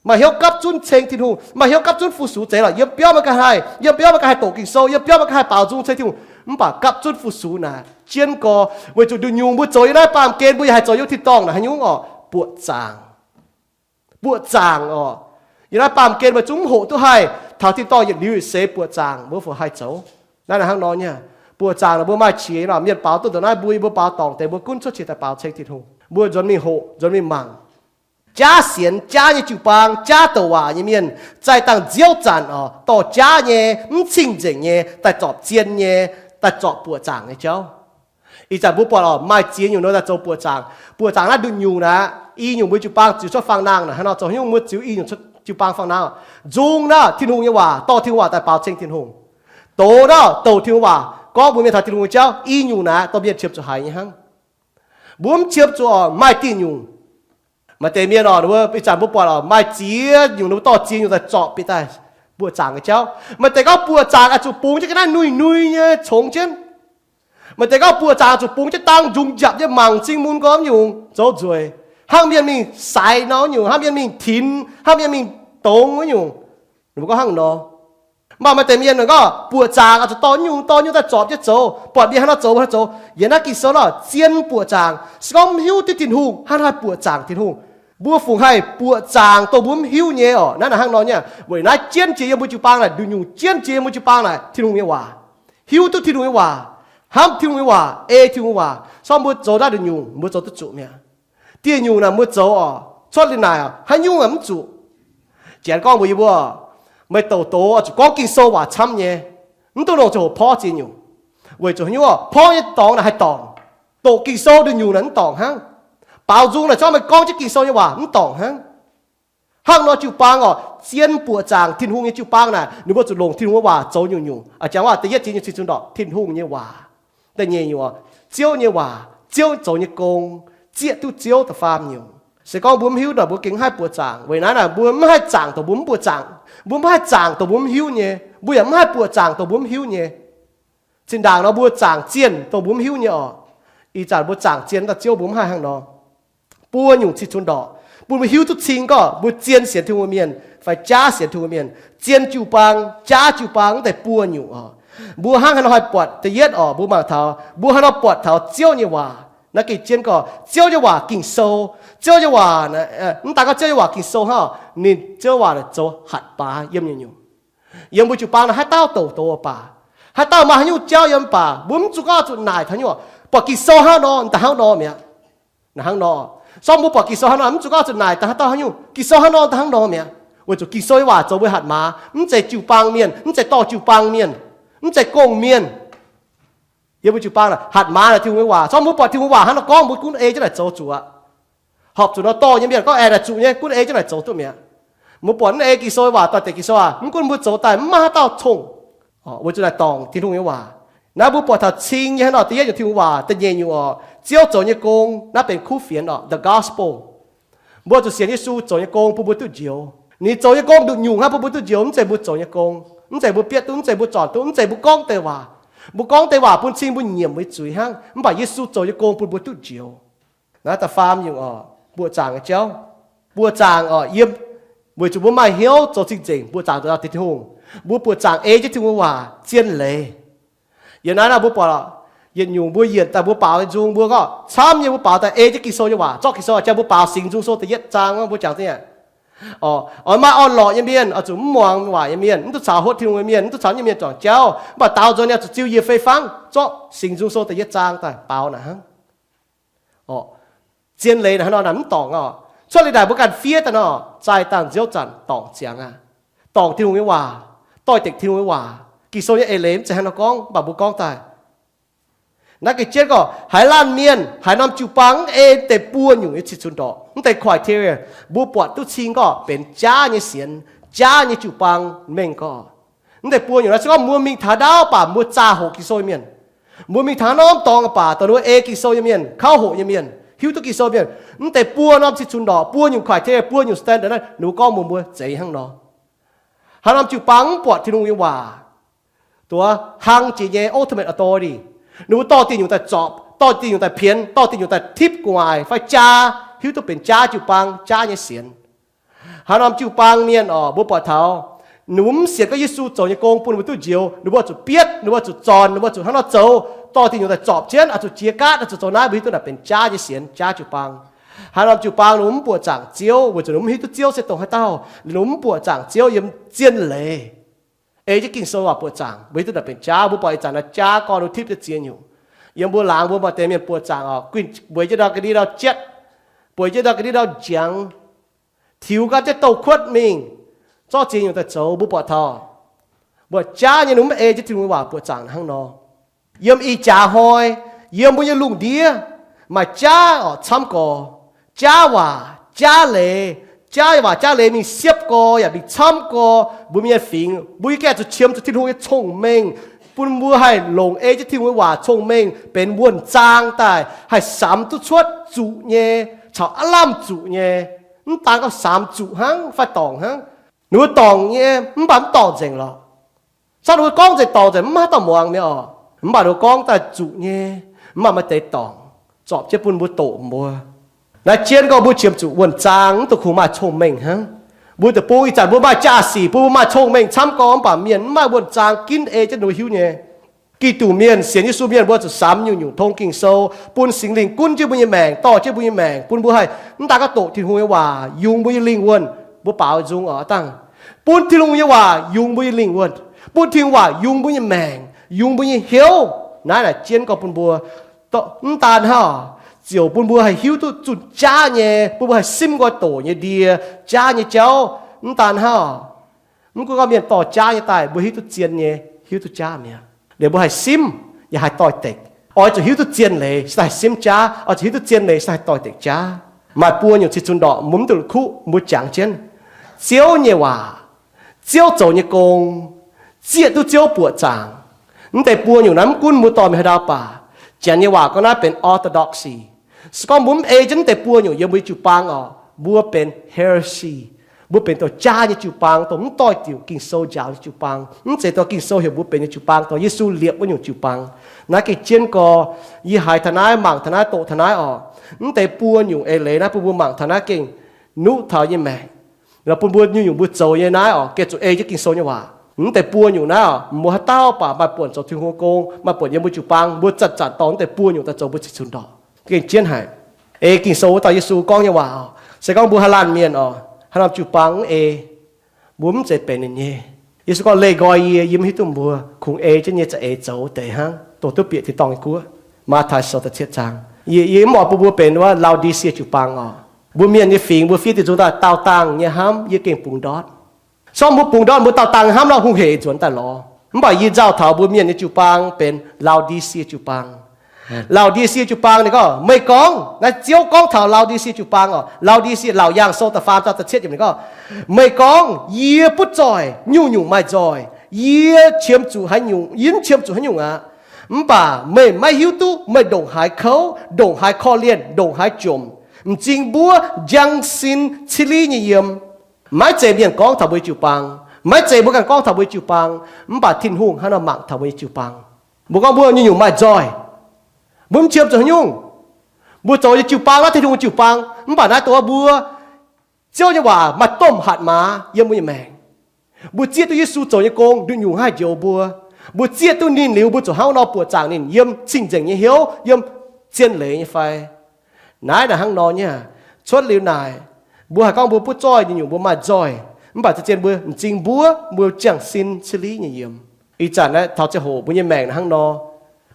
Maaih hnyouv gapv zunv ceng Tin-Hungh, maaih hnyouv gapv zunv fu-sux zeiz lorqc. Yiem biauv meih ganh haih, yiem biauv meih ganh haih doqc Ging-Sou, yiem biauv meih ganh haih baaux nzung ceng Tin-Hungh, mv baac gapv zunv fu-sux naaic jienv gorx. Weic zuqc nduqc nyungc mbuo zoux yiem naaiv baamh gen mbuo yaac haih zoux yiem tin-dorngh naaic haaix nyungc orqc? Buoqc zaangc. Buoqc zaangc orqc. Yiem naaiv baamh gen meih zungv mv hoqc duqv haih taux tin-dorngh yietc liuz yietc seix buoqc zaangc, mbuo fungc haih zoux? Naaiv naaic hnangv nor nyei. Buoqc zaangc naaic mbuo maaih qiex nor, mienh baaux duqv ndongc naaiv, mbuo, mbuo baaux dorngc deix, mbuo gunv cuotv qiex daaih baaux ceng Tin-Hungh. Mbuo nzuonx mingh hoqc, nzuonx mingh mangc. Jaav sienx jaav nyei jiu-baang, jaav douc waac nyei mienh, zaih dangh nziouv zanc orqc, dorh jaav nyei, mv cing-nzengc nyei, daaih zorpc zien nyei, daaih zorpc buoqc zaangc nyei jauv. Ih zanc mbuo buatc orqc, maaih ziex nyungc nor daaih zoux buoqc zaangc. Buoqc zaangc naaiv nduqc nyungc naaic, i nyungc mbuo jiu-baang ziux cuotv fangx-nangh naaic, hnangv nor zoux haaix nyungc mbuo ziux i nyungc cuotv jiu-baang fangx-nangh. Nzung naaiv Tin-Hungh nyei waac, dorh Tin-Hungh waac daaih baaux ceng Tin-Hungh. Doz naaiv douc Tin-Hungh waac, gorngv mbuox mienh taux Tin-Hungh nyei jauv, i nyungc naaic dorh mienh qiemx zuqc haiz nyei hnangv. Mbuo mv qiemx zuqc orqc, maaih diuh nyungc. Maaih deix mienh orqc, ih zanc mbuo buatc orqc, maaih ziex nyungc nor mbuo dorh ziex nyungc daaih zorpc bieqc daaih buoqc zaangc nyei jauv. Maaih deix gorngv buoqc zaangc oix zuqc bungx jienv ga'naaiv nuih nuih nyei congx jienv. Maaih deix gorngv buoqc zaangc oix zuqc bungx jienv dangh nzungx njapc nyei mangc cing mun gormx nyungc zoux nzueic, hnangv mienh mingh saix nor nyungc, hnangv mienh mingh tinx, hnangv mienh mingh dongz wuov nyungc. Ninh mbuo gorngv hnangv nor. Mv baac maaih deix mienh gorngv buoqc zaangc oix zuqc dorh nyungc dorh nyungc daaih zorpc jienv zoux, buatc mienh hnangv nor zoux, hnangv nor zoux. Yiem naaiv Ging-Sou nor zien buoqc zaangc. Se gorngv mv hiuv duqv Tin-Hungh, hnangv haaix buoqc zaangc Tin-Hungh? Mbuo fungc haih buoqc zaangc dongh mbuo mv hiuv nyei orqc? Naaiv naaic hnangv nor nyei. Weic naaiv jienv jiex yiem mbuo jiu-baang naaic, nduqc nyungc jienv jiex yiem mbuo jiu-baang naaic, Tin-Hungh nyei waac. Hiuv duqv Tin-Hungh nyei waac, hnamv Tin-Hungh nyei waac, ei Tin-Hungh waac, se gorngv mbuo zoux naaiv nduqc nyungc, mbuo zoux duqv zuqc mi'aqv. Dieh nyungc naaic mbuo zoux orqc, cuotv liuz naaic haaix nyungc mv zuqc. Janx gorngv mbuox yie mbuo, meih douc doz oix zuqc gorngv Ging-Sou waac camv nyei, mv dungx longc ziangh hoc porv ziex nyungc. Weic zuqc haaix nyungc orqc? Porv nyei dorngx naaic haih dorngc. Doqc Ging-Sou nduqc nyungc naaic mv dorngc hnangv. Baaux nzung naaic, se gorngv meih gorngv jienv Ging-Sou nyei waac mv dorngc hnangv. Hnangv nor jiu-baang orqc, zien buoqc zaangc Tin-Hungh nyei jiu-baang naaic, ninh mbuo zuqc longc Tin-Hungh nyei waac zoux nyungc-nyungc. A'jangv waac da'yietv jiex nyungc cing-zunc ndorqc Tin-Hungh nyei waac. Da'nyeic nyungc orqc, Ziouv nyei waac, Ziouv zoux nyei gong, zieqv duqv Ziouv. Da'faam nyungc, se gorngv mbuo mv hiuv nor, mbuo gengh mv haih buoqc zaangc. Weic naaiv naaic mbuo mv haih zaangc dongh mbuo mv buoqc zaangc. Mbuo mv haih zaangc dongh mbuo mv hiuv nyei. Mbuo yaac mv haih buoqc zaangc dongh mbuo mv hiuv nyei. Zinh ndaangc nor mbuo zaangc zienh dongh mbuo mv hiuv nyei orqc. Ih zanc mbuo zaangc zienh daaih Ziouv mbuo mv haih hnangv nor. Buo nyungc cing-zunc ndorqc, bun mbuo hiuv duqv cing gorngv mbuo zien sienx Tin-Hungh mienh fai jaav sienx Tin-Hungh mienh, zien jiu-baang, jaav jiu-baang, mv deix buo nyungc orqc. Mbuo hnangv haaix nor haih buatc? Da'yietv orqc, mbuo mangc taux, mbuo haaix nor buatc taux Ziouv nyei waac? Naaiv gengh jienv gorngv Ziouv nyei waac Ging-Sou. Ziouv nyei waac, mv daaih gorngv Ziouv nyei waac Ging-Sou hnangv, ninh Ziouv waac naaic zoux hatc maaz yiem nyungc-nyungc. Yiem mbuo jiu-baang naaic haaix dauh douc doz baac, haaix dauh maaih haaix nyungc jauv yiem baac, mbuo mv zuqc gorngv zuqc naaic taux nyungc, buatc Ging-Sou hnangv nor, daaih hnangv nor mi'aqv. Hnangv nor, se gorngv mbuo buatc Ging-Sou hnangv nor, mv zuqc gorngv zuqc naaic daaih haaix dauh haaix nyungc, Ging-Sou hnangv nor, daaih hnangv nor mi'aqv. Weic zuqc Ging-Sou nyei waac zoux mbuo hatc maaz, mv zeiz jiu-baang mienh, mv zeiz dorh jiu-baang mienh, mv zeiz gong-mienh. Yiem mbuo jiu-baang naaic hatc maaz naaic Tin-Hungh nyei waac. Se gorngv mbuo buatc Tin-Hungh waac hnangv nor gorngv, mbuo gunv ei jienv naaic zoux zuqc aqv. Horpc zuqc nor dorh nyei mienh gorngv aengx naaic zuqc nyei, gunv ei jienv naaic zoux duqv mi'aqv. Mbuo buatc mv ei Ging-Sou nyei waac, doix-dekc Ging-Sou aac, mv gunv mbuo zoux daaih mv maaih haaix dauh cong, weic zuqc naaic dorngc Tin-Hungh nyei waac. Naaiv mbuo buatc taux cing nyei hnangv nor, da'yietv nyungc Tin-Hungh waac, da'nyeic nyungc orqc, Ziouv zoux nyei gong, naaiv benx kuv fienx orqc, the gospel. Mbuo zuqc sienx Yesu zoux nyei gong bun mbuo duqv njoux. Ninh zoux nyei gong nduqc nyungc hnangv bun mbuo duqv njoux, mv zeiz mbuo zoux nyei gong, mv zeiz mbuo bietv duqv, mv zeiz mbuo zornc duqv, mv zeiz mbuo gorngv deix waac. Mbuo gorngv deix waac bun cing mbuo nyiemc mbuo zuiz hnangv, mv baac Yesu zoux nyei gong bun mbuo duqv njoux. Naaiv da'faam nyungc orqc, buoqc zaangc nyei jauv. Buoqc zaangc orqc, yiem, weic zuqc mbuo maaih hnyouv zoux cing-nzengc, buoqc zaangc zoux taux Tin-Hungh. Mbuo buoqc zaangc ei jienv Tin-Hungh waac zien leiz. Yiem naaiv naaic mbuo buatc, yietc nyungc mbuo yienc daaih mbuo baaux nyei nzung mbuo gorngv camv nyei, mbuo baaux daaih ei jienv Ging-Sou nyei waac, zorqv Ging-Sou jang mbuo baaux Singx Nzung Sou da'yietv zaang, mbuo jangx zingh aqv. Orqc, oix maaih orn-lorqc nyei mienh, oix zuqc mv muangx waac nyei mienh, mv duqv caux hotv Tin-Hungh nyei mienh, mv duqv caux nyei mienh juangc jauv, mv baac daaux nzuonx ninh zuqc ziux yie fei fangv, zorqv Singx Nzung Sou da'yietv zaang daaih baaux naaic hnangv. Orqc, zien leiz naaic hnangv nor naaic mv dorngc orqc. Cuotv liuz naaic mbuo ganh fiev daaih nor, zaih dangh nziouv zanc dorngc ziangx aqv. Dorngc Tin-Hungh nyei waac, doix-dekc Tin-Hungh nyei waac, Ging-Sou nyei eix leiz mv zeiz hnangv nor gorngv, mv baac mbuo gorngv daaih. Naaiv gengh jienv gorngv haaix laanh mienh, haaix norm jiu-baang mv ei deix buo nyungc nyei cih cunx ndorqc, mv deix criteria, mbuo buatc duqv cing gorngv benx jaav nyei sienx, jaav nyei jiu-baang mengh gorngv. Mv deix buo nyungc naaiv se gorngv mbuo mingh taux ndaauv baac mbuo zaah hoqc Ging-Sou nyei mienh. Mbuo mingh taux norm dorngx baac dongh ninh mbuo ei Ging-Sou nyei mienh, kauv hoqc nyei mienh, hiuv duqv Ging-Sou mienh. Mv deix buo norm cih cunx ndorqc, buo nyungc criteria, buo nyungc standard naaiv, ninh mbuo gorngv mbuox mbuo zeiz hnangv nor. Haaix norm jiu-baang mv buatc Tin-Hungh nyei waac, duqv hlang jiex nyei ultimate authority, ninh mbuo dorh diuh nyungc daaih zorpc, dorh diuh nyungc daaih pienx, dorh diuh nyungc daaih tipv gu'nguaaic fai jaa, hiuv duqv benx jaav jiu-baang, jaav nyei sienx. Haaix norm jiu-baang mienh oc, mbuo buatc taux ninh mbuo mv sienx gorngv Yesu zoux nyei gong bun ninh mbuo duqv njoux, ninh mbuo zuqc bietv, ninh mbuo zuqc zornc, ninh mbuo zuqc hnangv nor zoux, dorh dinh nyungc daaih zorpc jienv, oix zuqc jiex gaatv, oix zuqc zoux naaiv, mbuo hiuv duqv naaic benx jaav nyei sienx, jaav jiu-baang. Haaix norm jiu-baang ninh mbuo mv buoqc zaangc Ziouv weic zuqc ninh mbuo mv hiuv duqv Ziouv se dongh haaix dauh, ninh mbuo mv buoqc zaangc Ziouv yiem zien leiz. Ei jienv Ging-Sou waac buoqc zaangc, mbuo hiuv duqv naaic benx jaav. Mbuo buatc ih zanc naaiv jaav gorngv ninh mbuo tipv jienv ziex nyungc. Yiem mbuo laangz mbuo maaih deix mienh buoqc zaangc oc, guinh mbueiz jienv ndau ga'ndiev ndau jatv, bueix jienv ndau ga'ndiev ndau jangx, tiux ganh jienv douz-kuotv mingh, zorqv ziex nyungc daaih zoux. Mbuo buatc taux, mbuo jaav nyei ninh mv ei jienv Tin-Hungh nyei waac buoqc zaangc hnangv nor. Yiem ih jaax hnoi, yiem mbuo nyei lungh ndiev, maaih jaav oc camv gorx, jaav waac, jaav leiz, jaav waac jaav leiz mingh siepv gorx yaac mingh camv gorx mbuo mienh fingx. Mbuo yie gaengh zuqc qiemx zuqc Tin-Hungh nyei cong-mengh, bun mbuo haih longc ei jienv Tin-Hungh nyei waac cong-mengh benx wuonh zaang daaih, haih samx duqv cuotv zuqc nyei caux aav lamh zuqc nyei. Mv daan gorngv samx zuqc hnangv fai dorngc hnangv. Ninh mbuo dorngc nyei mv baac mv dorngc nzengc lorqc. Cangv ninh mbuo gorngv nzengc dorngc nzengc mv maaih haaix dauh muangx mi'aqv oc. Mv baac ninh mbuo gorngv daaih zuqc nyei, mv baac maaih deix dorngc, zorpc jienv bun mbuo doqc mbuo. Naaiv jienv gorngv mbuo qiemx zuqc wuonh zaang mv dungx kungx maaih cong-mengh hnangv. Mbuo deic-bung ih zanc mbuo maaih jaa-sic bun mbuo maaih cong-mengh camv gorx, mv baac mienh mv maaih wuonh zaang ginv ei jienv ninh mbuo hiuv nyei. Giduc mienh, sienx Yesu mienh mbuo zuqc samx nyungc-nyungc tong Ging-Sou, bun Singx Lingh gunv jienv mbuo nyei maengc, dorh jienv mbuo nyei maengc, bun mbuo haih mv daan gorngv doqc Tin-Hungh nyei waac yungz mbuo nyei lingh wuonh. Mbuo baaux nzung oc, dangh bun Tin-Hungh nyei waac yungz mbuo nyei lingh wuonh, bun Tin-Hungh waac yungz mbuo nyei maengc, yungz mbuo nyei hnyouv. Naaiv naaic jienv gorngv bun mbuo mv daan hnangv, ziouc bun mbuo haih hiuv duqv zunh jaav nyei, bun mbuo haih simv nqoi doqc nyei ndie, jaav nyei jauv. Mv daan hnangv, mv gunv gorngv mienh dorh jaav nyei daaih mbuo hiuv duqv zien nyei, hiuv duqv jaav mi'aqv. Liuz mbuo haih simv yaac haih doix-dekc. Oix zuqc hiuv duqv zien leiz se haih simv jaav, oix zuqc hiuv duqv zien leiz se haih doix-dekc jaav. Maaih buo nyungc cih cunx ndorqc mbuo mv dungx kuqv, mbuo jangx jienv Ziouv nyei waac, Ziouv zoux nyei gong, zieqv duqv Ziouv buoqc zaangc. Mv deix buo nyungc naaiv mv gunv mbuo dorh mingh haaix ndau baac, Janx nyei waac gorngv naaiv benx orthodoxy. Se gorngv mbuo mv ei jienv mv deix buo nyungc yiem mbuo nyei jiu-baang oc, mbuo benx heresy. Mbuo benx dongh jaav nyei jiu-baang, dongh mv doix-diuc Ging-Sou njaaux nyei jiu-baang. Mv zeiz dongh Ging-Sou heuc mbuo benx nyei jiu-baang, dongh Yesu liepc wuov nyungc jiu-baang. Naaiv gengh jienv gorx, yie haiz taux naaiv, mangc taux naaiv, doqc taux naaiv oc. Mv deix buo nyungc eix leiz naaiv bun mbuo mangc taux naaiv gengh nuqv taux yie nyei maengc. Bun mbuo nyungc-nyungc mbuo zoux nyei naaiv oc, gengh zuqc ei jienv Ging-Sou nyei waac. Mv deix buo nyungc naaiv oc, mbuo haaix dauh baac maaih buonc zoux Tin-Hungh nyei gong, maaih buonc yiem mbuo jiu-baang, mbuo zanc-zanc dorh mv deix buo nyungc daaih zoux mbuo cih cunx ndorqc. Gengh jienv haic. Ei Ging-Sou wuov dauh Yesu gorngv nyei waac oc, se gorngv mbuo haaix laanh mienh oc, haaix norm jiu-baang mv ei, mbuo mv zeiz benx ninh nyei. Yesu gorngv, leih nqoi yie, yie mv hiuv duqv mbuo. Kungx ei jienv nyei za'eix zoux deix hnangv, dongh duqv bieqc tin-dorngh nyei guoqv. Matv^taai Sou da'cietv zaang. Yie, yie mv oix bun mbuo benx wuov Laodicea jiu-baang oc. Mbuo mienh nyei fingx mbuo fiev diuh nzung daaih daauh dangh nyei hnamv, yie gengh bungx ndortv. Sorng mbuo bungx ndortv mbuo daauh dangh hnamv nor, hungh hec nzuonx daaih lorz. Mv baac yie nzauh taux mbuo mienh nyei jiu-baang benx Laodicea jiu-baang. Laodicea jiu-baang ninh gorngv, meih gorngv, naaiv Ziouv gorngv taux Laodicea jiu-baang oc. Laodicea, Laauc Yaangh Sou da'faam zaang da'cietv yiemc ninh gorngv, meih gorngv, yie butv zoih, nyungc-nyungc maaih nzoih. Yie qiemx zuqc haaix nyungc, yie mv qiemx zuqc haaix nyungc aqv. Mv baac meih maiv hiuv duqv meih ndongc haaix kouv, ndongc haaix korv-lienh, ndongc haaix jomc. M'zing mbuov njang sin cili nyei yiem. Maiv zeiz mienh gorngv taux mbuo nyei jiu-baang, maiv zeiz mbuo ganh gorngv taux mbuo nyei jiu-baang, mv baac Tin-Hungh hnangv nor mangc taux mbuo nyei jiu-baang. Mbuo gorngv mbuo nyungc-nyungc maaih nzoih, mbuo mv qiemx zuqc haaix nyungc. Mbuo zoux nyei jiu-baang naaiv Tin-Hungh nyei jiu-baang, mv baac naaiv dongh mbuo Ziouv nyei waac maaih domh hatc maaz yiem mbuo nyei maengc. Mbuo zieqv duqv Yesu zoux nyei gong, nduqc nyungc haih njoux mbuo. Mbuo zieqv duqv ninh liuz, mbuo zuqc hnangv nor buoqc zaangc ninh yiem cing-nzengc nyei hnyouv, yiem zien leiz nyei fai? Naaiv naaic hnangv nor nyei. Cuotv liuz naaic, mbuo haih gorngv mbuo butv zoih, nyungc-nyungc mbuo maaih nzoih, mv baac zien-zien mbuo m'zing mbuov, mbuo njang sin cili nyei yiem. Ih zanc naaiv taux ziangh hoc mbuo nyei maengc naaic hnangv nor.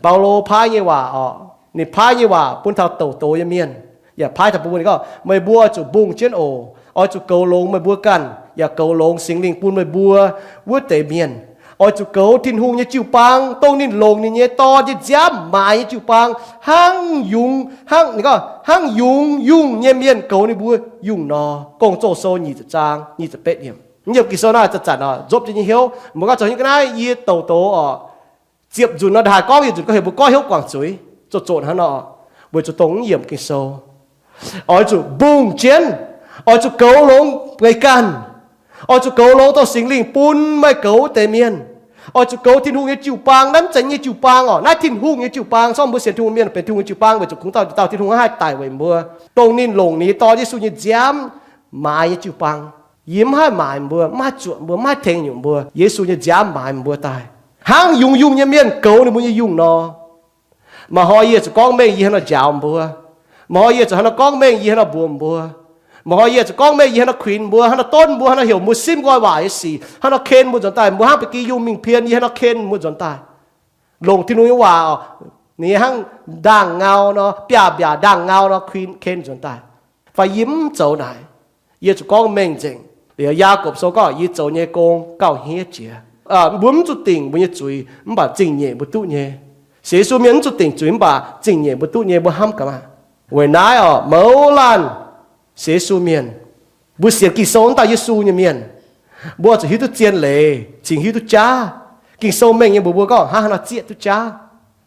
Baulo paaiv nyei waac oc, ninh paaiv nyei waac bun taux douc doz nyei mienh, yaac paaiv taux bun mbuo, ninh gorngv, meih mbuo oix zuqc mbungh jienv oc. Oix zuqc goux longx meih mbuo ganh, yaac goux longx Singx Lingh bun meih mbuo wuov deix mienh. Oix zuqc goux Tin-Hungh nyei jiu-baang, dongh ninh longc ninh nyei Dorn nyei nziaamv maaiz nyei jiu-baang, hnangv yungz, hnangv, ninh gorngv, hnangv yungz yungh nyei mienh goux ninh mbuo yungh nor. Gong-Zoh Sou nyic ziepc zaang nyic ziepc betv yiemc. Yiem Ging-Sou naaiv zanc-zanc oc, nzopv jienv nyei hnyouv. Mbuo gorngv zoux nyei ga'naaiv yie douc doz oc, ziepc nzunc nor, ndaaih gorngv yietc nzunc gorngv heuc mbuo goiv hnyouv guangc zuiz, zoqc zoqc hnangv nor, weic zuqc dongh mv yiemc Ging-Sou. Oix zuqc mbungh jienv, oix zuqc goux longx meih ganh, oix zuqc goux longx dongh Singx Lingh bun meih goux deix mienh. Oix zuqc goux Tin-Hungh nyei jiu-baang, naaiv mv zeiz nyei jiu-baang oc, naaiv Tin-Hungh nyei jiu-baang. Sorng mbuo sienx Tin-Hungh mienh benx Tin-Hungh nyei jiu-baang, weic zuqc kungx dauh dauh Tin-Hungh haih daic weic mbuo, dongh ninh longc ninh nyei Dorn Yesu nyei nziaamv maaiz nyei jiu-baang. Yie mv haih maaiz mbuo, mv haih zuoqc mbuo, mv haih tengx nyungc mbuo. Yesu nyei nziaamv maaiz mbuo daaih. Hnangv yungz-yungh nyei mienh goux ninh mbuo nyei yungh nor, maaih hnoi yie zuqc gorngv mengh yie hnangv nor njaaux mbuo. Maaih hnoi yie zuqc hnangv nor gorngv mengh yie hnangv nor mbuox mbuo. Maaih hnoi yie zuqc gorngv mengh yie hnangv nor kuinx mbuo, hnangv nor donv mbuo, hnangv nor heuc mbuo simv nqoi waac nyei sic, hnangv nor ken mbuo nzuonx daaih. Mbuo hnangv ba'gi yungh mingh pien, yie hnangv nor ken mbuo nzuonx daaih. Longc Tin-Hungh nyei waac, ninh hnangv ndaangh ngau nor, biaav-mbiaac ndaangh ngau nor kuinx ken nzuonx daaih. Fai yie mv zoux naaic, yie zuqc gorngv mengh nzengc. Liuz Yaagorpc Sou gorngv, yie zoux nyei gong gauh hniev jiex. Mbuo mv zuqc dingc mbuo nyei zuiz, mv baac zingh nyeic mbuo duqv nyei. Sienx Yesu mienh mv zuqc dingc zuiz mv baac zingh nyeic mbuo duqv nyei. Mbuo hnamv gaax maah! Weic naaiv oc, mouz laanh sienx Yesu mienh, mbuo sienx Ging-Sou wuov dauh Yesu nyei mienh, mbuo zuqc hiuv duqv zien leiz cingx hiuv duqv jaav. Ging-Sou mengh nyei mbuox mbuo gorngv hnangv haaix nor zieqv duqv jaav,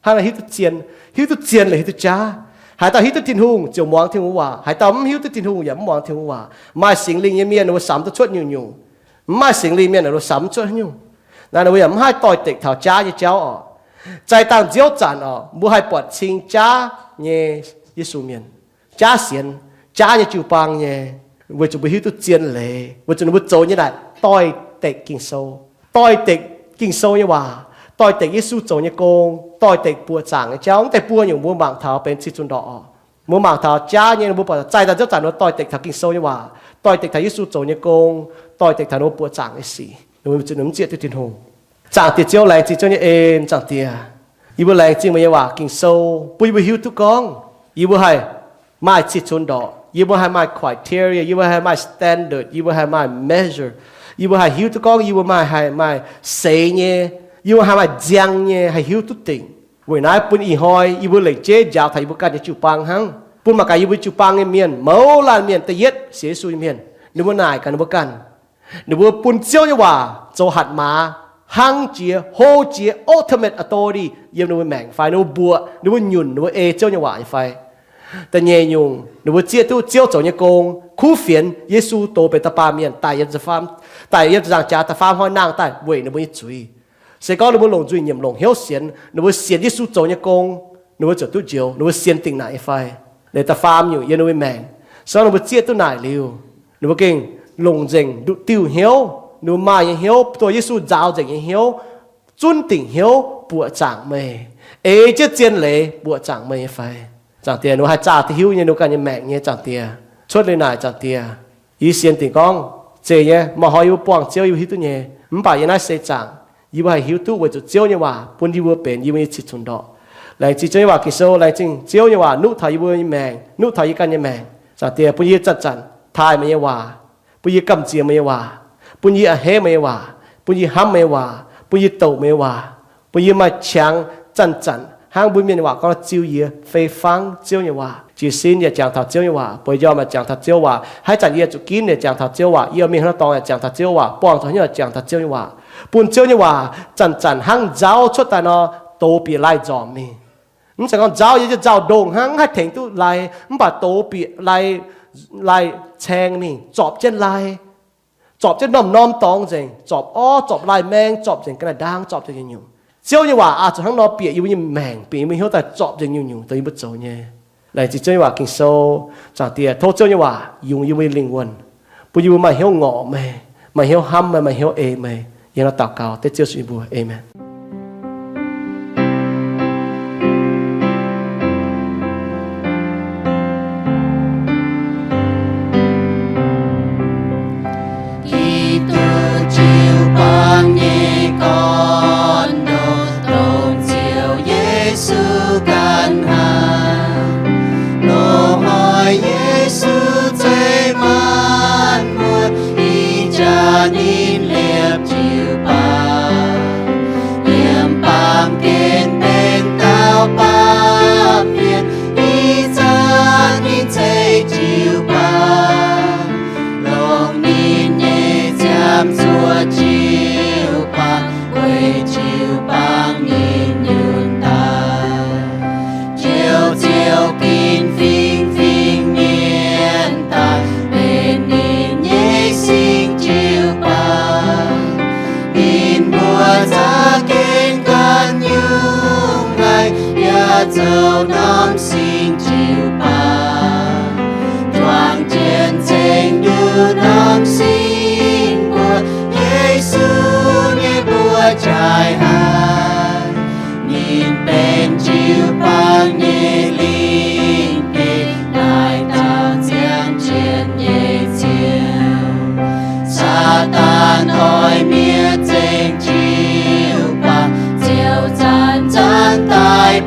hnangv haaix nor hiuv duqv zien, hiuv duqv zien leiz hiuv duqv jaav. Haaix dauh hiuv duqv Tin-Hungh ziouc muangx Tin-Hungh waac, haaix dauh mv hiuv duqv Tin-Hungh yaac mv muangx Tin-Hungh waac. Maaih Singx Lingh nyei mienh ninh mbuo samx duqv cuotv nyungc-nyungc. Mv maaih Singx Lingh mienh ninh mbuo samx mv cuotv nyungc. Naaiv ninh mbuo yaac mv haih doix-dekc taux jaav nyei jauv oc. Zaaih dangh nziouv zanc oc, mbuo haih buatc cing jaav nyei Yesu mienh, jaav sienx, jaav nyei jiu-baang nyei, weic zuqc mbuo hiuv duqv zien leiz, weic zuqc ninh mbuo zoux nyei naaic doix-dekc Ging-Sou, doix-dekc Ging-Sou nyei waac, doix-dekc Yesu zoux nyei gong, doix-dekc buoqc zaangc nyei jauv. Mv deix buo nyungc mbuo mangc taux benx cih zunh ndorqc oc. Mbuo mangc taux jaav nyei, mbuo buatc zaaih daaih nziouv zanc ninh mbuo doix-dekc taux Ging-Sou nyei waac, doix-dekc taux Yesu zoux nyei gong, doix-dekc taux ninh mbuo buoqc zaangc nyei sic, ninh mbuo mv zieqv duqv Tin-Hungh. Zaangc Diex Ziouv, laengz zingh Ziouv nyei en, Zaangc Diex. Yie mbuo laengz zingh meih nyei waac Ging-Sou bun yie mbuo hiuv duqv gorngv yie mbuo haih maaih cih zunh ndorqc, yie mbuo haih maaih criteria, yie mbuo haih maaih standard, yie mbuo haih maaih measure, yie mbuo haih hiuv duqv gorngv yie mbuo maaih haih maaih seix nyei, yie mbuo haih maaih nziang nyei, haih hiuv duqv dingc. Weic naaiv bun ih hnoi yie mbuo lengc jeiv njaaux taux yie mbuo ganh nyei jiu-baang hnangv, bun mangc gaax yie mbuo jiu-baang nyei mienh, mouz laanh mienh, da'yietv sienx Yesu nyei mienh, ninh mbuo naaic gaax ninh mbuo ganh. Ninh mbuo bun Ziouv nyei waac zoux hatc maaz, hnangv jiex, hlo jiex, ultimate authority yiem ninh mbuo maengc fai? Ninh mbuo mbuoqc, ninh mbuo nyunc, ninh mbuo ei Ziouv nyei waac nyei fai? Da'nyeic nyungc, ninh mbuo zieqv duqv Ziouv zoux nyei gong, kuv fienx Yesu doz benx da'baamh mienh daaih yiem, daaih yiem ziepc nzaangc jaax da'faam hnoi nangh daaih weic ninh mbuo nyei zuiz. Se gorngv ninh mbuo longc nzuih nyiemc longc hnyouv sienx, ninh mbuo sienx Yesu zoux nyei gong, ninh mbuo ziouc duqv njoux. Ninh mbuo sienx dingc naaic nyei fai? Leiz da'faam nyungc yiem ninh mbuo maengc. Se gorngv ninh mbuo zieqv duqv naaic liuz, ninh mbuo gengh longc nzengc nduqc diuh hnyouv, ninh mbuo maaih nyei hnyouv, dongh Yesu nzaaux nzengc nyei hnyouv, zunv dingc hnyouv buoqc zaangc meih, ei jienv zien leiz buoqc zaangc meih nyei fai? Zaangc Diex, ninh mbuo haih zaah duqv hiuv nyei ninh mbuo ganh nyei maengc nyei, Zaangc Diex. Cuotv liuz naaic, Zaangc Diex, yie sienx dingc gorngv zeiz nyei, maaih hnoi yie mbuo buangh Ziouv yie mbuo hiuv duqv nyei. Mv baac yiem naaiv seix zaangc yie mbuo haih hiuv duqv weic zuqc Ziouv nyei waac bun yie mbuo benx yie mbuo nyei cih zunh ndorqc. Laengz zingh Ziouv nyei waac Ging-Sou, laengz zingh Ziouv nyei waac nuqv taux yie mbuo nyei maengc, nuqv taux yie ganh nyei maengc. Zaangc Diex, bun yie zanc-zanc taaih meih nyei waac, bun yie gamh nziex meih nyei waac, bun yie a'hneiv meih nyei waac, bun yie hnamv meih nyei waac, bun yie douc meih nyei waac, bun yie maaih qangx zanc-zanc hnangv mbuo mienh waac gorngv ziu yie fei fangv Ziouv nyei waac. Jiez sin yaac jangx taux Ziouv nyei waac, bueix njormh yaac jangx taux Ziouv waac, haaix zanc yie zuqc ginv yaac jangx taux Ziouv waac, yie mingh haaix norm dorngx yaac jangx taux Ziouv waac, buangh taux hnyouv yaac jangx taux Ziouv nyei waac, bun Ziouv nyei waac zanc-zanc hnangv nzauv cuotv daaih nor, dox bieqc laih nzormc mingh. Mv zeiz gorngv nzauv yiem jienv nzauv ndongh hnangv, mv haih tengx duqv laih, mv baac dox bieqc laih, laih caeng mingh, zorpc jienv laih, zorpc jienv norm-norm dorngx nzengc, zorpc orv, zorpc laih maeng, zorpc nzengc ga'naaiv ndaang, zorpc nzengc nyungc-nyungc. Ziouv nyei waac aqc zuqc hnangv nor bieqc yie mbuo nyei maengc, bieqc yie mbuo hnyouv daaih, zorpc nzengc nyungc-nyungc dongh yie mbuo zoux nyei. Laengz zingh Ziouv nyei waac Ging-Sou. Zaangc Diex, tov Ziouv nyei waac yungz yie mbuo nyei lingh wuonh, bun yie mbuo maaih hnyouv ngorc meih, maaih hnyouv hnamv meih, maaih hnyouv ei meih. Yie hnangv naaiv daux gaux dengv Ziouv Yesu nyei mbuox. Aamen. Giduc, jiu-baang nyei gorn-ndoqv, dongh Ziouv Yesu ganh hnangv. Loz-hnoi Yesu zeiz maanc muotc, ih jaax ninh liepc jiu-baang. Yiem baamh gen benx dauh baamh mienh, ih zanc ninh zeiz jiu-baang. Longc ninh nyei nziaamv zuoqc jiu-baang, weic jiu-baang ninh nyunc daaih. Njoux Ziouv ginv fingx-fingx mienh daaih, benx ninh nyei singx jiu-baang. Ninh mbuo za'gengh ganh nyungc haic, yaac zoux norm singx jiu-baang, juangc jienv ceng nduqc norm singx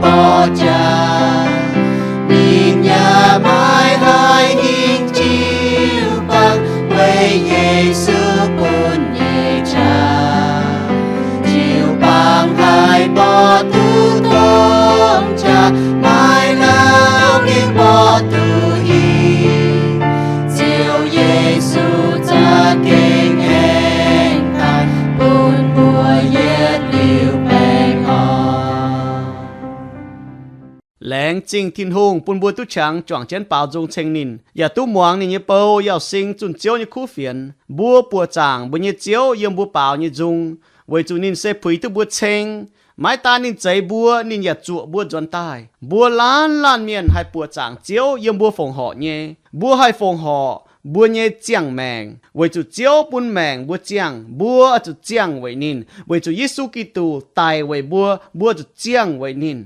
borqv jaax. Ninh yaac maiv haih hingh jiu-baang, weic Yesu bun nyei qaqv. Jiu-baang haih borqv duqv domh jaax, maiv lauh gengh borqv duqv hingh. Ziouv Yesu za'gengh aengx daaih bun mbuo yietc liuz baengh orn. Laengz zingh Tin-Hungh bun mbuo duqv qangx juangc jienv baaux nzung ceng ninh, yaac duqv muangx ninh nyei bou, yaac sing zunh Ziouv nyei kuv fienx. Mbuo buoqc zaangc mbuo nyei Ziouv yiem mbuo baaux nyei nzung, weic zuqc ninh se puix duqv mbuo ceng. Maiv daan ninh zeix mbuo, ninh yaac zuoqc mbuo nzuonx daaih. Mbuo laanh laanh mienh haih buoqc zaangc Ziouv yiem mbuo fongc horc nyei. Mbuo haih fongc horc mbuo nyei ziangh maengc, weic zuqc Ziouv bun maengc mbuo ziangh, mbuo oix zuqc ziangh weic ninh. Weic zuqc Yesu Giduc daic weic mbuo, mbuo zuqc ziangh weic ninh.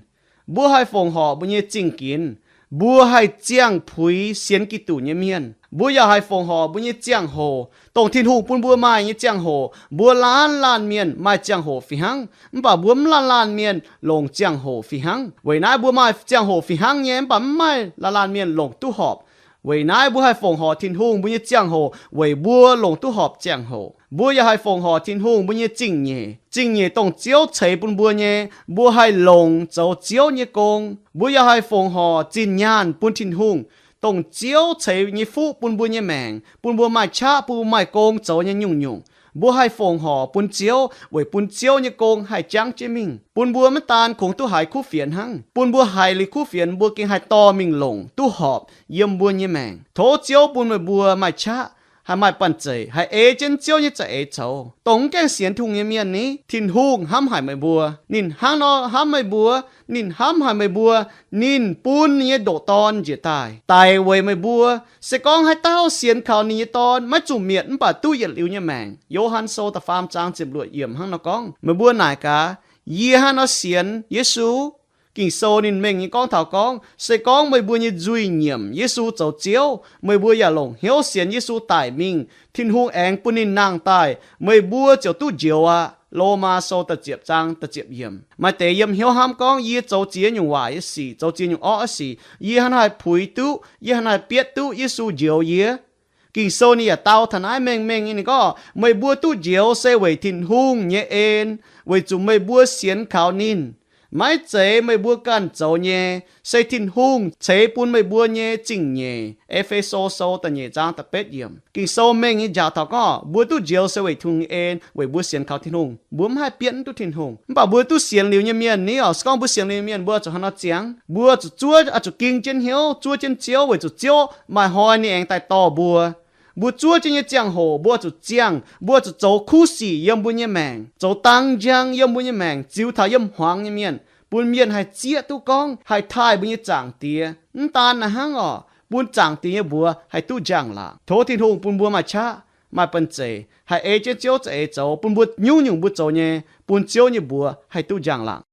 Mbuo haih fongc horc mbuo nyei zingh ginx. Mbuo haih ziangh puix sienx Giduc nyei mienh. Mbuo yaac haih fongc horc mbuo nyei ziangh hoc, dongh Tin-Hungh bun mbuo maaih nyei ziangh hoc. Mbuo laanh laanh mienh maaih ziangh hoc fih hnangv, mv baac mbuo mv laanh laanh mienh longc ziangh hoc fih hnangv. Weic naaiv mbuo maaih ziangh hoc fih hnangv nyei, mv baac mv maaih laanh laanh mienh longc duqv horpc. Weic naaiv mbuo haih fongc horc Tin-Hungh mbuo nyei ziangh hoc weic mbuo longc duqv horpc ziangh hoc. Mbuo yaac haih fongc horc Tin-Hungh mbuo nyei zingh nyeic. Zingh nyeic dongh Ziouv ceix bun mbuo nyei, mbuo haih longc zoux Ziouv nyei gong. Mbuo yaac haih fongc horc zinh nyaanh bun Tin-Hungh, dongh Ziouv ceix nyei fuqv bun mbuo nyei maengc, bun mbuo maaih qaqv, bun mbuo maaih gong zoux nyei nyungc-nyungc. Mbuo haih fongc horc bun Ziouv weic bun Ziouv nyei gong haih jangv jienv mingh, bun mbuo maiv daan kungx duqv haiz kuv fienx hnangv, bun mbuo haiz liuz kuv fienx mbuo gengh haih dorh mingh longc duqv horpc yiem mbuo nyei maengc. Tov Ziouv bun meih mbuo maaih qaqv, haih maaih banh zeic, haih ei jienv Ziouv nyei za'eix zoux. Dongh mv gaengh sienx Tin-Hungh nyei mienh ni, Tin-Hungh hnamv haic meih mbuo. Ninh hnangv nor hnamv meih mbuo. Ninh hnamv haic meih mbuo. Ninh bun ninh nyei ndoqc Dorn njiec daaih daic weic meih mbuo. Se gorngv haaix dauh sienx kaux ninh nyei Dorn, maiv zuqc mietc mv baac duqv yietc liuz nyei maengc. Yo^han Sou da'faam zaang ziepc luoqc yiemc hnangv nor gorngv. Meih mbuo naaic gaax, yie hnangv nor sienx Yesu. Ging-Sou ninh mengh nyei gorngv taux gorngv, se gorngv meih mbuo nyei nzuih nyiemc Yesu zoux Ziouv, meih mbuo yaac longc hnyouv sienx Yesu daic mingh, Tin-Hungh aengx bun ninh nangh daaih, meih mbuo ziouc duqv njoux aqv. Lomaa Sou da'ziepc zaang da'ziepc yiemc. Maaih deix yiem hnyouv hnamv gorngv, yie zoux ziex nyungc waaic nyei sic, zoux ziex nyungc orqv nyei sic, yie hnangv naaiv haih puix duqv, yie hnangv naaiv haih bietv duqv Yesu njoux yie. Ging-Sou ninh yaac dau taux naaiv mengh mengh nyei, ninh gorngv, meih mbuo duqv njoux se weic Tin-Hungh nyei en, weic zuqc meih mbuo sienx kaux ninh. Maiv zeiz meih mbuo ganh zoux nyei, se Tin-Hungh ceix bun meih mbuo nyei zingh nyeic. E^fe^so Sou da'nyeic zaang da'betv yiemc. Ging-Sou mengh nyei njaaux taux gorngv, mbuo duqv njoux se weic Tin-Hungh nyei en, weic mbuo sienx kaux Tin-Hungh. Mbuo mv haih bietv duqv Tin-Hungh. Mv baac mbuo duqv sienx liuz nyei mienh ni oc, se gorngv mbuo sienx liuz nyei mienh, mbuo zuqc hnangv nor ziangx. Mbuo zuqc zuov, oix zuqc ging jienv hnyouv, zuov jienv Ziouv, weic zuqc Ziouv maaih hnoi ninh aengx daaih dorh mbuo. Mbuo zuov jienv nyei ziangh hoc, mbuo zuqc ziangh, mbuo zuqc zoux kuv sic yiem mbuo nyei maengc, zoux dang njang yiem mbuo nyei maengc, ziux taux yiem hmuangx nyei mienh, bun mienh haih zieqv duqv gorngv haih taaih mbuo nyei Zaangc Diex. Mv daan naaiv hnangv oc, bun Zaangc Diex nyei mbuox haih duqv njang-laangc. Tov Tin-Hungh bun mbuo maaih qaqv, maaih banh zeic, haih ei jienv Ziouv za'eix zoux, bun mbuo nyungc-nyungc mbuo zoux nyei, bun Ziouv nyei mbuox haih duqv njang-laangc.